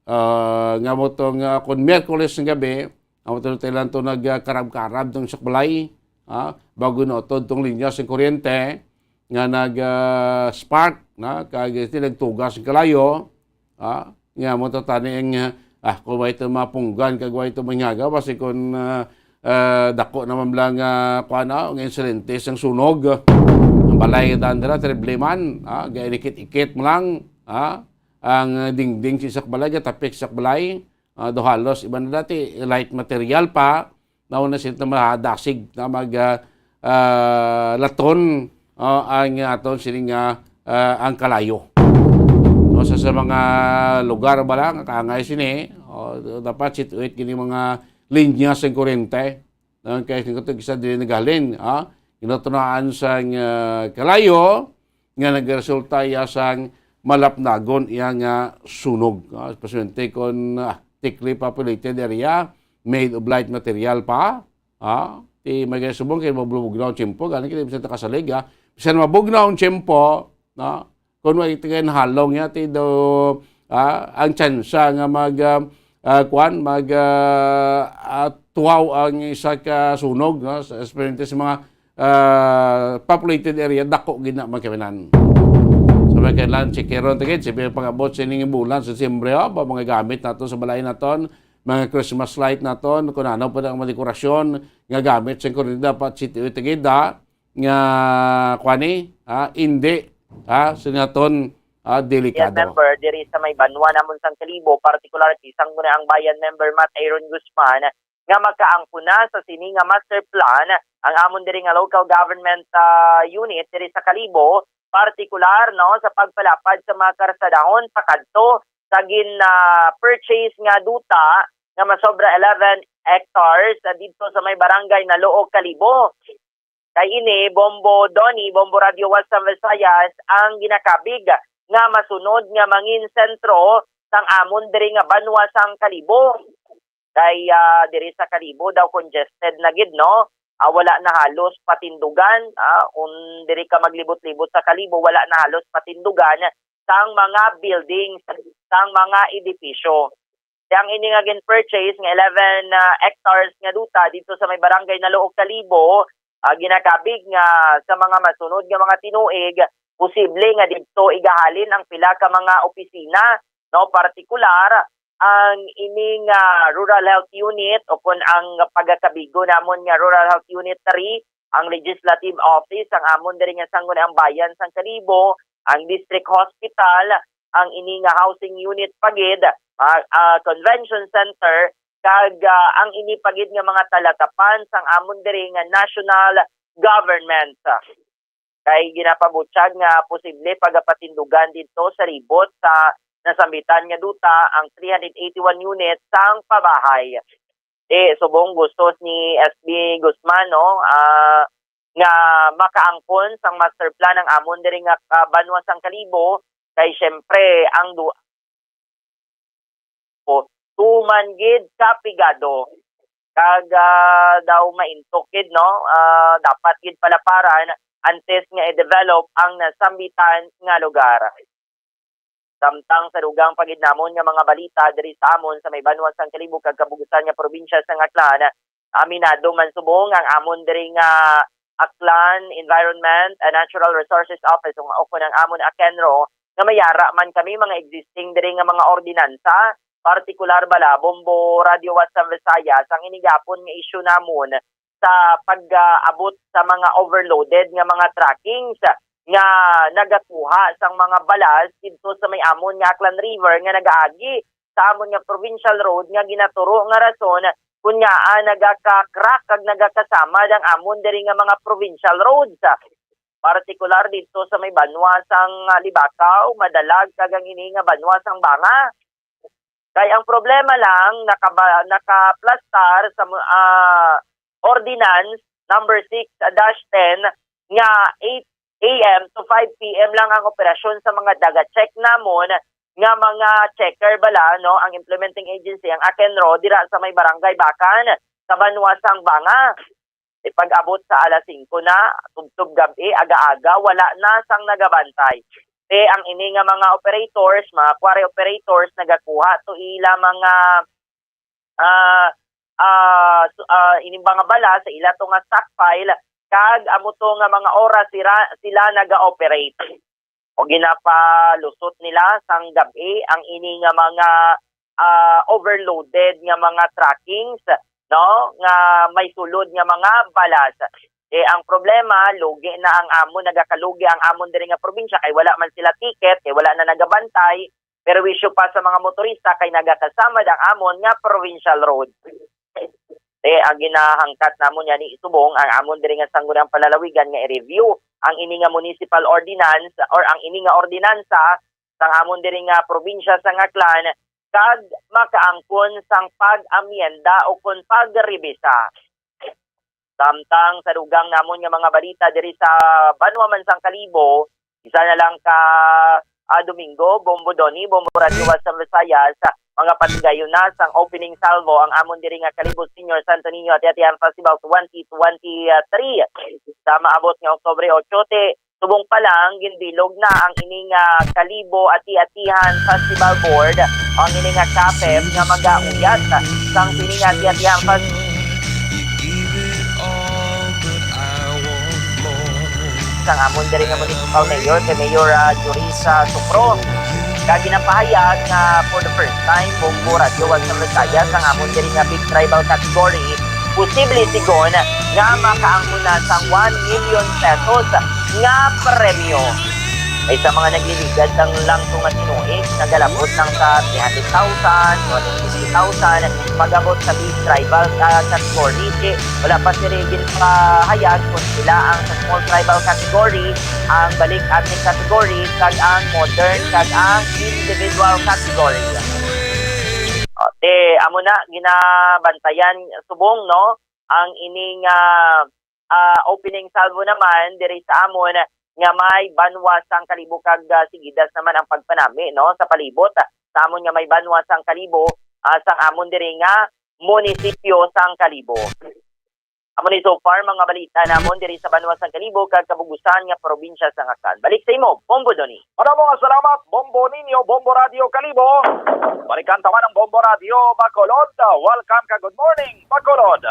ah, nga mo tong, ah, kon Miyerkules nga gabi, nga mo tong tayo lang to nagkarab-karab tong sakbalay, ah, bago nautod tong linya sa kuryente, nga nag, ah, spark, na, kag iti nagtugas ang kalayo, ah, nga mo to tani ang, ah, kung way to mapunggan, kag way to manyaga, basi kung, ah, ah, dako naman lang, ah, kuwan, ah, ang insidente sang sunog. Ang balay nga daan dira, terrible man, ah, gainikit-ikit mo lang, ah, ang dingding sa isak balay, gatapik sa isak balay, ah, do halos, iba na dati, light material pa, nauna sila na madasig na mag, ah, ah, laton, ah, ang aton sini nga, ah, ang kalayo. No, sa, sa mga lugar bala nga kaangay sini, oh, dapat situate kini mga linya sa kuryente. No, kay sini kato isa diri naghalin, ah, ginatunaan sang, ah, kalayo nga nagresulta iya sang malapnagon iya nga sunog, ah, especially kon, ah, thickly populated area, made of light material pa, ah, ti may subong kay mabugnaw ang tiyempo, gani kay bisan ta kasalig, ah, bisan mabugnaw ang tiyempo, no? Kung may tingin halong niya, ti do, ah, ang tsansa nga mag, ah, ah, kuwan, mag, ah, ah, tuwaw ang isa ka sunog, no? Sa esperiente sa mga, ah, populated area, dako gid na magkaminan. Sa may kailan, checkeron ta gid, sige pag-abot sa ining bulan sa Disyembre, oh, ba mga gamit nato sa balay naton, mga Christmas light naton, kung ano pa ang mga dekorasyon nga gamit sa kuryente, dapat sitio ta gid, ha, nga, kuwani, ha, hindi, ha, sa naton, ha, Yes, delikado. Member, diri sa may banwa namon sang Kalibo, particularly sang Sangguniang Bayan member Matt Aaron Guzman, nga makaangkon na sa sini nga master plan ang amon diri nga local government, ah, unit diri sa Kalibo, partikular, no, sa pagpalapad sa mga karsadahon pakadto sa gin, ah, purchase nga duta nga masobra eleven hectares, ah, didto sa may barangay Naloog, Kalibo. Kay ini, Bombo Donny, Bombo Radio Western Visayas, ang ginakabig nga masunod nga mangin sentro sang amon diri nga banwa sang Kalibo. Kay, ah, diri sa Kalibo daw congested na gid, no? Ah, wala na halos patindugan, ah, kung diri ka maglibot-libot sa Kalibo, wala na halos patindugan sang mga buildings, sang mga edipisyo. Ang ini nga gin-purchase nga eleven, ah, hectares nga duta dito sa may barangay Naloog, Kalibo, ah, ginakabig nga sa mga masunod nga mga tinuig, posible nga didto igahalin ang pila ka mga opisina, no, partikular ang ining, ah, Rural Health Unit o kun ang pagakabigo namon nga Rural Health Unit three, ang Legislative Office, ang amon diri nga Sangguniang Bayan sang Kalibo, ang District Hospital, ang ini nga housing unit pa gid, ah, ah, convention center, kag, ah, ang ini pa gid nga mga talatapan sang amon diri nga national government. Kay ginapabutyag nga posible pagapatindugan didto sa libot sa nasambitan nga duta ang three hundred eighty-one units sang pabahay. Eh, subong gustos ni S B Guzman, no, ah, nga makaangkon sang master plan ang amon diri nga kabanwa sang Kalibo, kay siyempre ang du-, tuman gid ka pigado. Kag, ah, daw maintok gid, no, ah, dapat gid palaparan antes nga i-develop ang nasambitan nga lugar. Samtang sa dugang pa gid namon nga mga balita diri sa amon sa may banwa sang Kalibo kag kabugusan nga probinsya sang Aklan, aminado man subong ang amon diri nga Aklan Environment and Natural Resources Office o, o kun ang amon ACENRO nga may ara man kami mga existing diri nga mga ordinansa, partikular bala, Bombo Radio Western Visayas, ang ini gihapon nga issue namon sa pag-abot sa mga overloaded nga mga truckings nga nagakuha sang mga balas didto sa may amon nga Aklan River nga nagaagi sa amon nga provincial road nga ginaturo nga rason kun ngaa nagaka-crack kag nagakasamad ang amon diri nga mga provincial roads, partikular didto sa may banwa sang, ah, Libacao, Madalag, kag ang ini nga banwa sang Banga. Kay ang problema lang, nakaba-, nakaplastar sa mo-, ah, Ordinance number six dash ten nga eight A M to five P M lang ang operasyon sa mga daga-check namon nga mga checker bala, no, ang implementing agency, ang ACENRO, dira sa may Barangay Bacan, sa banwa sang Banga. Ipag-abot sa alas singko na, tubtob gab-i, aga-aga, wala na sang nagabantay. Te, ang ini nga mga operators, mga quarry operators, nagakuha to ila mga, ah, ah, su-, ah, ining mga bala sa ila to nga stockpile, kag amo to nga mga oras sila, sila naga-operate. O ginapalusot nila sang gab-i ang ini nga mga, ah, overloaded nga mga truckings, no, nga may sulod nga mga balas. Eh, ang problema, lugi na ang amon, nagakalugi ang amon diri nga probinsya kay wala man sila ticket, kay wala na nagabantay, perwisyo pa sa mga motorista kay nagakasamad ang amon nga provincial road. Te, ang ginahangkat namon yani subong ang amon diri nga sangguniang palalawigan nga i-review ang ini nga municipal ordinance or ang ini nga ordinansa sang amon diri nga probinsya sang Aklan kag makaangkon sang pag-amyenda o kon pagrebisa. Samtang sa dugang namon nga mga balita diri sa banwa man sang Kalibo, isa na lang ka, ah, Domingo, Bombo Donny, Bombo Radio Western Visayas, mga patigayon na sang opening salvo ang amon diri nga Kalibo Senior Santo Niño Ati-Atihan Festival twenty twenty-three. Sa maabot nga Oktubre otso, te, subong pa lang, ginbilog na ang ini nga Kalibo Ati-Atihan Festival Board, ang ini nga CAFEB nga magauyat sang sini nga Ati-Atihan Festival sang amon diri nga municipal mayor, kay Mayor, ah, Jurisa Sukro. Kag ginapahayag nga for the first time, Bombo Radio Western Visayas ang amon diri nga big tribal category, posible sigon nga makaangkon na sang one million pesos nga premyo. May sa mga nagliligad sang langso nga tinuig, nagalabot lang sa three hundred thousand, two hundred fifty thousand, pag-abot sa big tribal, ah, category. Di, wala pa sila ginpahayag kung sila ang sa small tribal category, ang balik ethnic category, kag ang modern, kag ang individual category. O, te, amo na, ginabantayan subong, no? Ang ining, ah, ah, opening salvo naman diri sa amon nga may banwa sang Kalibo kag, ah, Sigidas naman ang pagpanami, no, sa palibot, ah, sa amon nga may banwa sang Kalibo, ah, sang amon diri nga munisipyo sang Kalibo. Amo ni so far mga balita namon diri sa banwa sang Kalibo kag kabugusan nga probinsya sang Aklan. Balik sa imo, Bombo Donny. Madamo nga salamat, Bombo Niño, Bombo Radio Kalibo. Balikan ta man ang Bombo Radio Bacolod. Welcome ka, good morning, Bacolod.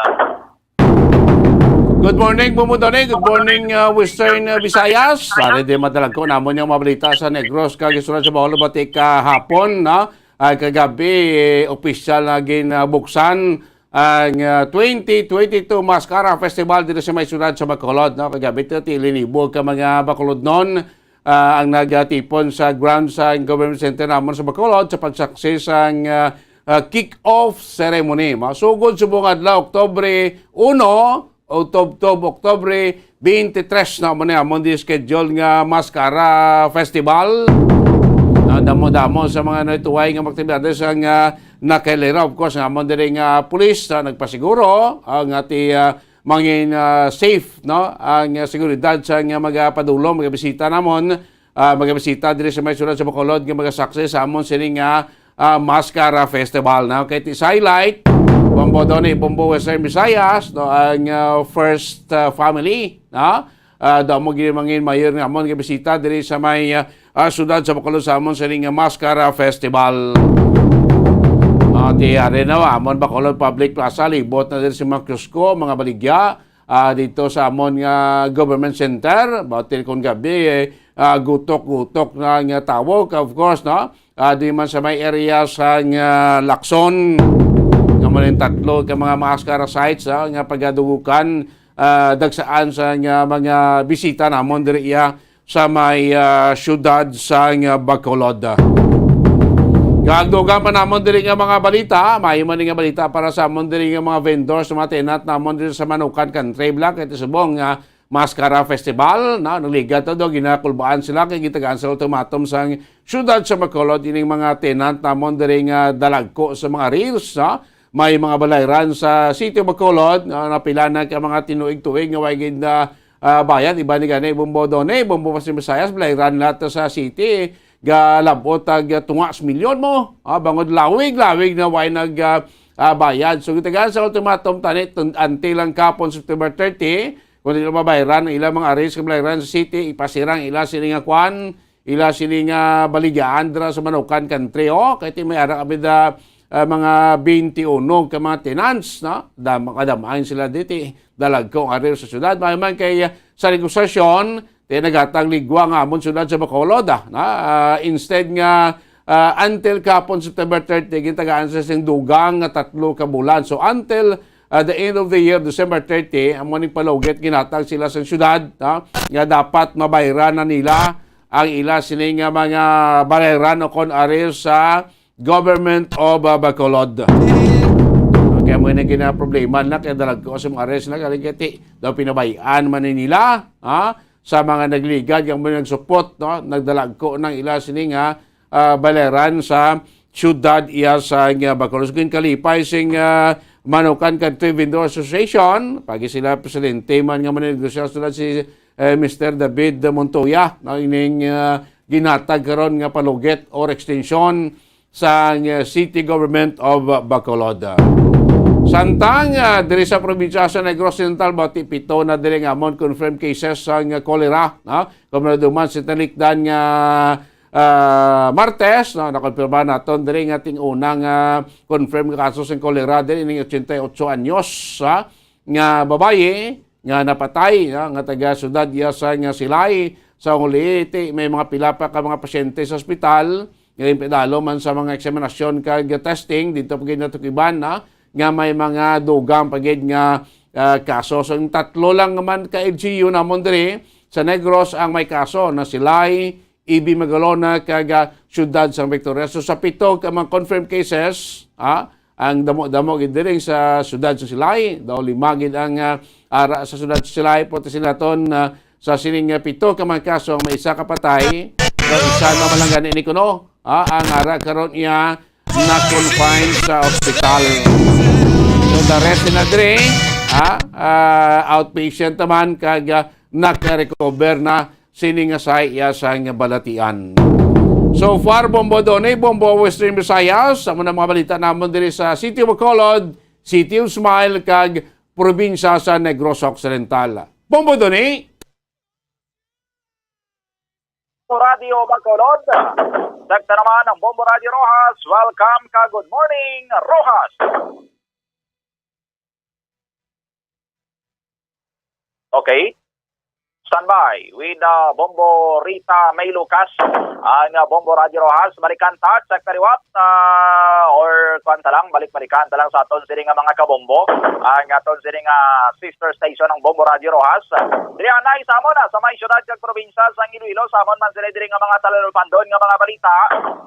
Good morning, Bombo Donny. Good morning, uh, Western, uh, Visayas. Ari di madalagko namon yung mga balita sa Negros kag sulod sa Bacolod batik kahapon, no? Ay, kagabi, eh, opisyal na ginabuksan ang, uh, twenty twenty-two Mascara Festival dito sa may siyudad sa Bacolod, no? Kagabi, to, tilinibo ka mga Bacolodnon, ah, ang nagatipon sa ground sa Government Center namon sa Bacolod sa pagsaksi sang, ah, ah, kick-off ceremony. Masugod subong adlaw, Oktubre uno, o tubtob Oktubre twenty-three na man ni amon di schedule nga Mascara Festival. Ah, damo-damo sa mga natuway nga aktibidades ang, ah, nakailera. Of course, nga amon diri nga pulis, ah, nagpasiguro, ah, nga ti, ah, mangin, ah, safe, no, ang, ah, seguridad sa nga magapadulong, magabisita namon, ah, magabisita diri sa may siyudad sa Bacolod nga magasaksi sa amon sini nga, ah, Mascara Festival, no? Kay ti sa highlight, Bombo Donny, Bombo Western Visayas, no, ang, ah, first, ah, family, no? Ah, damo gid mangin mayor nga amon nga bisita diri sa may, ah, ah, siyudad sa Bacolod sa amon sini nga Mascara Festival. Ah, ti ari na, amon Bacolod Public Plaza, libot na diri si mga kiosko, mga baligya, ah, dito sa amon nga government center, batil kon gabi, eh, ah, gutok-gutok na nga tawo, of course, no? Ah, di man sa may area sa nga Lacson, nga mo rin tatlo ka mga Mascara sites, ah, nga pagadugukan, ah, dagsaan sa nga mga bisita namon diri iya sa may, ah, siyudad sa nga Bacolod. Kag dugang pa namon diri nga mga balita, may man nga balita para sa amon diri nga mga vendors, mga tenant namon diri sa Manukan Country Block, ito subong nga Mascara Festival, na nagligad to do, ginakulbaan sila kay gitagaan sa ultimatum sang siyudad sa Bacolod ining mga tenant namon diri nga dalagko sa mga arrears, no? May mga balayran sa City of Bacolod nga napila na ka mga tinuig-tuig nga way gid na, ah, bayad. Iba ni gani, Bombo Donny, Bombo Western Visayas, balayran lahat sa city. Galabot tag tunga sa milyon mo. Ah, bangod lawig-lawig na way nag, ah, ah, bayad. So, gitagaan sa ultimatum tani tun-, until lang kapon September thirty, kung di na mabayaran ang ilang mga arrears nga balayran sa city, ipasirang ila sini nga kwan, ila sini nga baligyaan dira sa Manukan Country, oh, kay ti may ara kami da, ah, mga twenty-one ka mga tenants, no? Da-, makadamain sila diti, dalagko ang arrears sa syudad. May man kay, ah, sa negosasyon, ti nagatag ligwa nga amon syudad sa Bacolod, ah, na, ah, instead nga, ah, until kapon September thirty, gintagaan sa sing dugang nga tatlo ka bulan. So, until, ah, the end of the year, December thirty, amo ning palugit ginatag sila sa syudad, no? Nga dapat mabayran na nila ang ila sini nga mga balayran o kon arrears sa Government of, uh, Bacolod. Okay, Kaya mo na ginaproblema na kaya dalagko sa mga arrest na galing kay ti daw pinabayaan man ni nila, ha? Sa mga nagligad, yung mga nagsupot, no? Nagdalagko ng ila sini nga ah, baleran sa siyudad iya sa nga Bacolod. Sa kalipay sing ah, Manukan Country Vendor Association, pagi sila presidente man nga manegosyo sa siyudad si eh, Mister David Montoya, no, ining ah, ginhatag karon nga palugit or extension sa ah, City Government of Bacolod. Samtang ah, diri sa probinsya sa Negros Occidental, bati pito na diri nga amon confirmed cases sa nga cholera, no? Kung maduman sa talikdan nga ah, Martes, no, nakonfirma naton diri nga ting-una nga confirmed nga kaso sang cholera diri ning eighty-eight anyos, ha, nga babayi nga napatay, no, nga taga siyudad iya sa nga Silay. Sa uli, ti, may mga pila pa ka mga pasyente sa ospital nga ginpadalo man sa mga eksaminasyon kag testing. Dito pa gid natukiban na nga may mga dugang pa gid nga ah, kaso. So, ang tatlo lang man ka L G U namon diri sa Negros ang may kaso na Silay, Ibi Magalona, kag ah, siyudad sang Victoria. So, sa pito ka mga confirmed cases, ha, ang damo-damo gid diri sa siyudad sa Silay, daw lima gid ang ah, ara sa siyudad sa Silay, pati sila ton ah, sa sining nga pito ka mga kaso ang may isa ka patay, daw isa na malanggan ini kuno, ha, ang ara karon iya na-confine sa ospital. So, the rest na diri, ha, ah, outpatient naman, kag ah, naka-recover na sini nga sa iya sa nga balatian. So far, Bombo Donny, Bombo Western Visayas, amo na mga balita namon diri sa City of Bacolod, City of Smile, kag probinsya sa Negros Occidental. Bombo Donny! Radio Bacolod. Dagta naman ang Bombo Radio Roxas. Welcome ka. Good morning, Roxas. Okay. Standby with uh, Bombo Rita May Lucas. Ang uh, Bombo Radio Roxas, balikan ta sa kaliwat, uh, or kuwan ta lang, balik-balikan ta lang sa aton sini nga mga kabombo. Ang aton sini nga sister station ng Bombo Radio Roxas. Diri anay sa amon, ah, sa may siyudad kag probinsya sang Iloilo, sa amon man sila diri nga mga talalupandon nga mga balita.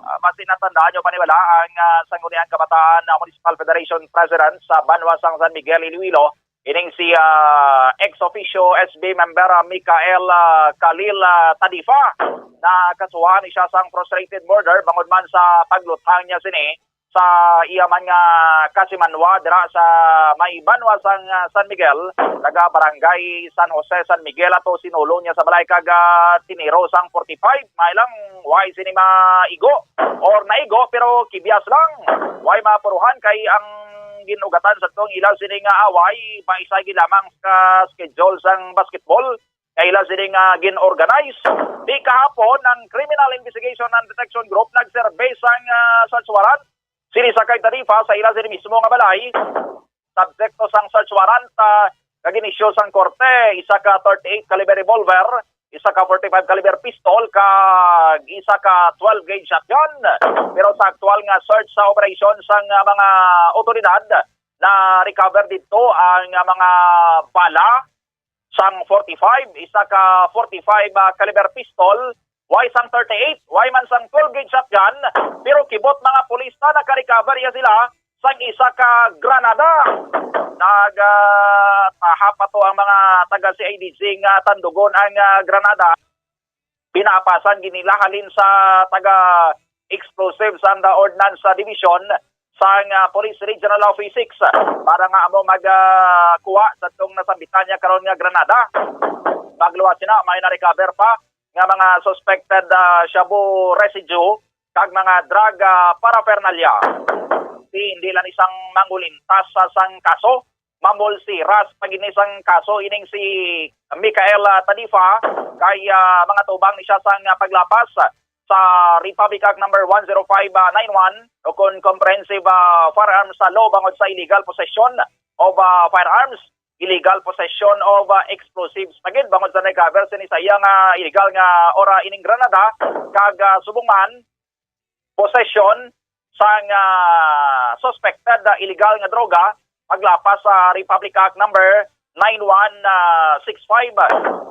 Ah, basi natandaan nyo pa ni wala ang ah, Sangguniang Kabataan na Municipal Federation President sa banwa sang San Miguel, Iloilo, ining si ah, ex officio S B member ah, Michael ah, Khalil ah, Tadifa, na kasuhan ni siya sang frustrated murder bangod man sa pagluthang niya sini sa iya man nga kasimanwa dira sa may banwa sang ah, San Miguel, taga Barangay San Jose, San Miguel, ato sinulong niya sa balay kag ah, tiniro sang forty-five. May lang, way sini maigo or naigo, pero kibyas lang. Way mapuruhan kay ang gin-ugatan sa tong ilaw sini nga away, maisay gid lamang sa schedule sang basketball nga ila sini nga gin-organize. Di kahapon, ang Criminal Investigation and Detection Group nagserbe sang ah, search warrant sini sa kay Tarifa sa ila sini mismo nga balay. Subjekto sang search warrant ah, nga gin-issue sang korte, isa ka thirty-eight caliber revolver, isa ka forty-five caliber pistol, kag isa ka twelve gauge shotgun. Pero sa aktual nga search sa operasyon sang ah, mga otoridad, na-recover didto ang ah, mga bala sang forty-five, isa ka forty-five ah, caliber pistol, way sang thirty-eight, way man sang twelve gauge shotgun, pero kibot mga pulis na naka-recover ya sila sang isa ka granada. Nag ah, tahap pa to ang mga taga C I D G nga tandugon ang ah, granada. Pinapasan gid nila halin sa taga Explosives and Ordnance Division sang ah, Police Regional Office six para nga amo magkuha sa tong nasambitan niya karon nga granada. Magluwas sina, may na-recover pa nga mga suspected ah, shabu residue kag mga drug ah, paraphernalia. Di, hindi lang isang mangulintas sa sang kaso, mamulsiras pa gid ni sang kaso ining si Michael ah, Tadifa, kay ah, mga tubang ni siya sang ah, paglapas sa Republic Act number one zero five nine one, o kon Comprehensive ah, Firearms sa Law bangod sa illegal possession of ah, firearms, illegal possession of ah, explosives pa gid bangod sa nag-cover sini sa iya nga illegal nga ora ining granada, kag ah, subong man possession sang ah, suspected ah, illegal nga droga, paglapas sa Republic Act number nine one six five.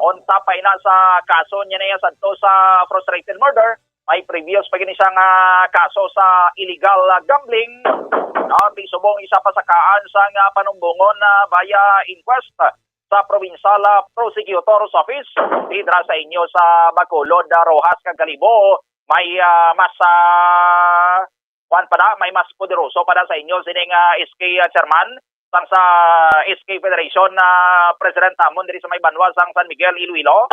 Unta pa ina sa kaso niya na sadto sa frustrated murder, may previous pa gini siya nga kaso sa illegal, ah, gambling. No, ti subong isa pa sa kaan sang, ah, panumbongon, ah, via inquest sa Provincial, ah, Prosecutor's Office. Ti dira sa inyo sa Bacolod, ah, Roxas kag Kalibo, may, ah, mas, ah, kuwan pa na, may mas poderoso pa na sa inyo sining, ah, S K, ah, chairman sang sa S K Federation, ah, president namon diri sa may banwa sang San Miguel, Iloilo.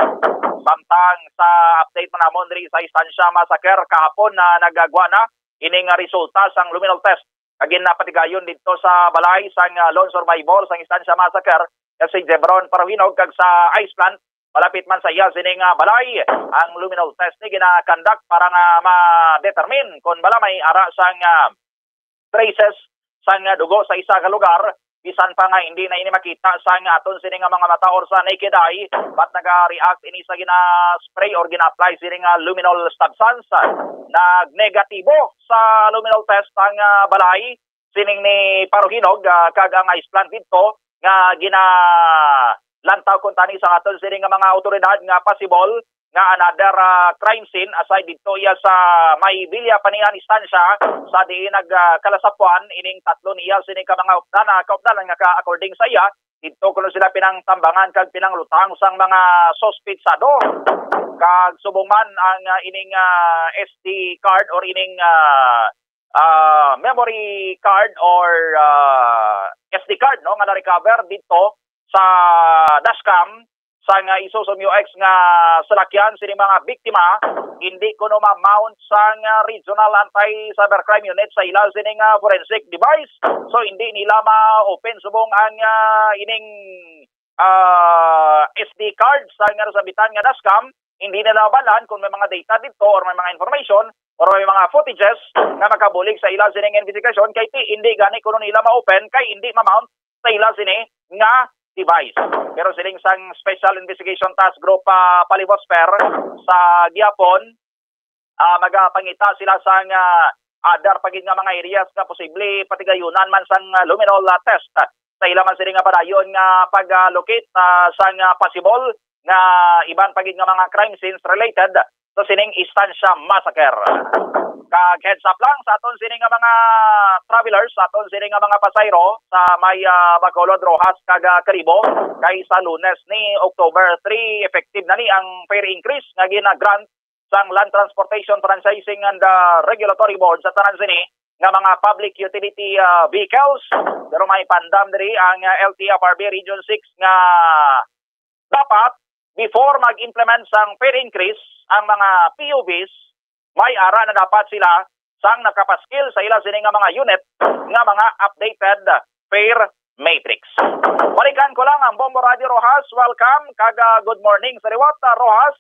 Samtang sa update pa namon diri sa Estancia Massacre kahapon na nagagwa na ining, ah, resulta sang luminol test nga ginapatigayon didto sa balay sang, ah, lone survivor sang Estancia Massacre nga si Jebron Paruhinog kag sa ice plant malapit man sa iya sining, ah, balay. Ang luminol test ni gina-conduct para nga ma-determine kon bala may ara sang, ah, traces sang, ah, dugo sa isa ka lugar, bisan pa nga hindi na ini makita sang aton sini nga mga mata or sa naked eye, but naga-react ini sa gina-spray or gina-apply sini nga luminol substance. Nag-negatibo sa luminol test ang, ah, balay sining ni Paruhinog, ah, kag ang ice plant didto nga ginalantaw kuntani sa aton sini nga mga awtoridad nga possible nga another, ah, crime scene aside didto iya sa may Villa Panian Estancia sa diin nag, ah, kalasapuan ining tatlo niya sini ka mga updan, ah, kaupdanan nga ka, according sa iya, didto kuno sila pinangtambangan kag pinanglutang sang mga suspetsado. Kag subong man ang, ah, ining, ah, S D card or ining, ah, ah, memory card or, ah, S D card, no, nga na-recover didto sa dashcam sang, ah, Isuzu Mu X nga salakyan sini mga biktima, hindi kuno ma-mount sang, ah, Regional Anti-Cybercrime Unit sa ila sini nga forensic device. So, hindi nila ma-open subong ang, ah, ining, ah, S D card sa nga sambitan nga dashcam. Hindi nila mabalaan kung may mga data dito or may mga information or may mga footages nga makabulig sa ila sining investigasyon kay ti-, hindi gani kuno nila ma-open kay hindi ma-mount sa ila sini nga device. Pero siling sang Special Investigation Task Group, ah, Palibosper sa gihapon, ah, magapangita sila sang, ah, other pa gid nga mga areas nga posible patigayunan man sang, ah, luminol, ah, test. Sa ila man sini nga padayon nga pag-locate, ah, sang, ah, possible nga iban pa gid nga mga crime scenes related sa sining Estancia Massacre. Kag heads up lang sa aton sini nga mga travelers, sa aton sini nga mga pasayro sa may, ah, Bacolod, Roxas, kag, ah, Kalibo, kay sa Lunes ni October three, effective na ni ang fare increase nga gina-grant sang Land Transportation Franchising and, ah, Regulatory Board sa tanan sini nga mga public utility, ah, vehicles. Pero may pandam diri ang, ah, L T F R B Region six nga dapat before mag-implement sang fare increase ang mga P U Vs, may ara na dapat sila sang nakapaskil sa ila sini nga mga unit nga mga updated fare matrix. Balikan ko lang ang Bombo Radio Roxas. Welcome kag, ah, good morning sa liwat, ah, Roxas.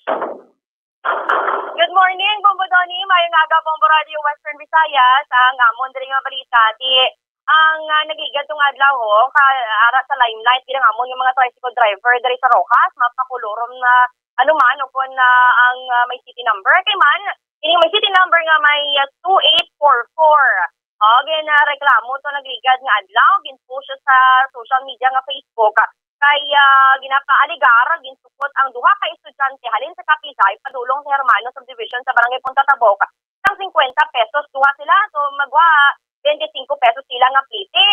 Good morning, Bombo Donny. Mayong aga, Bombo Radio Western Visayas. Ang amon diri nga balita, di ang, ah, nagligad tong adlaw, ho, ka, ara sa limelight, bilang amon nga mga tricycle driver diri sa Roxas, mapakulorom na anuman o kung, ah, ang, ah, may city number. Kay man, ini may city number nga may, ah, two eight four four. O, ginareklamo to nagligad nga adlaw, ginpost sa social media nga Facebook. Kay, ah, ginapaalegar, ginsukot ang duha ka estudyante halin sa Kapisay padulong sa Hermano Subdivision sa Barangay Punta Tabok sang singkwenta pesos. Duha sila, so magwa twenty-five pesos sila nga plete.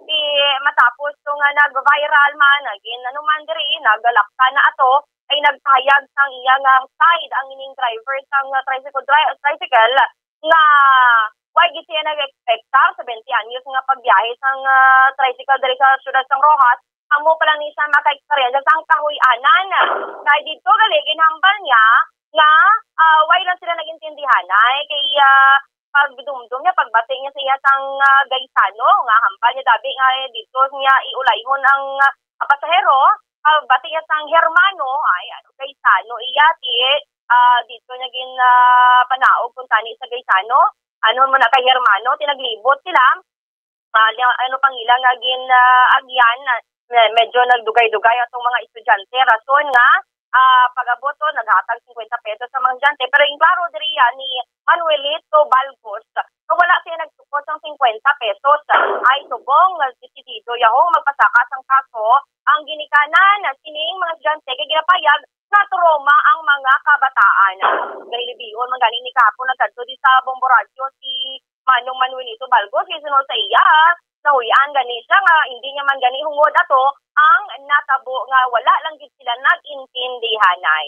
Di matapos to nga nag-viral man, naging ano man diri, nagalakta na ato, ay nagpahayag sang iya nga side ang ining driver sang, ah, tricycle dri-, tricycle nga why gid siya nag-expect sa twenty anyos nga pagbiyahe sang, ah, tricycle diri sa siyudad sang Roxas, amo pa lang ni siya maka-experience sang kahuy-anan. Kay didto gali ginhambal niya nga, ah, why lang sila nagintindihan ay kay, ah, pagdumdom niya, pagbati niya sa iya sang, ah, Gaisano nga hambal niya dabi nga, eh, didto niya iulayhon ang, ah, pasahero, pagbati niya sang Hermano ay ano, Gaisano iya ti, ah, didto niya gin, ah, panaog kuntani sa Gaisano. Ano mo na kay Hermano, tinaglibot sila. Ah, li-, ano pang ila nga gin, ah, agyan, ah, me-, medyo nagdugay-dugay atong mga estudyante. Rason nga, ah, pag-abot to, naghatag singkwenta pesos sa mga estudyante. Pero yung klaro diri, ah, ni Manuelito Balgos, so wala siya nagsukot sang singkwenta pesos. Ay, subong nga desidido yahong magpasaka sang kaso ang ginikanan sining mga estudyante kay ginapayag na trauma ang mga kabataan. Gani libion man gani ni kahapon nagkadto di sa Bombo Radyo si Manong Manuelito Balgos, kay sunod sa iya, nahuy-an gani siya nga hindi niya man gani hungod ato ang natabo nga wala lang gid sila nag-intindihanay.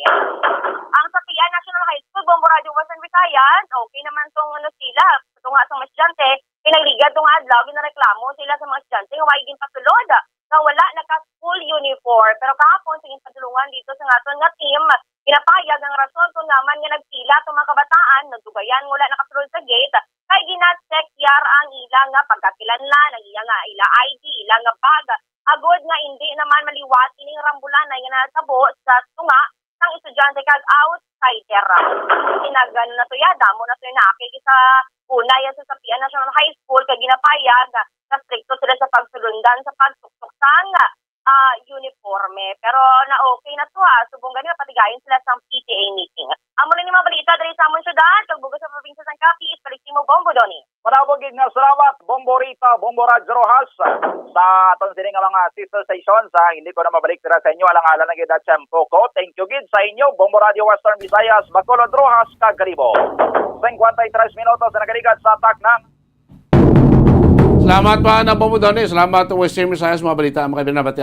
Ang sa Pian National High School, Bombo Radyo Western Visayas, okay naman tong ano sila, tunga sa mga estudyante, pinagligad tong adlaw, ginareklamo sila sa mga estudyante nga way ginpasulod nga wala naka-school uniform. Pero kahapon, sa ginpadulungan dito sa aton nga team, ginapahayag ang rason kung ngaa man nga nagpila tong mga kabataan, nagdugayan nga wala nakasulod sa gate, kay gina-check yara ang ila nga pagkakilanlan, ang iya nga ila I D, ila nga bag, agod nga indi naman maliwat ining rambulanay nga natabo sa tunga sang estudyante kag outsider. Kinagano na to ya, damo na to ya naakig sa una ya sa Sapian National High School kay ginapahayag nga strikto sila sa pagsulundan sa pagtuktok sang ah, uniforme. Pero na okay na to ha. Subong gani mapatigayon sila sang P T A meeting. Amo na ni mga balita diri sa amon syudad, kag bugas sa probinsya sang Capiz, balik sa imo, Bombo Donny. Marabog gid nga salamat, Bombo Rita, Bombo Radyo Rojas, sa aton sini nga mga sister stations, ha. Hindi ko na mabalik dira sa inyo, alang-alang na gid ang tiyempo ko. Thank you gid sa inyo, Bombo Radyo Western Visayas, Bacolod, Rojas, kag Kalibo. Cincuenta y tres minutos na nagaligat sa taknang. Salamat pa na Bombo Donny. Salamat, Western Visayas, mga balita, mga kaibigan, nabati